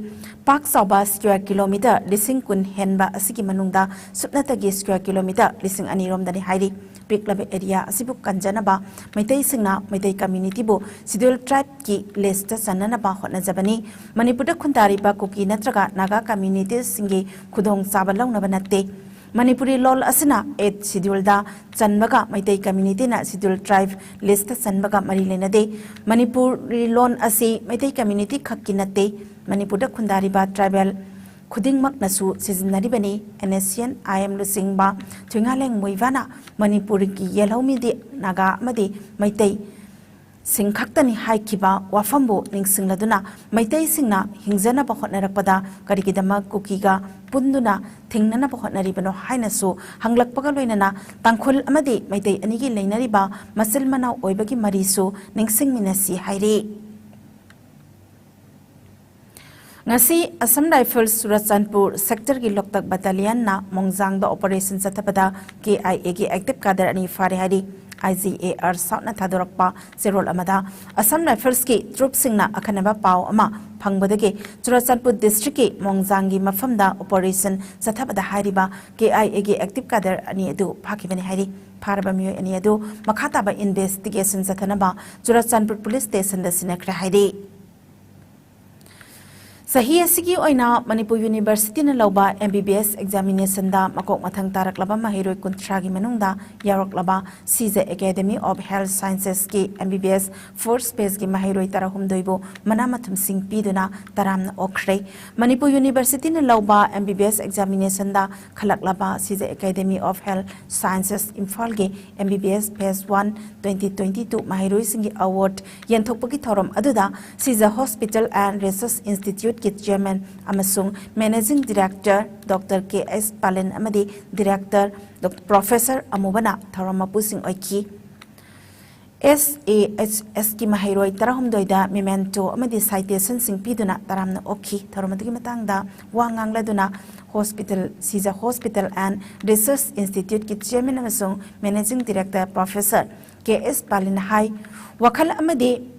ꯄꯥꯛ ꯆꯥꯎꯕ ꯁ꯭ꯀ꯭ꯋꯥꯔ ꯀꯤꯂꯣꯃꯤꯇꯔ ꯂꯤꯁꯤꯡ ꯀꯨꯟ ꯍꯦꯟꯕ ꯑꯁꯤꯒꯤ ꯃꯅꯨꯡꯗ ꯁꯨꯞꯅꯇꯒꯤ ꯁ꯭ꯀ꯭ꯋꯥꯔ ꯀꯤꯂꯣꯃꯤꯇꯔ ꯂꯤꯁꯤꯡ ꯑꯅꯤ ꯔꯣꯝꯗꯅꯤ ꯍꯥꯏꯔꯤ꯫ ꯄꯤꯛꯂꯕ ꯑꯦꯔꯤꯌꯥ ꯑꯁꯤꯕꯨ ꯀꯟꯖꯅꯕ ꯃꯩꯇꯩꯁꯤꯡꯅ ꯃꯩꯇꯩ ꯀꯝꯃ꯭ꯌꯨꯅꯤꯇꯤꯕꯨ ꯁꯤꯗ꯭ꯌꯨꯜ ꯇ꯭ꯔꯥꯏꯕꯀꯤ ꯂꯤꯁꯇ ꯆꯟꯅꯅꯕ ꯍꯣꯠꯅꯖꯕꯅꯤ꯫ ꯃꯅꯤꯄꯨꯔꯗ ꯈꯨꯟꯗꯥꯔꯤꯕ ꯀꯨꯀꯤ ꯅꯠꯇ꯭ꯔꯒ ꯅꯥꯒꯥ ꯀꯝꯃ꯭ꯌꯨꯅꯤꯇꯤꯁꯤꯡꯒꯤ ꯈꯨꯗꯣꯡꯆꯥꯕ ꯂꯧꯅꯕ ꯅꯠꯇꯦ꯫ ꯃꯅꯤꯄꯨꯔꯤ ꯂꯣꯜ ꯑꯁꯤꯅ ꯑꯩꯠ ꯁꯤꯗ꯭ꯌꯨꯜꯗ ꯆꯟꯕꯒ ꯃꯩꯇꯩ ꯀꯝꯃ꯭ꯌꯨꯅꯤꯇꯤꯅ ꯁꯤꯗ꯭ꯌꯨꯜ ꯇ꯭ꯔꯥꯏꯕ ꯂꯤꯁꯇ ꯆꯟꯕꯒ ꯃꯔꯤ ꯂꯩꯅꯗꯦ꯫ ꯃꯅꯤꯄꯨꯔꯤ ꯂꯣꯟ ꯑꯁꯤ ꯃꯩꯇꯩ ꯀꯝꯃ꯭ꯌꯨꯅꯤꯇꯤ ꯈꯛꯀꯤ ꯅꯠꯇꯦ, ꯃꯅꯤꯄꯨꯔꯗ ꯈꯨꯟꯗꯥꯔꯤꯕ ꯇ꯭ꯔꯥꯏꯕꯦꯜ ꯈꯨꯗꯤꯡꯃꯛꯅꯁꯨ ꯁꯤꯖꯤꯟꯅꯔꯤꯕꯅꯤ꯫ And S C and I M ꯂꯨꯆꯤꯡꯕ ꯊꯣꯏꯉꯥꯂꯦꯡ ꯃꯨꯏꯕꯥꯅ ꯃꯅꯤꯄꯨꯔꯒꯤ ꯌꯦꯜꯍꯧꯃꯤꯗꯤ ꯅꯥꯒꯥ ꯑꯃꯗꯤ ꯃꯩꯇꯩ ꯁꯤꯡ ꯈꯛꯇꯅꯤ ꯍꯥꯏꯈꯤꯕ ꯋꯥꯐꯝꯕꯨ ꯅꯤꯡꯁꯤꯡꯂꯗꯨꯅ ꯃꯩꯇꯩꯁꯤꯡꯅ ꯍꯤꯡꯖꯅꯕ ꯍꯣꯠꯅꯔꯛꯄꯗ ꯀꯔꯤꯒꯤꯗꯃꯛ ꯀꯨꯀꯤꯒ ꯄꯨꯟꯗꯨꯅ ꯊꯤꯡꯅꯅꯕ ꯍꯣꯠꯅꯔꯤꯕꯅꯣ ꯍꯥꯏꯅꯁꯨ ꯍꯪꯂꯛꯄꯒ ꯂꯣꯏꯅꯅ ꯇꯥꯡꯈꯨꯜ ꯑꯃꯗꯤ ꯃꯩꯇꯩ ꯑꯅꯤꯒꯤ ꯂꯩꯅꯔꯤꯕ ꯃꯆꯤꯜ ꯃꯅꯥꯎ ꯑꯣꯏꯕꯒꯤ ꯃꯔꯤꯁꯨ ꯅꯤꯡꯁꯤꯡꯃꯤꯟꯅꯁꯤ ꯍꯥꯏꯔꯤ꯫ ꯉꯁꯤ ꯑꯁꯥꯝ ꯔꯥꯏꯐꯜꯁ ꯆꯨꯔꯆꯥꯟꯄꯨꯔ ꯁꯦꯛꯇꯔꯒꯤ ꯂꯣꯛꯇꯥꯛ ꯕꯠꯇꯥꯂꯤꯌꯟꯅ ꯃꯣꯡꯖꯥꯡꯗ ꯑꯣꯄꯔꯦꯁꯟ ꯆꯠꯊꯕꯗ ꯀꯦ ꯑꯥꯏ ꯑꯦꯒꯤ ꯑꯦꯛꯇꯤꯚ ꯀꯥꯗꯔ ꯑꯅꯤ ꯐꯥꯔꯦ ꯍꯥꯏꯔꯤ꯫ I G A R Southꯅ ꯊꯥꯗꯣꯔꯛꯄ ꯆꯦꯔꯣꯜ ꯑꯃꯗ, Assam Riflesꯀꯤ troops ꯁꯤꯡꯅ ꯑꯈꯟꯅꯕ ꯄꯥꯎ ꯑꯃ ꯐꯪꯕꯗꯒꯤ ꯆꯨꯔꯆꯥꯟꯄꯨꯔ districtꯀꯤ ꯃꯣꯡꯖꯥꯡꯒꯤ ꯃꯐꯝꯗ operation ꯆꯠꯊꯕꯗ ꯍꯥꯏꯔꯤꯕ K I Aꯒꯤ active cadre ꯑꯅꯤ ꯑꯗꯨ ꯐꯥꯈꯤꯕꯅꯤ ꯍꯥꯏꯔꯤ꯫ ꯐꯥꯔꯕ ꯃꯤꯑꯣꯏ ꯑꯅꯤ ꯑꯗꯨ ꯃꯈꯥ ꯇꯥꯕ investigation ꯆꯠꯊꯅꯕ ꯆꯨꯔꯆꯥꯟꯄꯨꯔ police stationꯗ ꯁꯤꯟꯅꯈ꯭ꯔꯦ ꯍꯥꯏꯔꯤ꯫ ꯆꯍꯤ ꯑꯁꯤꯒꯤ ꯑꯣꯏꯅ ꯃꯅꯤꯄꯨꯔ Universityꯅ ꯂꯧꯕ M B B S examinationꯗ ꯃꯀꯣꯛ ꯃꯊꯪ ꯇꯥꯔꯛꯂꯕ ꯃꯍꯩꯔꯣꯏ ꯀꯨꯟꯊ꯭ꯔꯥꯒꯤ ꯃꯅꯨꯡꯗ ꯌꯥꯎꯔꯛꯂꯕ ꯁꯤꯖ Academy of Health Sciencesꯀꯤ M B B S first batchꯀꯤ ꯃꯍꯩꯔꯣꯏ ꯇꯔꯥꯍꯨꯝꯗꯣꯏꯕꯨ ꯃꯅꯥ ꯃꯊꯨꯝꯁꯤꯡ ꯄꯤꯗꯨꯅ ꯇꯔꯥꯝꯅ ꯑꯣꯛꯈ꯭ꯔꯦ꯫ ꯃꯅꯤꯄꯨꯔ Universityꯅ ꯂꯧꯕ M B B S examinationꯗ ꯈꯜꯂꯛꯂꯕ Shija Academy of Health Sciences ꯏꯝꯐꯥꯜꯒꯤ M B B S batch one twenty twenty two ꯃꯍꯩꯔꯣꯏꯁꯤꯡꯒꯤ award ꯌꯦꯟꯊꯣꯛꯄꯒꯤ ꯊꯧꯔꯝ ꯑꯗꯨꯗ ꯁꯤꯖ Hospital and Research Instituteꯀꯤ chairman ꯑꯃꯁꯨꯡ managing director Doctor K S ꯄꯥꯂꯤꯟ ꯑꯃꯗꯤ director Doctor Professor ꯑꯃꯨꯕꯅ ꯊꯧꯔꯝ ꯃꯄꯨꯁꯤꯡ ꯑꯣꯏꯈꯤ꯫ S A H Sꯀꯤ ꯃꯍꯩꯔꯣꯏ ꯇꯔꯥꯍꯨꯝꯗꯣꯏꯗ memento ꯑꯃꯗꯤ citationꯁꯤꯡ ꯄꯤꯗꯨꯅ ꯇꯔꯥꯝꯅ ꯑꯣꯛꯈꯤ꯫ ꯊꯧꯔꯝ ꯑꯗꯨꯒꯤ ꯃꯇꯥꯡꯗ ꯋꯥ ꯉꯥꯡꯂꯗꯨꯅ hospital, Shija Hospital and Research Instituteꯀꯤ chairman ꯑꯃꯁꯨꯡ managing director Professor K S ꯄꯥꯂꯤꯟꯅ ꯍꯥꯏ, ꯋꯥꯈꯜ ꯑꯃꯗꯤ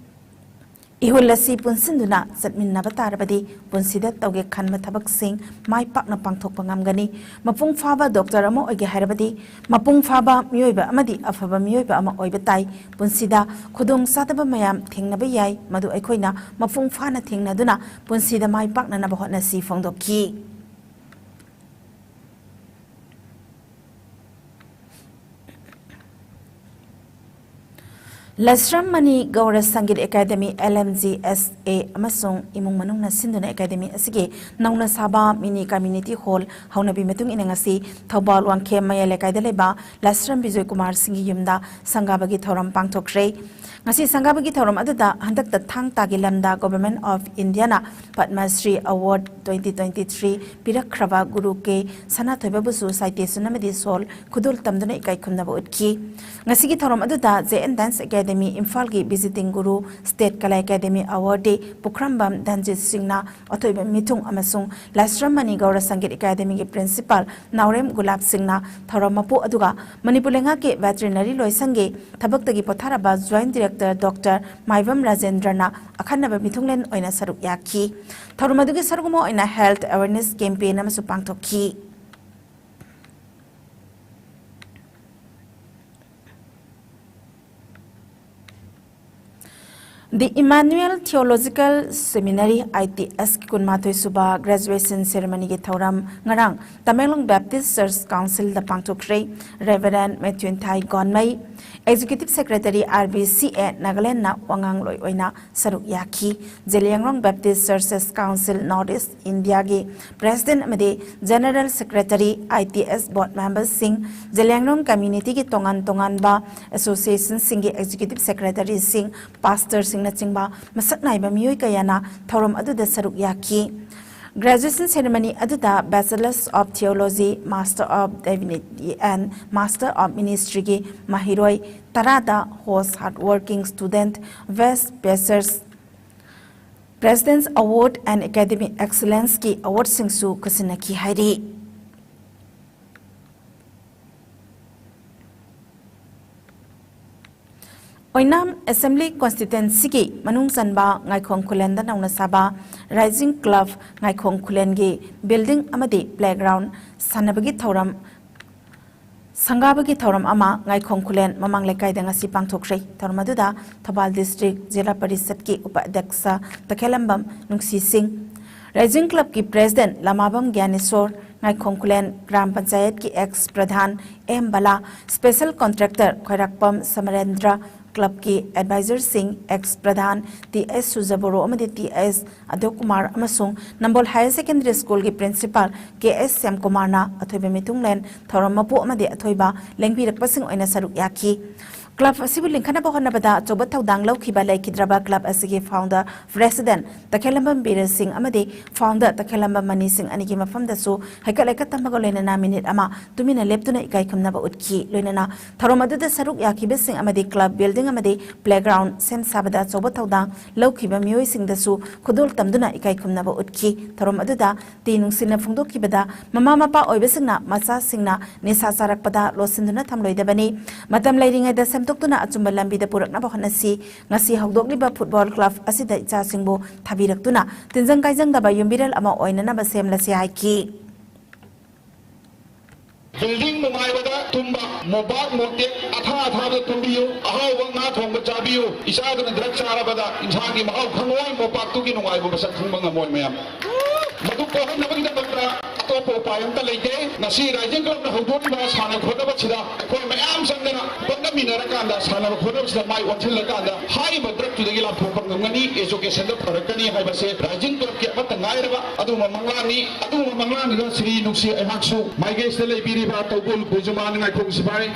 ꯏꯍꯨꯜ ꯑꯁꯤ ꯄꯨꯟꯁꯤꯟꯗꯨꯅ ꯆꯠꯃꯤꯟꯅꯕ ꯇꯥꯔꯕꯗꯤ ꯄꯨꯟꯁꯤꯗ ꯇꯧꯒꯦ ꯈꯟꯕ ꯊꯕꯛꯁꯤꯡ ꯃꯥꯏ ꯄꯥꯛꯅ ꯄꯥꯡꯊꯣꯛꯄ ꯉꯝꯒꯅꯤ꯫ ꯃꯄꯨꯡ ꯐꯥꯕ doctor ꯑꯃ ꯑꯣꯏꯒꯦ ꯍꯥꯏꯔꯕꯗꯤ ꯃꯄꯨꯡ ꯐꯥꯕ ꯃꯤꯑꯣꯏꯕ ꯑꯃꯗꯤ ꯑꯐꯕ ꯃꯤꯑꯣꯏꯕ ꯑꯃ ꯑꯣꯏꯕ ꯇꯥꯏ꯫ ꯄꯨꯟꯁꯤꯗ ꯈꯨꯗꯣꯡ ꯆꯥꯗꯕ ꯃꯌꯥꯝ ꯊꯦꯡꯅꯕ ꯌꯥꯏ, ꯃꯗꯨ ꯑꯩꯈꯣꯏꯅ ꯃꯄꯨꯡ ꯐꯥꯅ ꯊꯦꯡꯅꯗꯨꯅ ꯄꯨꯟꯁꯤꯗ ꯃꯥꯏ ꯄꯥꯛꯅꯅꯕ ꯍꯣꯠꯅꯁꯤ ꯐꯣꯡꯗꯣꯛꯈꯤ꯫ ꯂꯥꯏꯁ꯭ꯔꯝ money Gaura Sangeet academy, L M G S A, ꯑꯃꯁꯨꯡ ꯏꯃꯨꯡ ꯃꯅꯨꯡꯅ ꯁꯤꯟꯗꯨꯅ ꯑꯦꯀꯥꯗꯦꯃꯤ ꯑꯁꯤꯒꯤ ꯅꯧꯅ ꯁꯥꯕ mini community hall ꯍꯧꯅꯕꯤ ꯃꯇꯨꯡ ꯏꯟꯅ ꯉꯁꯤ ꯊꯧꯕꯥꯜ ꯋꯥꯡꯈꯦꯝ ꯃꯌꯥꯏ ꯂꯩꯀꯥꯏꯗ ꯂꯩꯕ ꯂꯥꯏꯁ꯭ꯔꯝ ꯕꯤꯖꯣꯏ ꯀꯨꯃꯥꯔ ꯁꯤꯡꯒꯤ ꯌꯨꯝꯗ ꯁꯪꯒꯥꯕꯒꯤ ꯊꯧꯔꯝ ꯄꯥꯡꯊꯣꯛꯈ꯭ꯔꯦ꯫ ꯉꯁꯤ ꯁꯪꯒꯥꯕꯒꯤ ꯊꯧꯔꯝ ꯑꯗꯨꯗ ꯍꯟꯗꯛꯇ ꯊꯥꯡ ꯇꯥꯒꯤ ꯂꯝꯗ Government of Indiaꯅ Padma Shri Award twenty twenty three ꯄꯤꯔꯛꯈ꯭ꯔꯕ ꯒꯨꯔꯨ ꯀꯦ ꯁꯅꯥꯊꯣꯏꯕꯕꯨꯁꯨ citation ꯑꯃꯗꯤ ꯁꯣꯜ ꯈꯨꯗꯣꯜ ꯇꯝꯗꯨꯅ ꯏꯀꯥꯏ ꯈꯨꯝꯅꯕ ꯎꯠꯈꯤ꯫ ꯉꯁꯤꯒꯤ ꯊꯧꯔꯝ ꯑꯗꯨꯗ J N Dance Academy academy ꯏꯝꯐꯥꯜꯒꯤ ꯚꯤꯖꯤꯇꯤꯡ ꯒꯨꯔꯨ, ꯁ꯭ꯇꯦꯠ ꯀꯂꯥ ꯑꯦꯀꯥꯗꯦꯃꯤ ꯑꯦꯋꯥꯔꯗꯤ ꯄꯨꯈ꯭ꯔꯝꯕꯝ ꯙꯟꯖꯤꯠ ꯁꯤꯡꯅ ꯑꯊꯣꯏꯕ ꯃꯤꯊꯨꯡ ꯑꯃꯁꯨꯡ ꯂꯥꯏꯁ꯭ꯔꯝ ꯃꯅꯤ ꯒꯧꯔ ꯁꯪꯒꯤꯠ ꯑꯦꯀꯥꯗꯦꯃꯤꯒꯤ ꯄ꯭ꯔꯤꯟꯁꯤꯄꯥꯜ ꯅꯥꯎꯔꯦꯝ ꯒꯨꯂꯥꯞ ꯁꯤꯡꯅ ꯊꯧꯔꯝ ꯃꯄꯨ ꯑꯗꯨꯒ ꯃꯅꯤꯄꯨꯔ ꯂꯩꯉꯥꯛꯀꯤ ꯚꯦꯇꯔꯤꯅꯔꯤ ꯂꯣꯏꯁꯪꯒꯤ ꯊꯕꯛꯇꯒꯤ ꯄꯣꯊꯥꯔꯕ ꯖꯣꯏꯟꯠ ꯗꯤꯔꯦꯛꯇꯔ ꯗꯣꯛꯇꯔ ꯃꯥꯏꯕꯝ ꯔꯥꯖꯦꯟꯗ꯭ꯔꯅ ꯑꯈꯟꯅꯕ ꯃꯤꯊꯨꯡꯂꯦꯟ ꯑꯣꯏꯅ ꯁꯔꯨꯛ ꯌꯥꯈꯤ꯫ ꯊꯧꯔꯝ ꯑꯗꯨꯒꯤ ꯁꯔꯨꯛ ꯑꯃ ꯑꯣꯏꯅ ꯍꯦꯜꯊ ꯑꯦꯋꯦꯔꯅꯦꯁ ꯀꯦꯝꯄꯦꯟ ꯑꯃꯁꯨ ꯄꯥꯡꯊꯣꯛꯈꯤ꯫ The Emmanuel Theological Seminary, I T S, ꯀꯤ ꯀꯨꯟꯃꯥꯊꯣꯏ ꯁꯨꯕ ꯒ꯭ꯔꯦꯖꯨꯑꯦꯁꯟ ꯁꯦꯔꯦꯃꯅꯤꯒꯤ ꯊꯧꯔꯝ ꯉꯔꯥꯡ ꯇꯃꯦꯡꯂꯣꯡ ꯕꯦꯞꯇꯤꯁ ꯆꯔꯆ ꯀꯥꯎꯟꯁꯤꯜꯗ ꯄꯥꯡꯊꯣꯛꯈ꯭ꯔꯦ꯫ Reverend Methuenthai Gonmei, executive secretary, R B C A ꯅꯥꯒꯥꯂꯦꯟꯗꯅ ꯋꯥꯉꯥꯡꯂꯣꯏ ꯑꯣꯏꯅ ꯁꯔꯨꯛ ꯌꯥꯈꯤ꯫ Zeliangrong baptist churches council north east ꯏꯟꯗꯤꯌꯥꯒꯤ ꯄ꯭ꯔꯦꯁꯤꯗꯦꯟꯠ ꯑꯃꯗꯤ general secretary, I T S board ꯃꯦꯝꯕꯔꯁꯤꯡ, ꯖꯦꯂꯤꯌꯥꯡꯔꯣꯡ ꯀꯝꯃ꯭ꯌꯨꯅꯤꯇꯤꯒꯤ ꯇꯣꯉꯥꯟ ꯇꯣꯉꯥꯟꯕ ꯑꯦꯁꯣꯁꯤꯌꯦꯁꯟꯁꯤꯡꯒꯤ ꯑꯦꯛꯖꯤꯀ꯭ꯌꯨꯇꯤꯚ ꯁꯦꯀ꯭ꯔꯦꯇꯔꯤꯁꯤꯡ, ꯄꯥꯁꯇꯔꯁꯤꯡꯅꯆꯤꯡꯕ ꯃꯁꯛ ꯅꯥꯏꯕ ꯃꯤꯑꯣꯏ ꯀꯌꯥꯅ ꯊꯧꯔꯝ ꯑꯗꯨꯗ ꯁꯔꯨꯛ ꯌꯥꯈꯤ꯫ ꯒ꯭ꯔꯦꯖꯨꯑꯦꯁꯟ ꯁꯦꯔꯦꯃꯅꯤ ꯑꯗꯨꯗ Bachelors of Theology, Master of Divinity and Master of Ministryꯒꯤ ꯃꯍꯩꯔꯣꯏ ꯇꯔꯥꯗ ꯍꯣꯁ hard working student, best bachelors, President's Award and Academic Excellenceꯀꯤ ꯑꯦꯋꯥꯔꯗꯁꯤꯡꯁꯨ ꯈꯨꯠꯁꯤꯟꯅꯈꯤ ꯍꯥꯏꯔꯤ꯫ ꯑꯣꯏꯅꯥꯝ ꯑꯦꯁꯦꯝꯕ꯭ꯂꯤ ꯀꯣꯟꯁꯇꯤꯇ꯭ꯋꯦꯟꯁꯤꯒꯤ ꯃꯅꯨꯡ ꯆꯟꯕ ꯉꯥꯏꯈꯣꯡ ꯈꯨꯂꯦꯟꯗ ꯅꯧꯅ ꯁꯥꯕ ꯔꯥꯏꯖꯤꯡ ꯀ꯭ꯂꯕ ꯉꯥꯏꯈꯣꯡ ꯈꯨꯂꯦꯟꯒꯤ ꯕꯤꯜꯗꯤꯡ ꯑꯃꯗꯤ ꯄ꯭ꯂꯦꯒ꯭ꯔꯥꯎꯟ ꯁꯥꯟꯅꯕꯒꯤ ꯊꯧꯔꯝ, ꯁꯪꯒꯥꯕꯒꯤ ꯊꯧꯔꯝ ꯑꯃ ꯉꯥꯏꯈꯣꯡ ꯈꯨꯂꯦꯟ ꯃꯃꯥꯡ ꯂꯩꯀꯥꯏꯗ ꯉꯁꯤ ꯄꯥꯡꯊꯣꯛꯈ꯭ꯔꯦ꯫ ꯊꯧꯔꯝ ꯑꯗꯨꯗ ꯊꯧꯕꯥꯜ ꯗꯤꯁꯇ꯭ꯔꯤꯛ ꯖꯤꯂꯥ ꯄꯔꯤꯁꯠꯀꯤ ꯎꯄꯥꯙ꯭ꯌꯛꯁ ꯇꯈꯦꯂꯝꯕꯝ ꯅꯨꯡꯁꯤ ꯁꯤꯡ, ꯔꯥꯏꯖꯤꯡ ꯀ꯭ꯂꯕꯀꯤ ꯄ꯭ꯔꯦꯁꯤꯗꯦꯟꯠ ꯂꯃꯥꯕꯝ ꯒ꯭ꯌꯥꯅꯦꯁꯣꯔ, ꯉꯥꯏꯈꯣꯡ ꯈꯨꯂꯦꯟ ꯒ꯭ꯔꯥꯝ ꯄꯟꯆꯥꯌꯠꯀꯤ ꯑꯦꯛꯁ ꯄ꯭ꯔꯙꯥꯟ ꯑꯦꯝ ꯕꯂꯥ, ꯁ꯭ꯄꯦꯁꯦꯜ ꯀꯣꯟꯇ꯭ꯔꯦꯛꯇꯔ ꯈ꯭ꯋꯥꯏꯔꯥꯛꯄꯝ ꯁꯃꯔꯦꯟꯗ꯭ꯔ, ꯀ꯭ꯂꯕꯀꯤ ꯑꯦꯗꯚꯥꯏꯖꯔꯁꯤꯡ ꯑꯦꯛꯁ ꯄ꯭ꯔꯙꯥꯟ ꯇꯤ ꯑꯦꯁ ꯁꯨꯖꯕꯣꯔꯣ ꯑꯃꯗꯤ ꯇꯤ ꯑꯦꯁ ꯑꯗꯣ ꯀꯨꯃꯥꯔ ꯑꯃꯁꯨꯡ ꯅꯝꯕꯣꯜ ꯍꯥꯌꯔ ꯁꯦꯀꯦꯟꯗꯔꯤ ꯁ꯭ꯀꯨꯜꯒꯤ ꯄ꯭ꯔꯤꯟꯁꯤꯄꯥꯜ ꯀꯦ ꯑꯦꯁ ꯁ꯭ꯌꯥꯝꯀꯨꯃꯥꯔꯅ ꯑꯊꯣꯏꯕ ꯃꯤꯊꯨꯡꯂꯦꯟ, ꯊꯧꯔꯝ ꯃꯄꯨ ꯑꯃꯗꯤ ꯑꯊꯣꯏꯕ ꯂꯦꯡꯕꯤꯔꯛꯄꯁꯤꯡ ꯑꯣꯏꯅ ꯁꯔꯨꯛ ꯌꯥꯈꯤ꯫ ꯀ꯭ꯂꯕ ꯑꯁꯤꯕꯨ ꯂꯤꯡꯈꯠꯅꯕ ꯍꯣꯠꯅꯕꯗ ꯑꯆꯧꯕ ꯊꯧꯗꯥꯡ ꯂꯧꯈꯤꯕ ꯂꯩꯈꯤꯗ꯭ꯔꯕ ꯀ꯭ꯂꯕ ꯑꯁꯤꯒꯤ ꯐꯥꯎꯟꯗꯔ ꯄ꯭ꯔꯦꯁꯤꯗꯦꯟꯠ ꯇꯈꯦꯜꯂꯝꯕꯝ ꯕꯤꯔꯦꯟ ꯁꯤꯡ ꯑꯃꯗꯤ ꯐꯥꯎꯟꯗꯔ ꯇꯈꯦꯜꯂꯝꯕꯝ ꯃꯅꯤ ꯁꯤꯡ ꯑꯅꯤꯒꯤ ꯃꯐꯝꯗꯁꯨ ꯍꯩꯀꯠ ꯂꯩꯀꯠ ꯇꯝꯕꯒ ꯂꯣꯏꯅꯅ ꯃꯤꯅꯤꯠ ꯑꯃ ꯇꯨꯃꯤꯟꯅ ꯂꯦꯞꯇꯨꯅ ꯏꯀꯥꯏ ꯈꯨꯝꯅꯕ ꯎꯠꯈꯤ꯫ ꯂꯣꯏꯅꯅ ꯊꯧꯔꯝ ꯑꯗꯨꯗ ꯁꯔꯨꯛ ꯌꯥꯈꯤꯕꯁꯤꯡ ꯑꯃꯗꯤ ꯀ꯭ꯂꯕ ꯕꯤꯜꯗꯤꯡ ꯑꯃꯗꯤ ꯄ꯭ꯂꯦꯒ꯭ꯔꯥꯎꯟ ꯁꯦꯝ ꯁꯥꯕꯗ ꯑꯆꯧꯕ ꯊꯧꯗꯥꯡ ꯂꯧꯈꯤꯕ ꯃꯤꯑꯣꯏꯁꯤꯡꯗꯁꯨ ꯈꯨꯗꯣꯜ ꯇꯝꯗꯨꯅ ꯏꯀꯥꯏ ꯈꯨꯝꯅꯕ ꯎꯠꯈꯤ꯫ ꯊꯧꯔꯝ ꯑꯗꯨꯗ ꯇꯤ ꯅꯨꯡꯁꯤꯅ ꯐꯣꯡꯗꯣꯛꯈꯤꯕꯗ, ꯃꯃꯥ ꯃꯄꯥ ꯑꯣꯏꯕꯁꯤꯡꯅ ꯃꯆꯥꯁꯤꯡꯅ ꯅꯤꯁꯥ ꯆꯥꯔꯛꯄꯗ ꯂꯣꯠꯁꯤꯟꯗꯨꯅ ꯊꯝꯂꯣꯏꯗꯕꯅꯤ꯫ ꯃꯇꯝ ꯂꯩꯔꯤꯉꯩꯗ ꯁꯦꯝꯗꯣꯛꯇꯨꯅ ꯑꯆꯨꯝꯕ ꯂꯝꯕꯤꯗ ꯄꯨꯔꯛꯅꯕ ꯍꯣꯠꯅꯁꯤ꯫ ꯉꯁꯤ ꯍꯧꯗꯣꯛꯂꯤꯕ ꯐꯨꯠꯕꯣꯜ ꯀ꯭ꯂꯕ ꯑꯁꯤꯗ ꯏꯆꯥꯁꯤꯡꯕꯨ ꯊꯥꯕꯤꯔꯛꯇꯨꯅ ꯇꯤꯟꯖꯪ ꯀꯥꯏꯖꯪꯗꯕ ꯌꯨꯝꯕꯤꯔꯦꯜ ꯑꯃ ꯑꯣꯏꯅꯅꯕ ꯁꯦꯝꯂꯁꯤ ꯍꯥꯏꯈꯤ꯫ ꯕꯤꯜꯗꯤꯡ ꯅꯨꯡꯉꯥꯏꯕꯗ ꯇꯨꯝꯕ, ꯃꯣꯝꯄꯥꯛ ꯃꯣꯇꯦꯛ ꯑꯊꯥ ꯑꯊꯥꯕꯗ ꯇꯨꯝꯕꯤꯌꯨ, ꯑꯍꯥꯎꯕ ꯉꯥ ꯊꯣꯡꯕ ꯆꯥꯕꯤꯌꯨ, ꯏꯆꯥꯗꯨꯅ ꯗ꯭ꯔꯒ ꯆꯥꯔꯕꯗ ꯏꯟꯁꯥꯡꯒꯤ ꯃꯍꯥꯎ ꯈꯪꯉꯣꯏ, ꯃꯣꯝꯄꯥꯛꯇꯨꯒꯤ ꯅꯨꯡꯉꯥꯏꯕ ꯃꯁꯛ ꯈꯪꯕ ꯉꯝꯃꯣꯏ ꯃꯌꯥꯝ꯫ ꯃꯗꯨ ꯀꯣꯛꯍꯟꯅꯕꯒꯤꯗꯃꯛꯇ ꯑꯇꯣꯞꯄ ꯎꯄꯥꯏ ꯑꯝꯇ ꯂꯩꯇꯦ꯫ ꯉꯁꯤ ꯔꯥꯏꯖꯤꯡ ꯀ꯭ꯂꯕꯅ ꯍꯧꯗꯣꯛꯂꯤꯕ ꯁꯥꯟꯅ ꯈꯣꯠꯅꯕꯁꯤꯗ ꯑꯩꯈꯣꯏ ꯃꯌꯥꯝ ꯆꯪꯗꯅ ꯍꯣꯠꯅꯃꯤꯟꯅꯔꯀꯥꯟꯗ, ꯁꯥꯟꯅꯕ ꯈꯣꯠꯅꯕꯁꯤꯗ ꯃꯥꯏ ꯑꯣꯟꯁꯤꯜꯂꯀꯥꯟꯗ ꯍꯥꯏꯔꯤꯕ ꯗ꯭ꯔꯒꯇꯨꯗꯒꯤ ꯂꯥꯞꯊꯣꯛꯄ ꯉꯝꯒꯅꯤ, ꯑꯦꯖꯨꯀꯦꯁꯟꯗ ꯐꯔꯛꯀꯅꯤ ꯍꯥꯏꯕꯁꯦ ꯔꯥꯏꯖꯤꯡ ꯀ꯭ꯂꯕꯀꯤ ꯑꯃꯠꯇ ꯉꯥꯏꯔꯕ ꯑꯗꯨꯒꯨꯝꯕ ꯃꯪꯂꯥꯟꯅꯤ꯫ ꯑꯗꯨꯒꯨꯝꯕ ꯃꯪꯂꯥꯟꯗꯨꯗ ꯁꯤꯔꯤ ꯅꯨꯡꯁꯤ ꯑꯩꯍꯥꯛꯁꯨ ꯃꯥꯏꯀꯩꯁꯤꯗ ꯂꯩꯕꯤꯔꯤꯕ ꯇꯧꯕꯨꯜ ꯈꯣꯏꯖꯨꯃꯥꯟ ꯉꯥꯏꯈꯣꯡ ꯁꯤꯐꯥꯏ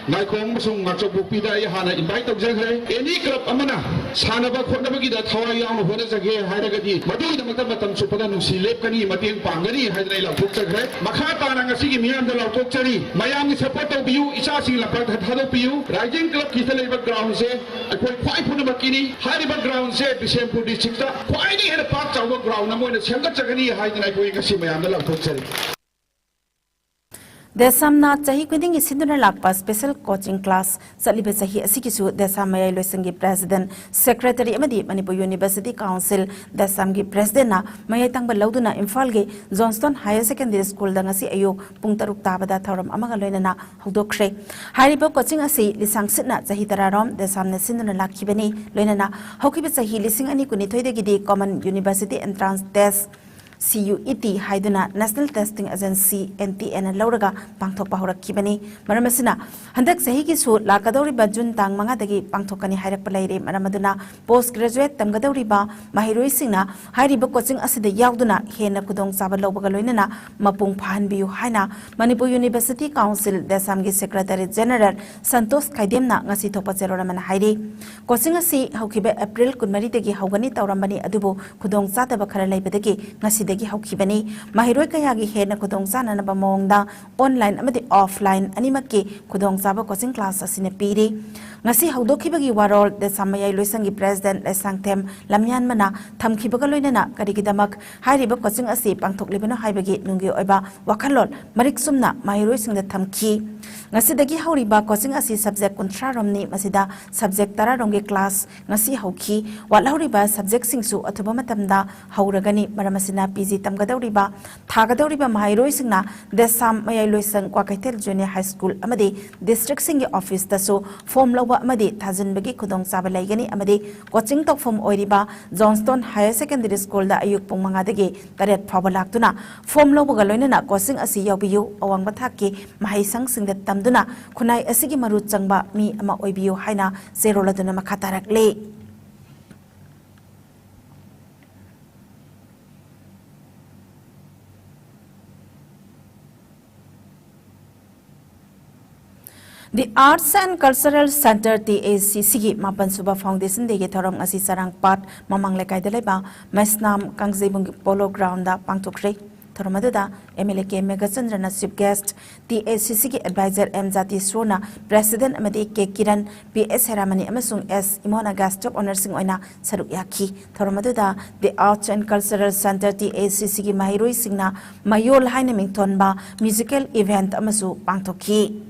ꯉꯥꯏꯈꯣꯡ ꯑꯃꯁꯨꯡ ꯉꯥꯆꯣꯛꯄꯣꯛꯄꯤꯗ ꯑꯩ ꯍꯥꯟꯅ ꯏꯟꯚꯥꯏꯠ ꯇꯧꯖꯈ꯭ꯔꯦ꯫ ꯑꯦꯅꯤ ꯀ꯭ꯂꯕ ꯑꯃꯅ ꯁꯥꯟꯅꯕ ꯈꯣꯠꯅꯕꯒꯤꯗ ꯊꯋꯥꯏ ꯌꯥꯎꯅ ꯍꯣꯠꯅꯖꯒꯦ ꯍꯥꯏꯔꯒꯗꯤ ꯃꯗꯨꯒꯤꯗꯃꯛꯇ ꯃꯇꯝ ꯆꯨꯞꯄꯗ ꯅꯨꯡꯁꯤ ꯂꯦꯞꯀꯅꯤ, ꯃꯇꯦꯡ ꯄꯥꯡꯒꯅꯤ ꯍꯥꯏꯗꯅ ꯑꯩ ꯂꯥꯎꯊꯣꯛꯆꯈ꯭ꯔꯦ꯫ ꯃꯈꯥ ꯇꯥꯅ ꯉꯁꯤꯒꯤ ꯃꯤꯌꯥꯝꯗ ꯂꯥꯎꯊꯣꯛꯆꯔꯤ, ꯃꯌꯥꯝꯒꯤ ꯁꯄꯣꯔꯠ ꯇꯧꯕꯤꯌꯨ, ꯏꯆꯥꯁꯤꯡ ꯂꯝꯄꯥꯛꯇ ꯊꯥꯗꯣꯛꯄꯤꯌꯨ꯫ ꯔꯥꯏꯖꯤꯡ ꯀ꯭ꯂꯕꯀꯤꯗ ꯂꯩꯕ ꯒ꯭ꯔꯥꯎꯟꯁꯦ ꯑꯩꯈꯣꯏ ꯈ꯭ꯋꯥꯏ ꯄꯨꯝꯅꯃꯛꯀꯤꯅꯤ꯫ ꯍꯥꯏꯔꯤꯕ ꯒ꯭ꯔꯥꯎꯟꯁꯦ ꯕꯤꯁꯦꯝꯄꯨꯔ ꯗꯤꯁꯇ꯭ꯔꯤꯛꯇ ꯈ꯭ꯋꯥꯏꯗꯒꯤ ꯍꯦꯟꯅ ꯄꯥꯛ ꯆꯥꯎꯕ ꯒ꯭ꯔꯥꯎꯟ ꯑꯃ ꯑꯣꯏꯅ ꯁꯦꯝꯒꯠꯆꯒꯅꯤ ꯍꯥꯏꯗꯅ ꯑꯩꯈꯣꯏ ꯉꯁꯤ ꯃꯌꯥꯝꯗ ꯂꯥꯎꯊꯣꯛꯆꯔꯤ꯫ ꯗꯦꯁꯥꯝꯅ ꯆꯍꯤ ꯈꯨꯗꯤꯡꯒꯤ ꯁꯤꯟꯗꯨꯅ ꯂꯥꯛꯄ ꯁ꯭ꯄꯦꯁꯦꯜ ꯀꯣꯆꯤꯡ ꯀ꯭ꯂꯥꯁ ꯆꯠꯂꯤꯕ ꯆꯍꯤ ꯑꯁꯤꯒꯤꯁꯨ ꯗꯦꯁꯥꯝ ꯃꯌꯥꯏ ꯂꯣꯏꯁꯪꯒꯤ ꯄ꯭ꯔꯦꯁꯤꯗꯦꯟꯠ, ꯁꯦꯀ꯭ꯔꯦꯇꯔꯤ ꯑꯃꯗꯤ ꯃꯅꯤꯄꯨꯔ ꯌꯨꯅꯤꯚꯔꯁꯤꯇꯤ ꯀꯥꯎꯟꯁꯤꯜ ꯗꯦꯁꯥꯝꯒꯤ ꯄ꯭ꯔꯦꯁꯤꯗꯦꯟꯠꯅ ꯃꯌꯥꯏ ꯊꯪꯕ ꯂꯧꯗꯨꯅ ꯏꯝꯐꯥꯜꯒꯤ ꯖꯣꯟꯁꯇꯣꯟ ꯍꯥꯌꯔ ꯁꯦꯀꯦꯟꯗꯔꯤ ꯁ꯭ꯀꯨꯜꯗ ꯉꯁꯤ ꯑꯌꯨꯛ ꯄꯨꯡ ꯇꯔꯨꯛ ꯇꯥꯕꯗ ꯊꯧꯔꯝ ꯑꯃꯒ ꯂꯣꯏꯅꯅ ꯍꯧꯗꯣꯛꯈ꯭ꯔꯦ꯫ ꯍꯥꯏꯔꯤꯕ ꯀꯣꯆꯤꯡ ꯑꯁꯤ ꯂꯤꯁꯥꯡ ꯁꯤꯠꯅ ꯆꯍꯤ ꯇꯔꯥꯔꯣꯝ ꯗꯦꯁꯥꯝꯅ ꯁꯤꯟꯗꯨꯅ ꯂꯥꯛꯈꯤꯕꯅꯤ꯫ ꯂꯣꯏꯅꯅ ꯍꯧꯈꯤꯕ ꯆꯍꯤ ꯂꯤꯁꯤꯡ ꯑꯅꯤ ꯀꯨꯟꯅꯤꯊꯣꯏꯗꯒꯤꯗꯤ ꯀꯣꯃꯟ ꯌꯨꯅꯤꯚꯔꯁꯤꯇꯤ ꯑꯦꯟꯇ꯭ꯔꯥꯟꯁ ꯇꯦꯁ ꯁꯤ ꯌꯨ ꯏ ꯇꯤ ꯍꯥꯏꯗꯨꯅ National Testing Agency, N T A ꯅ ꯂꯧꯔꯒ ꯄꯥꯡꯊꯣꯛꯄ ꯍꯧꯔꯛꯈꯤꯕꯅꯤ꯫ ꯃꯔꯝ ꯑꯁꯤꯅ, ꯍꯟꯗꯛ ꯆꯍꯤꯒꯤꯁꯨ ꯂꯥꯛꯀꯗꯧꯔꯤꯕ ꯖꯨꯟ ꯇꯥꯡ ꯃꯉꯥꯗꯒꯤ ꯄꯥꯡꯊꯣꯛꯀꯅꯤ ꯍꯥꯏꯔꯛꯄ ꯂꯩꯔꯦ꯫ ꯃꯔꯝ ꯑꯗꯨꯅ, post graduate ꯇꯝꯒꯗꯧꯔꯤꯕ ꯃꯍꯩꯔꯣꯏꯁꯤꯡꯅ ꯍꯥꯏꯔꯤꯕ coaching ꯑꯁꯤꯗ ꯌꯥꯎꯗꯨꯅ ꯍꯦꯟꯅ ꯈꯨꯗꯣꯡꯆꯥꯕ ꯂꯧꯕꯒ ꯂꯣꯏꯅꯅ ꯃꯄꯨꯡ ꯐꯥꯍꯟꯕꯤꯌꯨ ꯍꯥꯏꯅ Manipur University Council, ꯗꯦꯁꯥꯝꯒꯤ Secretary General Santosh ꯈꯥꯏꯗꯦꯝꯅ ꯉꯁꯤ ꯊꯣꯛꯄ ꯆꯦꯔꯣꯜ ꯑꯃꯅ ꯍꯥꯏꯔꯤ꯫ Coaching ꯑꯁꯤ ꯍꯧꯈꯤꯕ April ꯀꯨꯟꯃꯔꯤꯗꯒꯤ ꯍꯧꯒꯅꯤ ꯇꯧꯔꯝꯕꯅꯤ, ꯑꯗꯨꯕꯨ ꯈꯨꯗꯣꯡꯆꯥꯗꯕ ꯈꯔ ꯂꯩꯕꯗꯒꯤ ꯉꯁꯤꯗꯒꯤ ꯍꯧꯈꯤꯕꯅꯤ꯫ ꯃꯍꯩꯔꯣꯏ ꯀꯌꯥꯒꯤ ꯍꯦꯟꯅ ꯈꯨꯗꯣꯡꯆꯥꯅꯅꯕ ꯃꯑꯣꯡꯗ online ꯑꯃꯗꯤ offline ꯑꯅꯤꯃꯛꯀꯤ ꯈꯨꯗꯣꯡꯆꯥꯕ coaching class ꯑꯁꯤꯅ ꯄꯤꯔꯤ꯫ ꯉꯁꯤ ꯍꯧꯗꯣꯛꯈꯤꯕꯒꯤ ꯋꯥꯔꯣꯜ ꯗꯦꯁꯥꯝ ꯃꯌꯥꯏ ꯂꯣꯏꯁꯪꯒꯤ President ꯂꯩꯁꯥꯡꯊꯦꯝ ꯂꯝꯌꯥꯟꯃꯅ ꯊꯝꯈꯤꯕꯒ ꯂꯣꯏꯅꯅ ꯀꯔꯤꯒꯤꯗꯃꯛ ꯍꯥꯏꯔꯤꯕ coaching ꯑꯁꯤ ꯄꯥꯡꯊꯣꯛꯂꯤꯕꯅꯣ ꯍꯥꯏꯕꯒꯤ ꯅꯨꯡꯒꯤ ꯑꯣꯏꯕ ꯋꯥꯈꯜꯂꯣꯟ ꯃꯔꯤꯛ ꯆꯨꯝꯅ ꯃꯍꯩꯔꯣꯏꯁꯤꯡꯗ ꯊꯝꯈꯤ꯫ ꯉꯁꯤꯗꯒꯤ ꯍꯧꯔꯤꯕ coaching ꯑꯁꯤ subject ꯀꯨꯟꯊ꯭ꯔꯥ ꯔꯣꯝꯅꯤ꯫ ꯃꯁꯤꯗ subject ꯇꯔꯥ ꯔꯣꯝꯒꯤ class ꯉꯁꯤ ꯍꯧꯈꯤ꯫ ꯋꯥꯠꯍꯧꯔꯤꯕ subject ꯁꯤꯡꯁꯨ ꯑꯊꯨꯕ ꯃꯇꯝꯗ ꯍꯧꯔꯒꯅꯤ꯫ ꯃꯔꯝ ꯑꯁꯤꯅ, P G ꯇꯝꯒꯗꯧꯔꯤꯕ, ꯊꯥꯒꯗꯧꯔꯤꯕ ꯃꯍꯩꯔꯣꯏꯁꯤꯡꯅ ꯗꯦꯁꯥꯝ ꯃꯌꯥꯏ ꯂꯣꯏꯁꯪ ꯀ꯭ꯋꯥꯀꯩꯊꯦꯜ Junior High School ꯑꯃꯗꯤ district ꯁꯤꯡꯒꯤ office ꯇꯁꯨ form ꯂꯧꯕ ꯑꯃꯗꯤ ꯊꯥꯖꯤꯟꯕꯒꯤ ꯈꯨꯗꯣꯡꯆꯥꯕ ꯂꯩꯒꯅꯤ ꯑꯃꯗꯤ coaching ꯇꯧꯐꯝ ꯑꯣꯏꯔꯤꯕ Johnstone Higher Secondary School ꯗ ꯑꯌꯨꯛ ꯄꯨꯡ ꯃꯉꯥꯗꯒꯤ ꯇꯔꯦꯠ ꯐꯥꯎꯕ ꯂꯥꯛꯇꯨꯅ form ꯂꯧꯕꯒ ꯂꯣꯏꯅꯅ coaching ꯑꯁꯤ ꯌꯥꯎꯕꯤꯌꯨ꯫ ꯑꯋꯥꯡꯕ ꯊꯥꯛꯀꯤ ꯃꯍꯩꯁꯪꯁꯤꯡꯗ ꯇꯝꯗꯨꯅ ꯈꯨꯟꯅꯥꯏ ꯑꯁꯤꯒꯤ ꯃꯔꯨ ꯆꯪꯕ ꯃꯤ ꯑꯃ ꯑꯣꯏꯕꯤꯌꯨ ꯍꯥꯏꯅ ꯆꯦꯔꯣꯜ ꯑꯗꯨꯅ ꯃꯈꯥ ꯇꯥꯔꯛꯂꯤ꯫ The Arts and Cultural Centre, T A C C ꯒꯤ ꯃꯥꯄꯟ ꯁꯨꯕ Foundation Day ꯒꯤ ꯊꯧꯔꯝ ꯉꯁꯤ ꯆꯔꯥꯡꯄꯥꯠ ꯃꯃꯥꯡ ꯂꯩꯀꯥꯏꯗ ꯂꯩꯕ ꯃꯩꯁꯅꯥꯝ ꯀꯥꯡꯖꯩꯕꯨꯡꯒꯤ Polo Ground ꯗ ꯄꯥꯡꯊꯣꯛꯈ꯭ꯔꯦ꯫ ꯊꯧꯔꯝ ꯑꯗꯨꯗ M L A K ꯃꯦꯘꯆꯟꯗ꯭ꯔꯅ chief guest, T A C C ꯒꯤ advisor M ꯖꯥꯇꯤꯁꯣꯔꯅ president ꯑꯃꯗꯤ K ꯀꯤꯔꯟ, P S ꯍꯦꯔꯥꯃꯅꯤ ꯑꯃꯁꯨꯡ S ꯏꯃꯣꯅ guest of honour ꯁꯤꯡ ꯑꯣꯏꯅ ꯁꯔꯨꯛ ꯌꯥꯈꯤ꯫ ꯊꯧꯔꯝ ꯑꯗꯨꯗ The Arts and Cultural Centre, T A C C ꯒꯤ ꯃꯍꯩꯔꯣꯏꯁꯤꯡꯅ ꯃꯌꯣꯜ ꯍꯥꯏꯅ ꯃꯤꯡꯊꯣꯟꯕ musical event ꯑꯃꯁꯨ ꯄꯥꯡꯊꯣꯛꯈꯤ꯫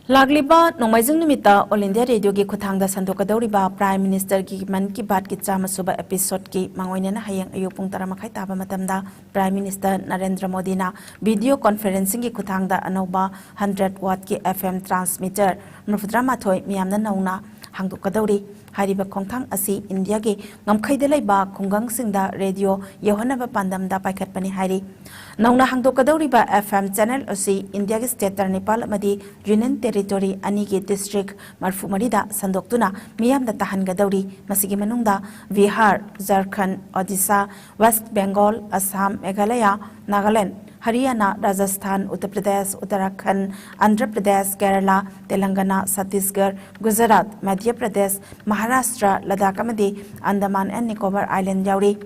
ꯂꯥꯛꯂꯤꯕ ꯅꯣꯡꯃꯥꯏꯖꯤꯡ ꯅꯨꯃꯤꯠꯇ All India Radioꯒꯤ ꯈꯨꯠꯊꯥꯡꯗ ꯁꯟꯗꯣꯛꯀꯗꯧꯔꯤꯕ Prime Ministerꯒꯤ ꯃꯟ ꯀꯤ ꯕꯥꯠꯀꯤ ꯆꯥꯝꯃ ꯁꯨꯕ episodeꯀꯤ ꯃꯥꯡꯑꯣꯏꯅꯅ ꯍꯌꯦꯡ ꯑꯌꯨꯛ ꯄꯨꯡ ꯇꯔꯥ ꯃꯈꯥꯏ ꯇꯥꯕ ꯃꯇꯝꯗ Prime Minister ꯅꯔꯦꯟꯗ꯭ꯔ ꯃꯣꯗꯤꯅ video conferencingꯒꯤ ꯈꯨꯠꯊꯥꯡꯗ ꯑꯅꯧꯕ hundred wattꯀꯤ F M transmitter ꯃꯔꯤꯐꯨꯇꯔꯥꯃꯥꯊꯣꯏ ꯃꯤꯌꯥꯝꯅ ꯅꯧꯅ ꯍꯥꯡꯗꯣꯛꯀꯗꯧꯔꯤ꯫ ꯍꯥꯏꯔꯤꯕ ꯈꯣꯡꯊꯥꯡ ꯑꯁꯤ ꯏꯟꯗꯤꯌꯥꯒꯤ ꯉꯝꯈꯩꯗ ꯂꯩꯕ ꯈꯨꯡꯒꯪꯁꯤꯡꯗ ꯔꯦꯗꯤꯑꯣ ꯌꯧꯍꯟꯅꯕ ꯄꯥꯟꯗꯝꯗ ꯄꯥꯏꯈꯠꯄꯅꯤ ꯍꯥꯏꯔꯤ꯫ ꯅꯧꯅ ꯍꯥꯡꯗꯣꯛꯀꯗꯧꯔꯤꯕ F M channel ꯑꯁꯤ ꯏꯟꯗꯤꯌꯥꯒꯤ state ꯇꯔꯥꯅꯤꯄꯥꯜ ꯑꯃꯗꯤ Union Territory ꯑꯅꯤꯒꯤ district ꯃꯔꯤꯐꯨꯃꯔꯤꯗ ꯁꯟꯗꯣꯛꯇꯨꯅ ꯃꯤꯌꯥꯝꯗ ꯇꯥꯍꯟꯒꯗꯧꯔꯤ꯫ ꯃꯁꯤꯒꯤ ꯃꯅꯨꯡꯗ ꯕꯤꯍꯥꯔ, ꯖꯔꯈꯟꯗ, ꯑꯣꯗꯤꯁꯥ, West Bengal, ꯑꯁꯥꯝ, ꯃꯦꯘꯥꯂꯌꯥ, ꯅꯥꯒꯥꯂꯦꯟꯗ, ꯍꯔꯤꯌꯥꯅꯥ, ꯔꯥꯖꯁꯊꯥꯟ, ꯎꯠꯇꯔ ꯄ꯭ꯔꯗꯦꯁ, ꯎꯠꯇꯔꯥꯈꯟꯗ, ꯑꯟꯙ꯭ꯔ ꯄ꯭ꯔꯗꯦꯁ, ꯀꯦꯔꯂꯥ, ꯇꯦꯂꯪꯒꯅꯥ, ꯁꯠꯇꯤꯁꯒꯔ, ꯒꯨꯖꯔꯥꯠ, ꯃꯙ꯭ꯌ ꯄ꯭ꯔꯗꯦꯁ, ꯃꯍꯥꯔꯥꯁꯇ꯭ꯔ, ꯂꯗꯥꯈ ꯑꯃꯗꯤ ꯑꯟꯗꯃꯥꯟ ꯑꯦꯟ ꯅꯤꯀꯣꯕꯔ ꯑꯥꯏꯂꯦꯟꯗ ꯌꯥꯎꯔꯤ꯫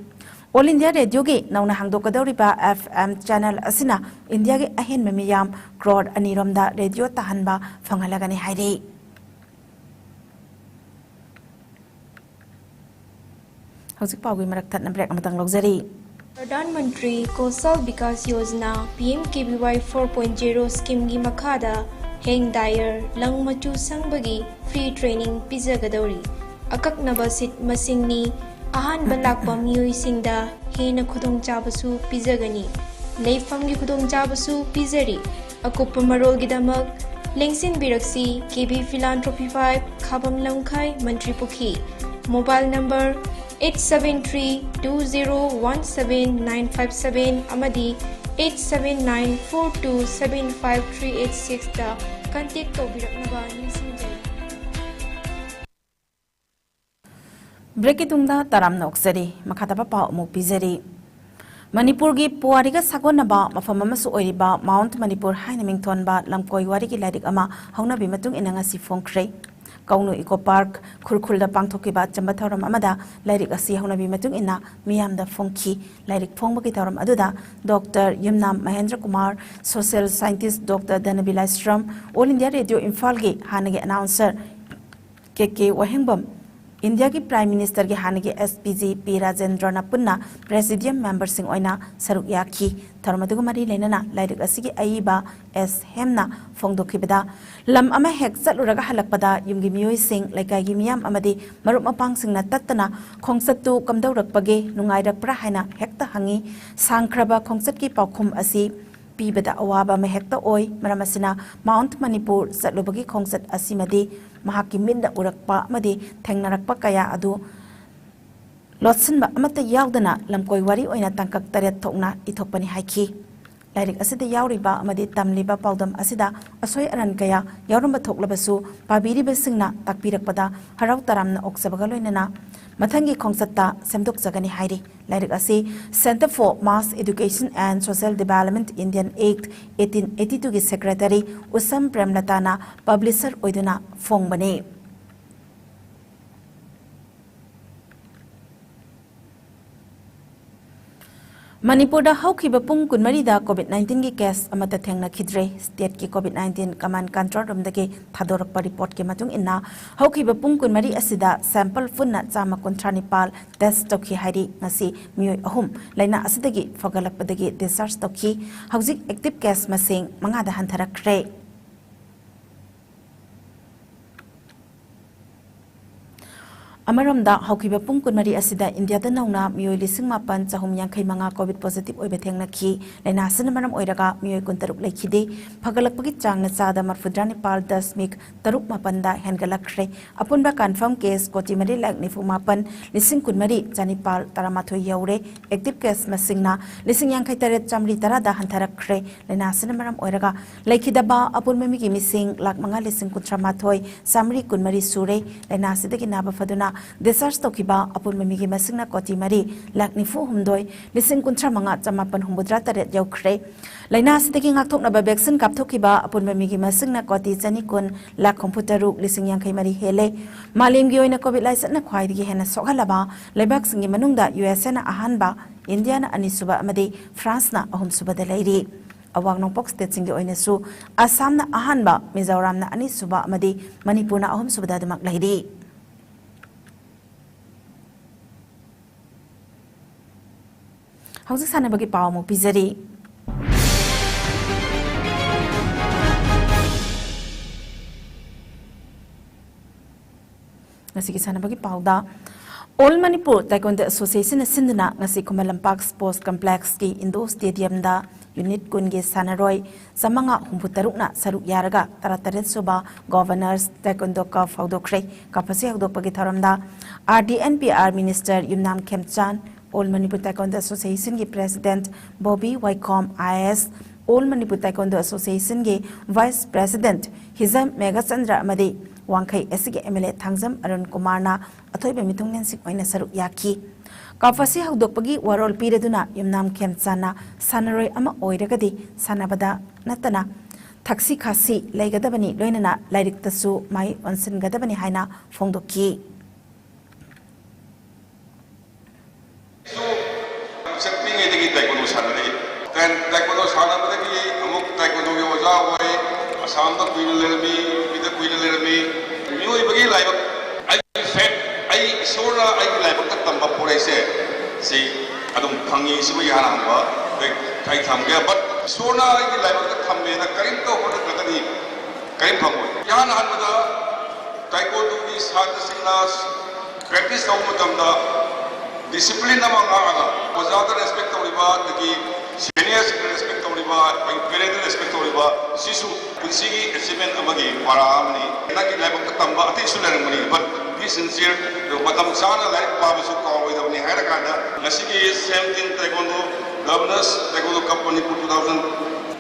All India Radioꯒꯤ ꯅꯧꯅ ꯍꯥꯡꯗꯣꯛꯀꯗꯧꯔꯤꯕ F M channel ꯑꯁꯤꯅ ꯏꯟꯗꯤꯌꯥꯒꯤ ꯑꯍꯦꯟꯕ ꯃꯤꯌꯥꯝ ꯀ꯭ꯔꯣꯔ ꯑꯅꯤꯔꯣꯝꯗ ꯔꯦꯗꯤꯑꯣ ꯇꯥꯍꯟꯕ ꯐꯪꯍꯜꯂꯒꯅꯤ ꯍꯥꯏꯔꯤ꯫ ꯍꯧꯖꯤꯛ ꯄꯥꯎꯒꯤ ꯃꯔꯛ ꯊꯠꯅ break ꯑꯃꯇꯪ ꯂꯧꯖꯔꯤ꯫ Pradhan Mantri Kaushal Vikas Yojana, P M K V Y four point zero schemeꯒꯤ ꯃꯈꯥꯗ ꯍꯦꯡ ꯗꯥꯏꯌꯔ, ꯂꯪ ꯃꯆꯨ ꯁꯪꯕꯒꯤ free training ꯄꯤꯖꯒꯗꯧꯔꯤ꯫ ꯑꯀꯛꯅꯕ seat ꯃꯁꯤꯡꯅꯤ꯫ ꯑꯍꯥꯟꯕ ꯂꯥꯛꯄ ꯃꯤꯑꯣꯏꯁꯤꯡꯗ ꯍꯦꯟꯅ ꯈꯨꯗꯣꯡꯆꯥꯕꯁꯨ ꯄꯤꯖꯒꯅꯤ꯫ ꯂꯩꯐꯝꯒꯤ ꯈꯨꯗꯣꯡꯆꯥꯕꯁꯨ ꯄꯤꯖꯔꯤ꯫ ꯑꯀꯨꯞꯄ ꯃꯔꯣꯜꯒꯤꯗꯃꯛ ꯂꯦꯡꯁꯤꯟꯕꯤꯔꯛꯁꯤ, K B Philanthropy five, ꯈꯥꯕꯝ ꯂꯝꯈꯥꯏ, ꯃꯟꯇ꯭ꯔꯤ ꯄꯨꯈ꯭ꯔꯤ꯫ Mobile number eight seven three two zero one seven nine five seven ꯑꯃꯗꯤ eight seven nine four two seven five three eight sixꯇ contact ꯇꯧꯕꯤꯔꯛꯅꯕ ꯅꯤꯡꯁꯤꯡꯖꯔꯤ꯫ Breakꯀꯤ ꯇꯨꯡꯗ ꯇꯔꯥꯝꯅ ꯑꯣꯛꯆꯔꯤ꯫ ꯃꯈꯥ ꯇꯥꯕ ꯄꯥꯎ ꯑꯃꯨꯛ ꯄꯤꯖꯔꯤ꯫ ꯃꯅꯤꯄꯨꯔꯒꯤ ꯄꯨꯋꯥꯔꯤꯒ ꯁꯥꯒꯣꯟꯅꯕ ꯃꯐꯝ ꯑꯃꯁꯨ ꯑꯣꯏꯔꯤꯕ Mount Manipur ꯍꯥꯏꯅ ꯃꯤꯡꯊꯣꯟꯕ ꯂꯝꯀꯣꯏ ꯋꯥꯔꯤꯒꯤ ꯂꯥꯏꯔꯤꯛ ꯑꯃ ꯍꯧꯅꯕꯤ ꯃꯇꯨꯡ ꯏꯟꯅ ꯉꯁꯤ ꯐꯣꯡꯈ꯭ꯔꯦ꯫ ꯀꯧꯅꯨ Eco Park ꯈꯨꯔꯈꯨꯜꯗ ꯄꯥꯡꯊꯣꯛꯈꯤꯕ ꯑꯆꯝꯕ ꯊꯧꯔꯝ ꯑꯃꯗ ꯂꯥꯏꯔꯤꯛ ꯑꯁꯤ ꯍꯧꯅꯕꯤ ꯃꯇꯨꯡ ꯏꯟꯅ ꯃꯤꯌꯥꯝꯗ ꯐꯣꯡꯈꯤ꯫ ꯂꯥꯏꯔꯤꯛ ꯐꯣꯡꯕꯒꯤ ꯊꯧꯔꯝ ꯑꯗꯨꯗ Doctor ꯌꯨꯝꯅꯥꯝ Mahendra Kumar, social scientist Doctor ꯙꯅꯕꯤ ꯂꯥꯏꯁ꯭ꯔꯝ, All India Radio ꯏꯝꯐꯥꯜꯒꯤ ꯍꯥꯟꯅꯒꯤ announcer K K ꯋꯥꯍꯦꯡꯕꯝ, ꯏꯟꯗꯤꯌꯥꯒꯤ Prime Ministerꯒꯤ ꯍꯥꯟꯅꯒꯤ S P G P ꯔꯥꯖꯦꯟꯗ꯭ꯔꯅ ꯄꯨꯟꯅ Presidium memberꯁꯤꯡ ꯑꯣꯏꯅ ꯁꯔꯨꯛ ꯌꯥꯈꯤ꯫ ꯊꯧꯔꯝ ꯑꯗꯨꯒ ꯃꯔꯤ ꯂꯩꯅꯅ ꯂꯥꯏꯔꯤꯛ ꯑꯁꯤꯒꯤ ꯑꯏꯕ S ꯍꯦꯝꯅ ꯐꯣꯡꯗꯣꯛꯈꯤꯕꯗ, ꯂꯝ ꯑꯃ ꯍꯦꯛ ꯆꯠꯂꯨꯔꯒ ꯍꯜꯂꯛꯄꯗ ꯌꯨꯝꯒꯤ ꯃꯤꯑꯣꯏꯁꯤꯡ, ꯂꯩꯀꯥꯏꯒꯤ ꯃꯤꯌꯥꯝ ꯑꯃꯗꯤ ꯃꯔꯨꯞ ꯃꯄꯥꯡꯁꯤꯡꯅ ꯇꯠꯇꯅ ꯈꯣꯡꯆꯠꯇꯨ ꯀꯝꯗꯧꯔꯛꯄꯒꯦ, ꯅꯨꯡꯉꯥꯏꯔꯛꯄ꯭ꯔꯥ ꯍꯥꯏꯅ ꯍꯦꯛꯇ ꯍꯪꯏ꯫ ꯁꯥꯡꯈ꯭ꯔꯕ ꯈꯣꯡꯆꯠꯀꯤ ꯄꯥꯎꯈꯨꯝ ꯑꯁꯤ ꯄꯤꯕꯗ ꯑꯋꯥꯕ ꯑꯃ ꯍꯦꯛꯇ ꯑꯣꯏ꯫ ꯃꯔꯝ ꯑꯁꯤꯅ Mount Manipur ꯆꯠꯂꯨꯕꯒꯤ ꯈꯣꯡꯆꯠ ꯑꯁꯤꯃꯗꯤ ꯃꯍꯥꯛꯀꯤ ꯃꯤꯠꯅ ꯎꯔꯛꯄ ꯑꯃꯗꯤ ꯊꯦꯡꯅꯔꯛꯄ ꯀꯌꯥ ꯑꯗꯨ ꯂꯣꯠꯁꯤꯟꯕ ꯑꯃꯠꯇ ꯌꯥꯎꯗꯅ ꯂꯝꯀꯣꯏ ꯋꯥꯔꯤ ꯑꯣꯏꯅ ꯇꯥꯡꯀꯛ ꯇꯔꯦꯠ ꯊꯣꯛꯅ ꯏꯊꯣꯛꯄꯅꯤ ꯍꯥꯏꯈꯤ꯫ ꯂꯥꯏꯔꯤꯛ ꯑꯁꯤꯗ ꯌꯥꯎꯔꯤꯕ ꯑꯃꯗꯤ ꯇꯝꯂꯤꯕ ꯄꯥꯎꯗꯝ ꯑꯁꯤꯗ ꯑꯁꯣꯏ ꯑꯔꯥꯟ ꯀꯌꯥ ꯌꯥꯎꯔꯝꯕ ꯊꯣꯛꯂꯕꯁꯨ, ꯄꯥꯕꯤꯔꯤꯕꯁꯤꯡꯅ ꯇꯥꯛꯄꯤꯔꯛꯄꯗ ꯍꯔꯥꯎ ꯇꯔꯥꯝꯅ ꯑꯣꯛꯆꯕꯒ ꯂꯣꯏꯅꯅ ꯃꯊꯪꯒꯤ ꯈꯣꯡꯆꯠꯇ ꯁꯦꯝꯗꯣꯛꯆꯒꯅꯤ ꯍꯥꯏꯔꯤ꯫ ꯂꯥꯏꯔꯤꯛ ꯑꯁꯤ Centre for Mass Education and Social Development Indian Act eighteen eighty twoꯒꯤ Secretary Usham ꯄ꯭ꯔꯦꯝꯂꯇꯥꯅ publisher ꯑꯣꯏꯗꯨꯅ ꯐꯣꯡꯕꯅꯤ꯫ ꯃꯅꯤꯄꯨꯔꯗ ꯍꯧꯈꯤꯕ ꯄꯨꯡ ꯀꯨꯟꯃꯔꯤꯗ COVID nineteenꯒꯤ case ꯑꯃꯠꯇ ꯊꯦꯡꯅꯈꯤꯗ꯭ꯔꯦ꯫ Stateꯀꯤ COVID nineteen Command Control Roomꯗꯒꯤ ꯊꯥꯗꯣꯔꯛꯄ reportꯀꯤ ꯃꯇꯨꯡ ꯏꯟꯅ, ꯍꯧꯈꯤꯕ ꯄꯨꯡ ꯀꯨꯟꯃꯔꯤ ꯑꯁꯤꯗ sample ꯄꯨꯟꯅ ꯆꯥꯝꯃ ꯀꯨꯟꯊ꯭ꯔꯥ ꯅꯤꯄꯥꯜ test ꯇꯧꯈꯤ ꯍꯥꯏꯔꯤ꯫ ꯉꯁꯤ ꯃꯤꯑꯣꯏ ꯑꯍꯨꯝ ꯂꯥꯏꯅꯥ ꯑꯁꯤꯗꯒꯤ ꯐꯒꯠꯂꯛꯄꯗꯒꯤ discharge ꯇꯧꯈꯤ꯫ ꯍꯧꯖꯤꯛ active case ꯃꯁꯤꯡ ꯃꯉꯥꯗ ꯍꯟꯊꯔꯛꯈ꯭ꯔꯦ꯫ ꯑꯃꯔꯣꯝꯗ, ꯍꯧꯈꯤꯕ ꯄꯨꯡ ꯀꯨꯟꯃꯔꯤ ꯑꯁꯤꯗ ꯏꯟꯗꯤꯌꯥꯗ ꯅꯧꯅ ꯃꯤꯑꯣꯏ ꯂꯤꯁꯤꯡ ꯃꯥꯄꯟ ꯆꯍꯨꯝ ꯌꯥꯡꯈꯩ ꯃꯉꯥ COVID positive ꯑꯣꯏꯕ ꯊꯦꯡꯅꯈꯤ꯫ ꯂꯥꯏꯅꯥ ꯑꯁꯤꯅ ꯃꯔꯝ ꯑꯣꯏꯔꯒ ꯃꯤꯑꯣꯏ ꯀꯨꯟꯇꯔꯨꯛ ꯂꯩꯈꯤꯗꯦ꯫ ꯐꯒꯠꯂꯛꯄꯒꯤ ꯆꯥꯡꯅ ꯆꯥꯗ ꯃꯔꯐꯨꯇꯔꯥ ꯅꯤꯄꯥꯜ ꯗꯁꯃꯤꯛ ꯇꯔꯨꯛ ꯃꯥꯄꯟꯗ ꯍꯦꯟꯒꯠꯂꯛꯈ꯭ꯔꯦ꯫ ꯑꯄꯨꯟꯕ confirm case ꯀꯣꯇꯤ ꯃꯔꯤ ꯂꯥꯈ ꯅꯤꯐꯨ ꯃꯥꯄꯟ ꯂꯤꯁꯤꯡ ꯀꯨꯟꯃꯔꯤ ꯆꯅꯤꯄꯥꯜ ꯇꯔꯥꯃꯥꯊꯣꯏ ꯌꯧꯔꯦ꯫ Active case ꯃꯁꯤꯡꯅ ꯂꯤꯁꯤꯡ ꯌꯥꯡꯈꯩ ꯇꯔꯦꯠ ꯆꯥꯃꯔꯤ ꯇꯔꯥꯗ ꯍꯟꯊꯔꯛꯈ꯭ꯔꯦ꯫ ꯂꯥꯏꯅꯥ ꯑꯁꯤꯅ ꯃꯔꯝ ꯑꯣꯏꯔꯒ ꯂꯩꯈꯤꯗꯕ ꯑꯄꯨꯟꯕ ꯃꯤꯒꯤ ꯃꯤꯁꯤꯡ ꯂꯥꯈ ꯃꯉꯥ ꯂꯤꯁꯤꯡ ꯀꯨꯟꯊ꯭ꯔꯥ ꯃꯥꯊꯣꯏ ꯆꯥꯃꯔꯤ ꯀꯨꯟꯃꯔꯤ ꯁꯨꯔꯦ꯫ ꯂꯥꯏꯅꯥ ꯑꯁꯤꯗꯒꯤ ꯅꯥꯕ ꯐꯗꯨꯅ discharge ꯇꯧꯈꯤꯕ ꯑꯄꯨꯟꯕ ꯃꯤꯒꯤ ꯃꯁꯤꯡꯅ ꯀꯣꯇꯤ ꯃꯔꯤ ꯂꯥꯈ ꯅꯤꯐꯨ ꯍꯨꯝꯗꯣꯏ ꯂꯤꯁꯤꯡ ꯀꯨꯟꯊ꯭ꯔꯥ ꯃꯉꯥ ꯆꯃꯥꯄꯟ ꯍꯨꯝꯐꯨꯇꯔꯥ ꯇꯔꯦꯠ ꯌꯧꯈ꯭ꯔꯦ꯫ ꯂꯥꯏꯅꯥ ꯑꯁꯤꯗꯒꯤ ꯉꯥꯛꯊꯣꯛꯅꯕ vaccine ꯀꯥꯞꯊꯣꯛꯈꯤꯕ ꯑꯄꯨꯟꯕ ꯃꯤꯒꯤ ꯃꯁꯤꯡꯅ ꯀꯣꯇꯤ ꯆꯅꯤ ꯀꯨꯟ ꯂꯥꯈ ꯍꯨꯝꯐꯨ ꯇꯔꯨꯛ ꯂꯤꯁꯤꯡ ꯌꯥꯡꯈꯩ ꯃꯔꯤ ꯍꯦꯜꯂꯦ꯫ ꯃꯥꯂꯦꯝꯒꯤ ꯑꯣꯏꯅ COVID ꯂꯥꯏꯆꯠꯅ ꯈ꯭ꯋꯥꯏꯗꯒꯤ ꯍꯦꯟꯅ ꯁꯣꯛꯍꯜꯂꯕ ꯂꯩꯕꯥꯛꯁꯤꯡꯒꯤ ꯃꯅꯨꯡꯗ U S Aꯅ ꯑꯍꯥꯟꯕ, ꯏꯟꯗꯤꯌꯥꯅ ꯑꯅꯤꯁꯨꯕ ꯑꯃꯗꯤ ꯐ꯭ꯔꯥꯟꯁꯅ ꯑꯍꯨꯝꯁꯨꯕꯗ ꯂꯩꯔꯤ꯫ ꯑꯋꯥꯡ ꯅꯣꯡꯄꯣꯛ stateꯁꯤꯡꯒꯤ ꯑꯣꯏꯅꯁꯨ ꯑꯁꯥꯝꯅ ꯑꯍꯥꯟꯕ, ꯃꯤꯖꯣꯔꯥꯝꯅ ꯑꯅꯤꯁꯨꯕ ꯑꯃꯗꯤ ꯃꯅꯤꯄꯨꯔꯅ ꯑꯍꯨꯝꯁꯨꯕꯗ ꯑꯗꯨꯃꯛ ꯂꯩꯔꯤ꯫ ꯍꯧꯖꯤꯛ ꯁꯥꯟꯅꯕꯒꯤ ꯄꯥꯎ ꯑꯃꯨꯛ ꯄꯤꯖꯔꯤ꯫ ꯉꯁꯤꯒꯤ ꯁꯥꯟꯅꯕꯒꯤ ꯄꯥꯎꯗ, All Manipur Taekwondo Association ꯅ ꯁꯤꯟꯗꯨꯅ ꯉꯁꯤ ꯈꯨꯃꯟ ꯂꯝꯄꯥꯛ Sports Complex ꯀꯤ indoor stadium ꯗ unit ꯀꯨꯟꯒꯤ ꯁꯥꯟꯅꯔꯣꯏ ꯆꯥꯃꯉꯥ ꯍꯨꯝꯐꯨ ꯇꯔꯨꯛꯅ ꯁꯔꯨꯛ ꯌꯥꯔꯒ ꯇꯔꯥꯇꯔꯦꯠ ꯁꯨꯕ Governor's Taekwondo Cup ꯍꯧꯗꯣꯛꯈ꯭ꯔꯦ꯫ Cup ꯑꯁꯤ ꯍꯧꯗꯣꯛꯄꯒꯤ ꯊꯧꯔꯝꯗ R D N P R Minister ꯌꯨꯝꯅꯥꯝ ꯈꯦꯝꯆꯥꯟ, All Manipur Taekwondo Association ꯒꯤ President ꯕꯣꯕꯤ ꯋꯥꯏꯈꯣꯝ I A S, All Manipur Taekwondo Association ꯒꯤ Vice President ꯍꯤꯖꯝ ꯃꯦꯘꯆꯟꯗ꯭ꯔ ꯑꯃꯗꯤ ꯋꯥꯡꯈꯩ ꯑꯁꯤꯒꯤ M L A Thangjam Arun ꯀꯨꯃꯥꯔꯅ ꯑꯊꯣꯏꯕ ꯃꯤꯊꯨꯡꯂꯦꯟꯁꯤꯡ ꯑꯣꯏꯅ ꯁꯔꯨꯛ ꯌꯥꯈꯤ꯫ Cup ꯑꯁꯤ ꯍꯧꯗꯣꯛꯄꯒꯤ ꯋꯥꯔꯣꯜ ꯄꯤꯔꯗꯨꯅ ꯌꯨꯝꯅꯥꯝ ꯈꯦꯝꯆꯥꯟꯅ ꯁꯥꯟꯅꯔꯣꯏ ꯑꯃ ꯑꯣꯏꯔꯒꯗꯤ ꯁꯥꯟꯅꯕꯗ ꯅꯠꯇꯅ ꯊꯛꯁꯤ ꯈꯥꯁꯤ ꯂꯩꯒꯗꯕꯅꯤ, ꯂꯣꯏꯅꯅ ꯂꯥꯏꯔꯤꯛꯇꯁꯨ ꯃꯥꯏ ꯑꯣꯟꯁꯤꯟꯒꯗꯕꯅꯤ ꯍꯥꯏꯅ ꯐꯣꯡꯗꯣꯛꯈꯤ꯫ ꯄꯤꯁꯛ ꯄꯤꯛꯏꯉꯩꯗꯒꯤ taekwondo ꯁꯥꯟꯅꯔꯛꯏ꯫ ꯇꯥꯏ-, taekwondo ꯁꯥꯟꯅꯕꯗꯒꯤ ꯑꯃꯨꯛ taekwondoꯒꯤ ꯑꯣꯖꯥ ꯑꯣꯏ, ꯑꯁꯥꯝꯗ ꯀꯨꯏꯅ ꯂꯩꯔꯝꯃꯤ, ꯌꯨ ꯄꯤꯗ ꯀꯨꯏꯅ ꯂꯩꯔꯝꯃꯤ꯫ ꯃꯤꯑꯣꯏꯕꯒꯤ ꯂꯥꯏꯕꯛ, ꯑꯩ ꯐꯦꯠ, ꯑꯩ ꯏꯁꯣꯔꯅ ꯑꯩꯒꯤ ꯂꯥꯏꯕꯛꯇ ꯇꯝꯕ ꯄꯣꯠ ꯍꯥꯏꯁꯦ ꯁꯤ ꯑꯗꯨꯝ ꯐꯪꯉꯤ꯫ ꯁꯤꯃ ꯏꯍꯥꯟ ꯍꯥꯟꯕ ꯑꯩ, ꯑꯩ ꯊꯝꯒꯦ꯫ But ꯏꯁꯣꯔꯅ ꯑꯩꯒꯤ ꯂꯥꯏꯕꯛꯇ ꯊꯝꯃꯦꯅ ꯀꯔꯤꯝꯇ ꯍꯣꯠꯅꯗ꯭ꯔꯒꯗꯤ ꯀꯔꯤꯝ ꯐꯪꯉꯣꯏ꯫ ꯏꯍꯥꯟ ꯍꯥꯟꯕꯗ taekwondoꯒꯤ ꯁꯥꯇ꯭ꯔꯁꯤꯡꯅ practice ꯇꯧꯕ ꯃꯇꯝꯗ discipline ꯑꯃ ꯉꯥꯛꯑꯒ, ꯑꯣꯖꯥꯗ respect ꯇꯧꯔꯤꯕ, ꯑꯗꯒꯤ seniorꯁꯤꯡꯗ respect ꯇꯧꯔꯤꯕ, ꯑꯩꯈꯣꯏ parentꯇ respect ꯇꯧꯔꯤꯕ, ꯁꯤꯁꯨ ꯄꯨꯟꯁꯤꯒꯤ achievement ꯑꯃꯒꯤ ꯄꯔꯥ ꯑꯃꯅꯤ꯫ ꯅꯪꯒꯤ ꯂꯥꯏꯕꯛꯇ ꯇꯝꯕ ꯑꯇꯩꯁꯨ ꯂꯩꯔꯝꯒꯅꯤ, but be sincere, ꯃꯇꯝ ꯆꯥꯅ ꯂꯥꯏꯔꯤꯛ ꯄꯥꯕꯁꯨ ꯀꯥꯎꯔꯣꯏꯗꯕꯅꯤ ꯍꯥꯏꯔꯀꯥꯟꯗ ꯉꯁꯤꯒꯤ seventeen Taekwondo Governor's Taekwondo Cup Manipur two thousand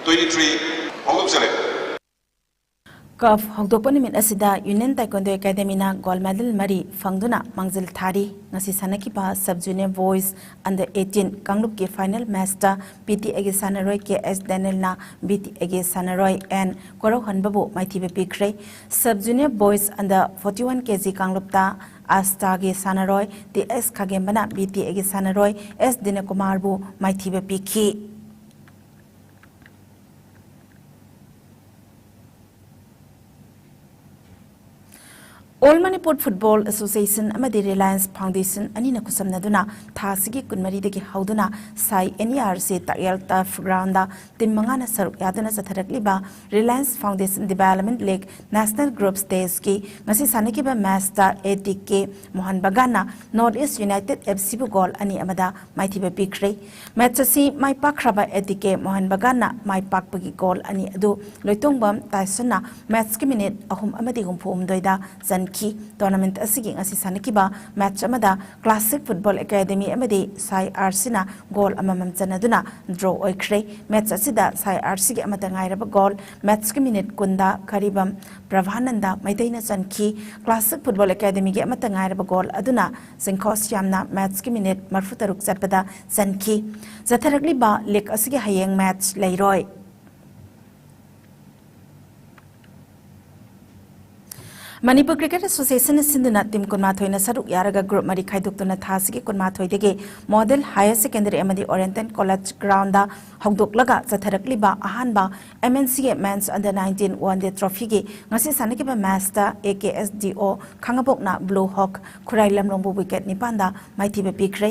twenty-three ꯍꯧꯗꯣꯛꯆꯔꯦ꯫ Cup ꯍꯧꯗꯣꯛꯄ ꯅꯨꯃꯤꯠ ꯑꯁꯤꯗ Union Taekwondo Academyꯅ gold medal ꯃꯔꯤ ꯐꯪꯗꯨꯅ ꯃꯥꯡꯖꯤꯜ ꯊꯥꯔꯤ꯫ ꯉꯁꯤ ꯁꯥꯟꯅꯈꯤꯕ Sub Junior Boys Under eighteen ꯀꯥꯡꯂꯨꯞꯀꯤ final matchꯇ B T Aꯒꯤ ꯁꯥꯟꯅꯔꯣꯏ K S Danielꯅ B T Aꯒꯤ ꯁꯥꯟꯅꯔꯣꯏ N ꯀꯣꯔꯧꯍꯟꯕꯕꯨ ꯃꯥꯏꯊꯤꯕ ꯄꯤꯈ꯭ꯔꯦ꯫ Sub Junior Boys Under forty-one K G ꯀꯥꯡꯂꯨꯞꯇ ꯑꯁꯇꯥꯒꯤ ꯁꯥꯟꯅꯔꯣꯏ T S ꯈꯥꯒꯦꯝꯕꯅ B T Aꯒꯤ ꯁꯥꯟꯅꯔꯣꯏ S ꯗꯤꯅꯀꯨꯃꯥꯔꯕꯨ ꯃꯥꯏꯊꯤꯕ ꯄꯤꯈꯤ꯫ All Manipur Football Association ꯑꯃꯗꯤ Reliance Foundation ꯑꯅꯤꯅ ꯈꯨꯠꯁꯝꯅꯗꯨꯅ ꯊꯥ ꯑꯁꯤꯒꯤ ꯀꯨꯟꯃꯔꯤꯗꯒꯤ ꯍꯧꯗꯨꯅ ꯁꯥꯏ NERC ꯇꯥꯛꯌꯦꯜ Turf Ground ꯇꯤꯝ ꯃꯉꯥꯅ ꯁꯔꯨꯛ ꯌꯥꯗꯨꯅ ꯆꯠꯊꯔꯛꯂꯤꯕ Reliance Foundation Development League National Group Stageꯀꯤ ꯉꯁꯤ ꯁꯥꯟꯅꯈꯤꯕ ꯃꯦꯆꯇ ATK ꯃꯣꯍꯟ ꯕꯒꯥꯟꯅ North East United FCꯕꯨ ꯒꯣꯜ ꯑꯅꯤ ꯑꯃꯗ ꯃꯥꯏꯊꯤꯕ ꯄꯤꯈ꯭ꯔꯦ꯫ ꯃꯦꯆ ꯑꯁꯤ ꯃꯥꯏ ꯄꯥꯛꯈ꯭ꯔꯕ ATK ꯃꯣꯍꯟ ꯕꯒꯥꯟꯅ ꯃꯥꯏ ꯄꯥꯛꯄꯒꯤ ꯒꯣꯜ ꯑꯅꯤ ꯑꯗꯨ ꯂꯣꯏꯇꯣꯡꯕꯝ ꯇꯥꯏꯁꯟꯅ ꯃꯦꯆꯀꯤ ꯃꯤꯅꯤꯠ ꯑꯍꯨꯝ ꯑꯃꯗꯤ ꯍꯨꯝꯐꯨ ꯍꯨꯝꯗꯣꯏꯗ ꯆꯟꯈꯤ꯫ Tournament ꯑꯁꯤꯒꯤ ꯉꯁꯤ ꯁꯥꯟꯅꯈꯤꯕ ꯃꯦꯆ ꯑꯃꯗ Classic Football Academy ꯑꯃꯗꯤ ꯁꯥꯏ RCꯅ ꯒꯣꯜ ꯑꯃꯃꯝ ꯆꯟꯅꯗꯨꯅ ꯗ꯭ꯔꯣ ꯑꯣꯏꯈ꯭ꯔꯦ꯫ ꯃꯦꯆ ꯑꯁꯤꯗ ꯁꯥꯏ RCꯒꯤ ꯑꯃꯠꯇ ꯉꯥꯏꯔꯕ ꯒꯣꯜ ꯃꯦꯆꯀꯤ ꯃꯤꯅꯤꯠ ꯀꯨꯟꯗ ꯀꯔꯤꯕꯝ ꯄ꯭ꯔꯚꯥꯅꯟꯗ ꯃꯩꯇꯩꯅ ꯆꯟꯈꯤ꯫ Classic Football Academyꯒꯤ ꯑꯃꯠꯇ ꯉꯥꯏꯔꯕ ꯒꯣꯜ ꯑꯗꯨꯅ ꯆꯤꯡꯈꯣꯁ ꯌꯥꯝꯅ ꯃꯦꯆꯀꯤ ꯃꯤꯅꯤꯠ ꯃꯔꯤꯐꯨ ꯇꯔꯨꯛ ꯆꯠꯄꯗ ꯆꯟꯈꯤ꯫ ꯆꯠꯊꯔꯛꯂꯤꯕ ꯂꯤꯒ ꯑꯁꯤꯒꯤ ꯍꯌꯦꯡ ꯃꯦꯆ ꯂꯩꯔꯣꯏ꯫ ꯃꯅꯤꯄꯨꯔ ꯀ꯭ꯔꯤꯀꯦꯠ ꯑꯦꯁꯣꯁꯤꯌꯦꯁꯟꯅ ꯁꯤꯟꯗꯨꯅ ꯇꯤꯝ ꯀꯨꯟꯃꯥꯊꯣꯏꯅ ꯁꯔꯨꯛ ꯌꯥꯔꯒ ꯒ꯭ꯔꯨꯞ ꯃꯔꯤ ꯈꯥꯏꯗꯣꯛꯇꯨꯅ ꯊꯥ ꯑꯁꯤꯒꯤ ꯀꯨꯟꯃꯥꯊꯣꯏꯗꯒꯤ ꯃꯣꯗꯦꯜ ꯍꯥꯌꯔ ꯁꯦꯀꯦꯟꯗꯔꯤ ꯑꯃꯗꯤ ꯑꯣꯔꯤꯌꯦꯟꯇꯦꯜ ꯀꯣꯂꯦꯖ ꯒ꯭ꯔꯥꯎꯟꯗ ꯍꯧꯗꯣꯛꯂꯒ ꯆꯠꯊꯔꯛꯂꯤꯕ ꯑꯍꯥꯟꯕ MNCꯒꯤ Men's Under nineteen One Day Trophyꯒꯤ ꯉꯁꯤ ꯁꯥꯟꯅꯈꯤꯕ ꯃꯦꯆꯇ AKSDO ꯈꯥꯡꯉꯕꯣꯛꯅ Blue Hawk ꯈꯨꯔꯥꯏ ꯂꯝꯂꯣꯡꯕꯨ ꯋꯤꯀꯦꯠ ꯅꯤꯄꯥꯟꯗ ꯃꯥꯏꯊꯤꯕ ꯄꯤꯈ꯭ꯔꯦ꯫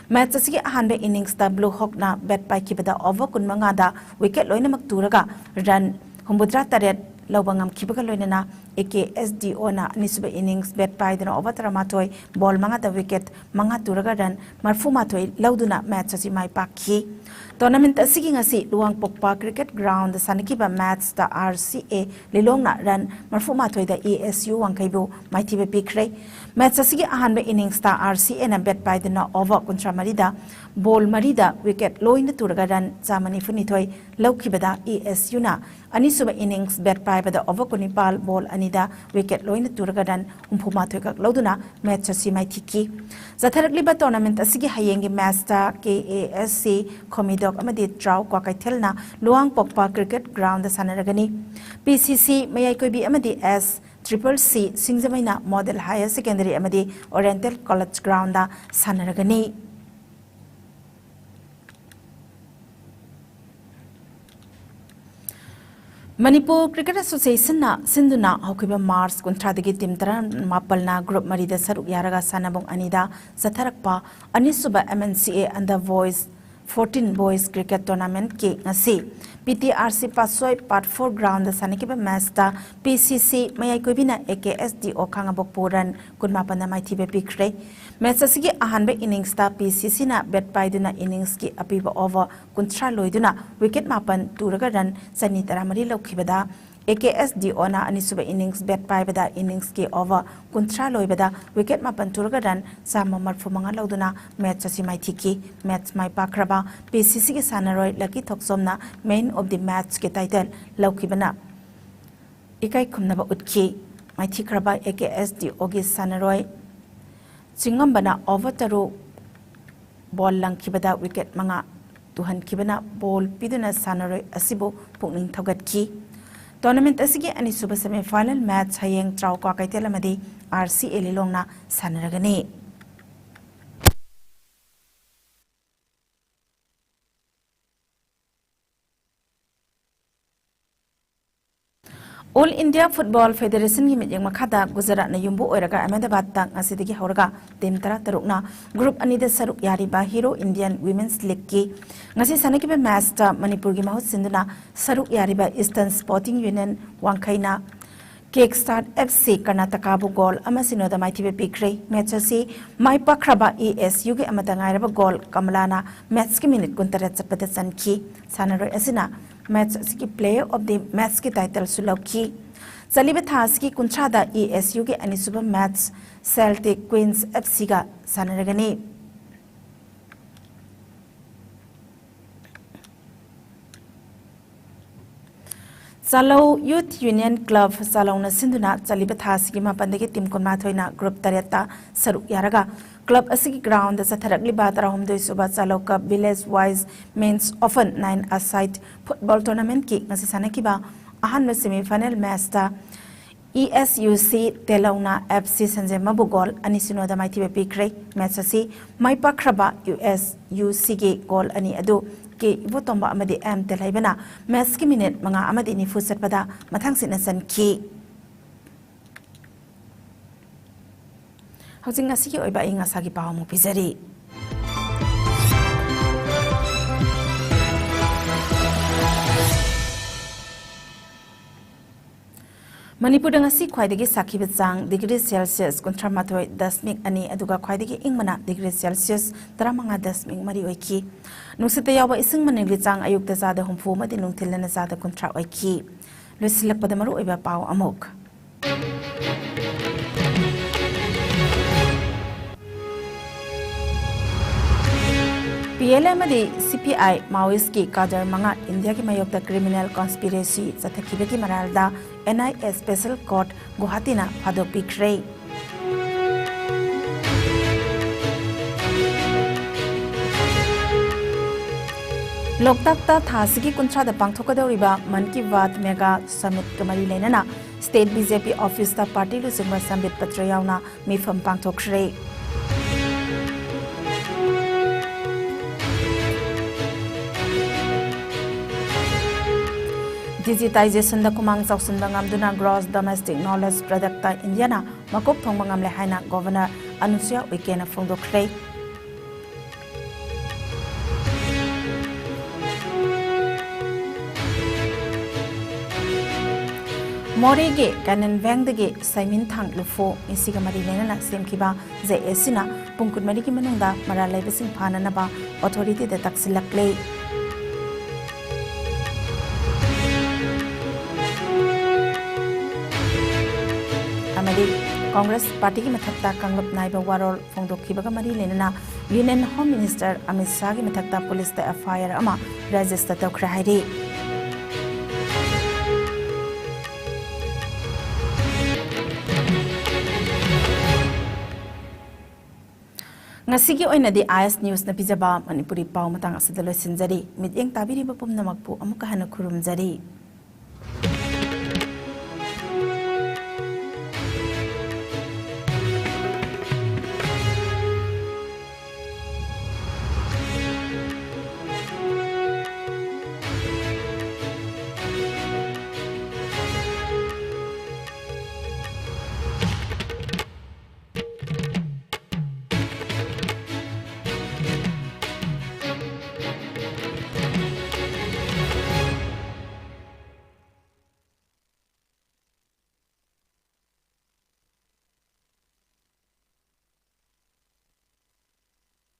ꯃꯦꯆ ꯑꯁꯤꯒꯤ ꯑꯍꯥꯟꯕ ꯏꯅꯤꯡꯁꯇ Blue Hawkꯅ ꯕꯦꯠ ꯄꯥꯏꯈꯤꯕꯗ ꯑꯣꯚꯔ ꯀꯨꯟꯃꯉꯥꯗ ꯋꯤꯀꯦꯠ ꯂꯣꯏꯅꯃꯛ ꯇꯨꯔꯒ ꯔꯟ ꯍꯨꯝꯐꯨꯇꯔꯥ ꯇꯔꯦꯠ ꯂꯧꯕ ꯉꯝꯈꯤꯕꯒ ꯂꯣꯏꯅꯅ AKSDOꯅ ꯑꯅꯤꯁꯨꯕ ꯏꯅꯤꯡꯁ ꯕꯦꯠ ꯄꯥꯏꯗꯨꯅ ꯑꯣꯚꯔ ꯇꯔꯥꯃꯥꯊꯣꯏ, ꯕꯣꯜ ꯃꯉꯥꯗ ꯋꯤꯀꯦꯠ ꯃꯉꯥ ꯇꯨꯔꯒ ꯔꯟ ꯃꯔꯤꯐꯨꯃꯥꯊꯣꯏ ꯂꯧꯗꯨꯅ ꯃꯦꯆ ꯑꯁꯤ ꯃꯥꯏ ꯄꯥꯛꯈꯤ꯫ Tournament ꯑꯁꯤꯒꯤ ꯉꯁꯤ ꯂꯨꯋꯥꯡꯄꯣꯛꯄ ꯀ꯭ꯔꯤꯀꯦꯠ ꯒ꯭ꯔꯥꯎꯟꯗ ꯁꯥꯟꯅꯈꯤꯕ ꯃꯦꯆꯇ RCA ꯂꯤꯂꯣꯡꯅ ꯔꯟ ꯃꯔꯤꯐꯨꯃꯥꯊꯣꯏꯗ ASU ꯋꯥꯡꯈꯩꯕꯨ ꯃꯥꯏꯊꯤꯕ ꯄꯤꯈ꯭ꯔꯦ꯫ ꯃꯦꯆ ꯑꯁꯤꯒꯤ ꯑꯍꯥꯟꯕ ꯏꯅꯤꯡꯁꯇ RCAꯅ ꯕꯦꯠ ꯄꯥꯏꯗꯨꯅ ꯑꯣꯚꯔ ꯀꯨꯟꯊ꯭ꯔꯥ ꯃꯔꯤꯗ ꯕꯣꯜ ꯃꯔꯤꯗ ꯋꯤꯀꯦꯠ ꯂꯣꯏꯅ ꯇꯨꯔꯒ ꯔꯟ ꯆꯥꯝꯃ ꯅꯤꯐꯨꯅꯤꯊꯣꯏ ꯂꯧꯈꯤꯕꯗ ASUꯅ ꯑꯅꯤꯁꯨꯕ ꯏꯅꯤꯡꯁ ꯕꯦꯠ ꯄꯥꯏꯕꯗ ꯑꯣꯚꯔ ꯀꯨꯟꯅꯤꯄꯥꯜ, ꯕꯣꯜ ꯑꯅꯤꯗ ꯋꯤꯀꯦꯠ ꯂꯣꯏꯅ ꯇꯨꯔꯒ ꯔꯟ ꯍꯨꯝꯐꯨꯃꯥꯊꯣꯏ ꯈꯛ ꯂꯧꯗꯨꯅ ꯃꯦꯆ ꯑꯁꯤ ꯃꯥꯏꯊꯤꯈꯤ꯫ ꯆꯠꯊꯔꯛꯂꯤꯕ tournament ꯑꯁꯤꯒꯤ ꯍꯌꯦꯡꯒꯤ ꯃꯦꯆꯇ KASC ꯈꯣꯃꯤꯗꯣꯛ ꯑꯃꯗꯤ ꯇ꯭ꯔꯥꯎ ꯀ꯭ꯋꯥꯀꯩꯊꯦꯜꯅ ꯂꯨꯋꯥꯡꯄꯣꯛꯄ ꯀ꯭ꯔꯤꯀꯦꯠ ꯒ꯭ꯔꯥꯎꯟꯗ ꯁꯥꯟꯅꯔꯒꯅꯤ꯫ PCC ꯃꯌꯥꯏꯀꯣꯏꯕꯤ ꯑꯃꯗꯤ S triple C ꯁꯤꯡꯖꯃꯩꯅ ꯃꯣꯗꯦꯜ ꯍꯥꯌꯔ ꯁꯦꯀꯦꯟꯗꯔꯤ ꯑꯃꯗꯤ ꯑꯣꯔꯤꯌꯦꯟꯇꯦꯜ ꯀꯣꯂꯦꯖ ꯒ꯭ꯔꯥꯎꯟꯗ ꯁꯥꯟꯅꯔꯒꯅꯤ꯫ ꯃꯅꯤꯄꯨꯔ ꯀ꯭ꯔꯤꯀꯦꯠ ꯑꯦꯁꯣꯁꯤꯌꯦꯁꯟꯅ ꯁꯤꯟꯗꯨꯅ ꯍꯧꯈꯤꯕ ꯃꯥꯔꯆ ꯀꯨꯟꯊ꯭ꯔꯥꯗꯒꯤ ꯇꯤꯝ ꯇꯔꯥꯃꯥꯄꯜꯅ ꯒ꯭ꯔꯨꯞ ꯃꯔꯤꯗ ꯁꯔꯨꯛ ꯌꯥꯔꯒ ꯁꯥꯟꯅꯄꯨꯡ ꯑꯅꯤꯗ ꯆꯠꯊꯔꯛꯄ ꯑꯅꯤꯁꯨꯕ M N C A Under Boys fourteen Boys Cricket Tournamentꯀꯤ ꯉꯁꯤ P T R C ꯄꯥꯠꯁꯣꯏ Part four groundꯗ ꯁꯥꯟꯅꯈꯤꯕ ꯃꯦꯆꯇ P C C ꯃꯌꯥꯏ ꯀꯣꯏꯕꯤꯅ A K S D O ꯈꯥꯉꯕꯣꯛꯄꯨ run ꯀꯨꯟꯃꯥꯄꯟꯅ ꯃꯥꯏꯊꯤꯕ ꯄꯤꯈ꯭ꯔꯦ꯫ ꯃꯦꯆ ꯑꯁꯤꯒꯤ ꯑꯍꯥꯟꯕ inningsꯇ P C Cꯅ bat ꯄꯥꯏꯗꯨꯅ inningsꯀꯤ ꯑꯄꯤꯕ over ꯀꯨꯟꯊ꯭ꯔꯥ ꯂꯣꯏꯗꯨꯅ wicket ꯃꯥꯄꯟ ꯇꯨꯔꯒ run ꯆꯅꯤ ꯇꯔꯥꯃꯔꯤ ꯂꯧꯈꯤꯕꯗ, A K S D Oꯅ ꯑꯅꯤꯁꯨꯕ innings bat ꯄꯥꯏꯕꯗ inningsꯀꯤ over ꯀꯨꯟꯊ꯭ꯔꯥ ꯂꯣꯏꯕꯗ wicket ꯃꯥꯄꯟ ꯇꯨꯔꯒ run ꯆꯥꯝꯃ ꯃꯔꯤꯐꯨ ꯃꯉꯥ ꯂꯧꯗꯨꯅ ꯃꯦꯆ ꯑꯁꯤ ꯃꯥꯏꯊꯤꯈꯤ꯫ ꯃꯦꯆ ꯃꯥꯏ ꯄꯥꯛꯈ꯭ꯔꯕ P C Cꯒꯤ ꯁꯥꯟꯅꯔꯣꯏ ꯂꯛꯀꯤ ꯊꯣꯛꯆꯣꯝꯅ Man of the Matchꯀꯤ title ꯂꯧꯈꯤꯕꯅ ꯏꯀꯥꯏ ꯈꯨꯝꯅꯕ ꯎꯠꯈꯤ꯫ ꯃꯥꯏꯊꯤꯈ꯭ꯔꯕ A K S D Oꯒꯤ ꯁꯥꯟꯅꯔꯣꯏ ꯆꯤꯡꯉꯝꯕꯅ over ꯇꯔꯨꯛ ball ꯂꯪꯈꯤꯕꯗ wicket ꯃꯉꯥ ꯇꯨꯍꯟꯈꯤꯕꯅ ball ꯄꯤꯗꯨꯅ ꯁꯥꯟꯅꯔꯣꯏ ꯑꯁꯤꯕꯨ ꯄꯨꯛꯅꯤꯡ ꯊꯧꯒꯠꯈꯤ꯫ Tournament ꯑꯁꯤꯒꯤ ꯑꯅꯤꯁꯨꯕ semi final match ꯍꯌꯦꯡ ꯇ꯭ꯔꯥꯎ ꯀ꯭ꯋꯥꯀꯩꯊꯦꯜ ꯑꯃꯗꯤ R C A ꯂꯤꯂꯣꯡꯅ ꯁꯥꯟꯅꯔꯒꯅꯤ꯫ All India Football Federationꯒꯤ ꯃꯤꯠꯌꯦꯡ ꯃꯈꯥꯗ ꯒꯨꯖꯔꯥꯠꯅ ꯌꯨꯝꯕꯨ ꯑꯣꯏꯔꯒ ꯑꯍꯃꯦꯗꯕꯥꯗꯇ ꯉꯁꯤꯗꯒꯤ ꯍꯧꯔꯒ ꯇꯤꯝ ꯇꯔꯥꯇꯔꯨꯛꯅ ꯒ꯭ꯔꯨꯞ ꯑꯅꯤꯗ ꯁꯔꯨꯛ ꯌꯥꯔꯤꯕ Hero Indian Women's Leagueꯀꯤ ꯉꯁꯤ ꯁꯥꯟꯅꯈꯤꯕ ꯃꯦꯆꯇ ꯃꯅꯤꯄꯨꯔꯒꯤ ꯃꯍꯨꯠ ꯁꯤꯟꯗꯨꯅ ꯁꯔꯨꯛ ꯌꯥꯔꯤꯕ Eastern Sporting Union ꯋꯥꯡꯈꯩꯅ Kickstart F C ꯀꯔꯅꯥꯇꯀꯥꯕꯨ ꯒꯣꯜ ꯑꯃ ꯁꯤꯅꯣꯗ ꯃꯥꯏꯊꯤꯕ ꯄꯤꯈ꯭ꯔꯦ꯫ ꯃꯦꯆ ꯑꯁꯤ ꯃꯥꯏ ꯄꯥꯛꯈ꯭ꯔꯕ E S Uꯒꯤ ꯑꯃꯠꯇ ꯉꯥꯏꯔꯕ ꯒꯣꯜ ꯀꯃꯂꯥꯅ ꯃꯦꯆꯀꯤ ꯃꯤꯅꯤꯠ ꯀꯨꯟꯇꯔꯦꯠ ꯆꯠꯄꯗ ꯆꯟꯈꯤ꯫ ꯁꯥꯟꯅꯔꯣꯏ ꯑꯁꯤꯅ ꯃꯦꯆ ꯑꯁꯤꯒꯤ Player of the Matchꯀꯤ titleꯁꯨ ꯂꯧꯈꯤ꯫ ꯆꯠꯂꯤꯕ ꯊꯥ ꯑꯁꯤꯒꯤ ꯀꯨꯟꯊ꯭ꯔꯥꯗ E S Uꯒꯤ ꯑꯅꯤꯁꯨꯕ ꯃꯦꯆ Celtic Queens F Cꯒ ꯁꯥꯟꯅꯔꯒꯅꯤ꯫ ꯆꯥꯂꯧ Youth Union Club ꯆꯥꯂꯧꯅ ꯁꯤꯟꯗꯨꯅ ꯆꯠꯂꯤꯕ ꯊꯥ ꯑꯁꯤꯒꯤ ꯃꯥꯄꯟꯗꯒꯤ ꯇꯤꯝ ꯀꯨꯟꯃꯥꯊꯣꯏꯅ ꯒ꯭ꯔꯨꯞ ꯇꯔꯦꯠꯇ ꯁꯔꯨꯛ ꯌꯥꯔꯒ ꯀ꯭ꯂꯕ ꯑꯁꯤꯒꯤ ꯒ꯭ꯔꯥꯎꯟꯗ ꯆꯠꯊꯔꯛꯂꯤꯕ ꯇꯔꯥꯍꯨꯝꯗꯣꯏ ꯁꯨꯕ ꯆꯥꯂꯧ ꯀꯞ Village Wise Men's Open Nine-a-side Football Tournamentꯀꯤ ꯉꯁꯤ ꯁꯥꯟꯅꯈꯤꯕ ꯑꯍꯥꯟꯕ semi final matchꯇ E S U C ꯇꯦꯂꯧꯅ F C ꯁꯟꯖꯦꯝꯃꯕꯨ ꯒꯣꯜ ꯑꯅꯤ ꯁꯤꯅꯣꯗ ꯃꯥꯏꯊꯤꯕ ꯄꯤꯈ꯭ꯔꯦ꯫ ꯃꯦꯆ ꯑꯁꯤ ꯃꯥꯏ ꯄꯥꯛꯈ꯭ꯔꯕ U S U Cꯒꯤ ꯒꯣꯜ ꯑꯅꯤ ꯑꯗꯨ ꯀꯦ ꯏꯕꯣꯇꯣꯝꯕ ꯑꯃꯗꯤ ꯑꯦꯝ ꯇꯦꯜꯍꯩꯕꯅ ꯃꯦꯠꯁꯀꯤ ꯃꯤꯅꯤꯠ ꯃꯉꯥ ꯑꯃꯗꯤ ꯅꯤꯐꯨ ꯆꯠꯄꯗ ꯃꯊꯪꯁꯤꯠꯅ ꯆꯟꯈꯤ꯫ ꯍꯧꯖꯤꯛ ꯉꯁꯤꯒꯤ ꯑꯣꯏꯕ ꯑꯏꯪ ꯑꯁꯥꯒꯤ ꯄꯥꯎ ꯑꯃꯨꯛ ꯄꯤꯖꯔꯤ꯫ ꯃꯅꯤꯄꯨꯔꯗ ꯉꯁꯤ ꯈ꯭ꯋꯥꯏꯗꯒꯤ ꯁꯥꯈꯤꯕ ꯆꯥꯡ ꯗꯤꯒ꯭ꯔꯤ ꯁꯦꯜꯁꯤꯌꯁ ꯀꯨꯟꯊ꯭ꯔꯥ ꯃꯥꯊꯣꯏ ꯗꯁꯃꯤꯛ ꯑꯅꯤ, ꯑꯗꯨꯒ ꯈ꯭ꯋꯥꯏꯗꯒꯤ ꯏꯪꯕꯅ ꯗꯤꯒ꯭ꯔꯤ ꯁꯦꯜꯁꯤꯌꯁ ꯇꯔꯥꯃꯉꯥ ꯗꯁꯃꯤꯛ ꯃꯔꯤ ꯑꯣꯏꯈꯤ꯫ ꯅꯨꯡꯁꯤꯠꯇ ꯌꯥꯎꯕ ꯏꯁꯤꯡ ꯃꯅꯤꯜꯒꯤ ꯆꯥꯡ ꯑꯌꯨꯛꯇ ꯆꯥꯗ ꯍꯨꯝꯐꯨ ꯑꯃꯗꯤ ꯅꯨꯡꯊꯤꯜꯗꯅ ꯆꯥꯗ ꯀꯨꯟꯊ꯭ꯔꯥ ꯑꯣꯏꯈꯤ꯫ ꯂꯣꯏꯁꯤꯜꯂꯛꯄꯗ ꯃꯔꯨꯑꯣꯏꯕ ꯄꯥꯎ ꯑꯃꯨꯛ꯫ ꯄꯤ ꯑꯦꯜ ꯑꯦ ꯑꯃꯗꯤ ꯁꯤ ꯄꯤ ꯑꯥꯏ ꯃꯥꯑꯣꯏꯁꯀꯤ ꯀꯥꯗꯔ ꯃꯉꯥ ꯏꯟꯗꯤꯌꯥꯒꯤ ꯃꯥꯌꯣꯛꯇ ꯀ꯭ꯔꯤꯃꯤꯅꯦꯜ ꯀꯣꯟꯁꯄꯤꯔꯦꯁꯤ ꯆꯠꯊꯈꯤꯕꯒꯤ ꯃꯔꯥꯜꯗ N I A special court ꯒꯨꯋꯥꯍꯥꯇꯤꯅ ꯐꯥꯗꯣꯛꯄꯤꯈ꯭ꯔꯦ꯫ ꯂꯣꯛꯇꯥꯛꯇ ꯊꯥ ꯑꯁꯤꯒꯤ ꯀꯨꯟꯊ꯭ꯔꯥꯗ ꯄꯥꯡꯊꯣꯛꯀꯗꯧꯔꯤꯕ ꯃꯟ ꯀꯤ ꯕꯥꯠ ꯃꯦꯒꯥ ꯁꯃꯤꯠꯀ ꯃꯔꯤ ꯂꯩꯅꯅ ꯁ꯭ꯇꯦꯠ ꯕꯤ ꯖꯦ ꯄꯤ ꯑꯣꯐꯤꯁꯇ ꯄꯥꯔꯇꯤ ꯂꯨꯆꯤꯡꯕ ꯁꯝꯕꯤꯠ ꯄꯇ꯭ꯔ ꯌꯥꯎꯅ ꯃꯤꯐꯝ ꯄꯥꯡꯊꯣꯛꯈ꯭ꯔꯦ꯫ ꯗꯤꯖꯤꯇꯥꯏꯖꯦꯁꯟꯗ ꯈꯨꯃꯥꯡ ꯆꯥꯎꯁꯤꯟꯕ ꯉꯝꯗꯨꯅ ꯒ꯭ꯔꯣꯁ ꯗꯣꯃꯦꯁꯇꯤꯛ ꯅꯣꯂꯦꯖ ꯄ꯭ꯔꯗꯛꯇ ꯏꯟꯗꯤꯌꯥꯅ ꯃꯀꯣꯛ ꯊꯣꯡꯕ ꯉꯝꯂꯦ ꯍꯥꯏꯅ ꯒꯣꯚꯔꯅꯔ ꯑꯅꯨꯁꯨꯌꯥ ꯎꯏꯀꯦꯅ ꯐꯣꯡꯗꯣꯛꯈ꯭ꯔꯦ꯫ ꯃꯣꯔꯦꯒꯤ ꯀꯦꯅꯟ ꯕꯦꯡꯗꯒꯤ ꯁꯩꯃꯤꯟꯊꯥꯡ ꯂꯨꯐꯨ ꯉꯁꯤꯒ ꯃꯔꯤ ꯂꯩꯅꯅ ꯁꯦꯝꯈꯤꯕ ꯖꯦ ꯑꯦ ꯁꯤꯅ ꯄꯨꯡ ꯀꯨꯟꯃꯔꯤꯒꯤ ꯃꯅꯨꯡꯗ ꯃꯔꯥꯜ ꯂꯩꯕꯁꯤꯡ ꯐꯥꯅꯅꯕ ꯑꯣꯊꯣꯔꯤꯇꯤꯗ ꯇꯛꯁꯤꯜꯂꯛꯂꯦ꯫ ꯑꯃꯗꯤ ꯀꯣꯡꯒ꯭ꯔꯦꯁ ꯄꯥꯔꯇꯤꯒꯤ ꯃꯊꯛꯇ ꯀꯥꯡꯂꯨꯞ ꯅꯥꯏꯕ ꯋꯥꯔꯣꯜ ꯐꯣꯡꯗꯣꯛꯈꯤꯕꯒ ꯃꯔꯤ ꯂꯩꯅꯅ ꯌꯨꯅꯤꯌꯟ ꯍꯣꯝ ꯃꯤꯅꯤꯁꯇꯔ ꯑꯃꯤꯠ ꯁꯥꯍꯒꯤ ꯃꯊꯛꯇ ꯄꯨꯂꯤꯁꯇ ꯑꯦꯐ ꯑꯥꯏ ꯑꯥꯔ ꯑꯃ ꯔꯦꯖꯤꯁꯇꯔ ꯇꯧꯈ꯭ꯔꯦ ꯍꯥꯏꯔꯤ꯫ ꯉꯁꯤꯒꯤ ꯑꯣꯏꯅꯗꯤ ꯑꯥꯏ ꯑꯦꯁ ꯅ꯭ꯌꯨꯁꯅ ꯄꯤꯖꯕ ꯃꯅꯤꯄꯨꯔꯤ ꯄꯥꯎ ꯃꯇꯥꯡ ꯑꯁꯤꯗ ꯂꯣꯏꯁꯤꯟꯖꯔꯤ꯫ ꯃꯤꯠꯌꯦꯡ ꯇꯥꯕꯤꯔꯤꯕ ꯄꯨꯝꯅꯃꯛꯄꯨ ꯑꯃꯨꯛꯀ ꯍꯟꯅ ꯈꯨꯔꯨꯝꯖꯔꯤ꯫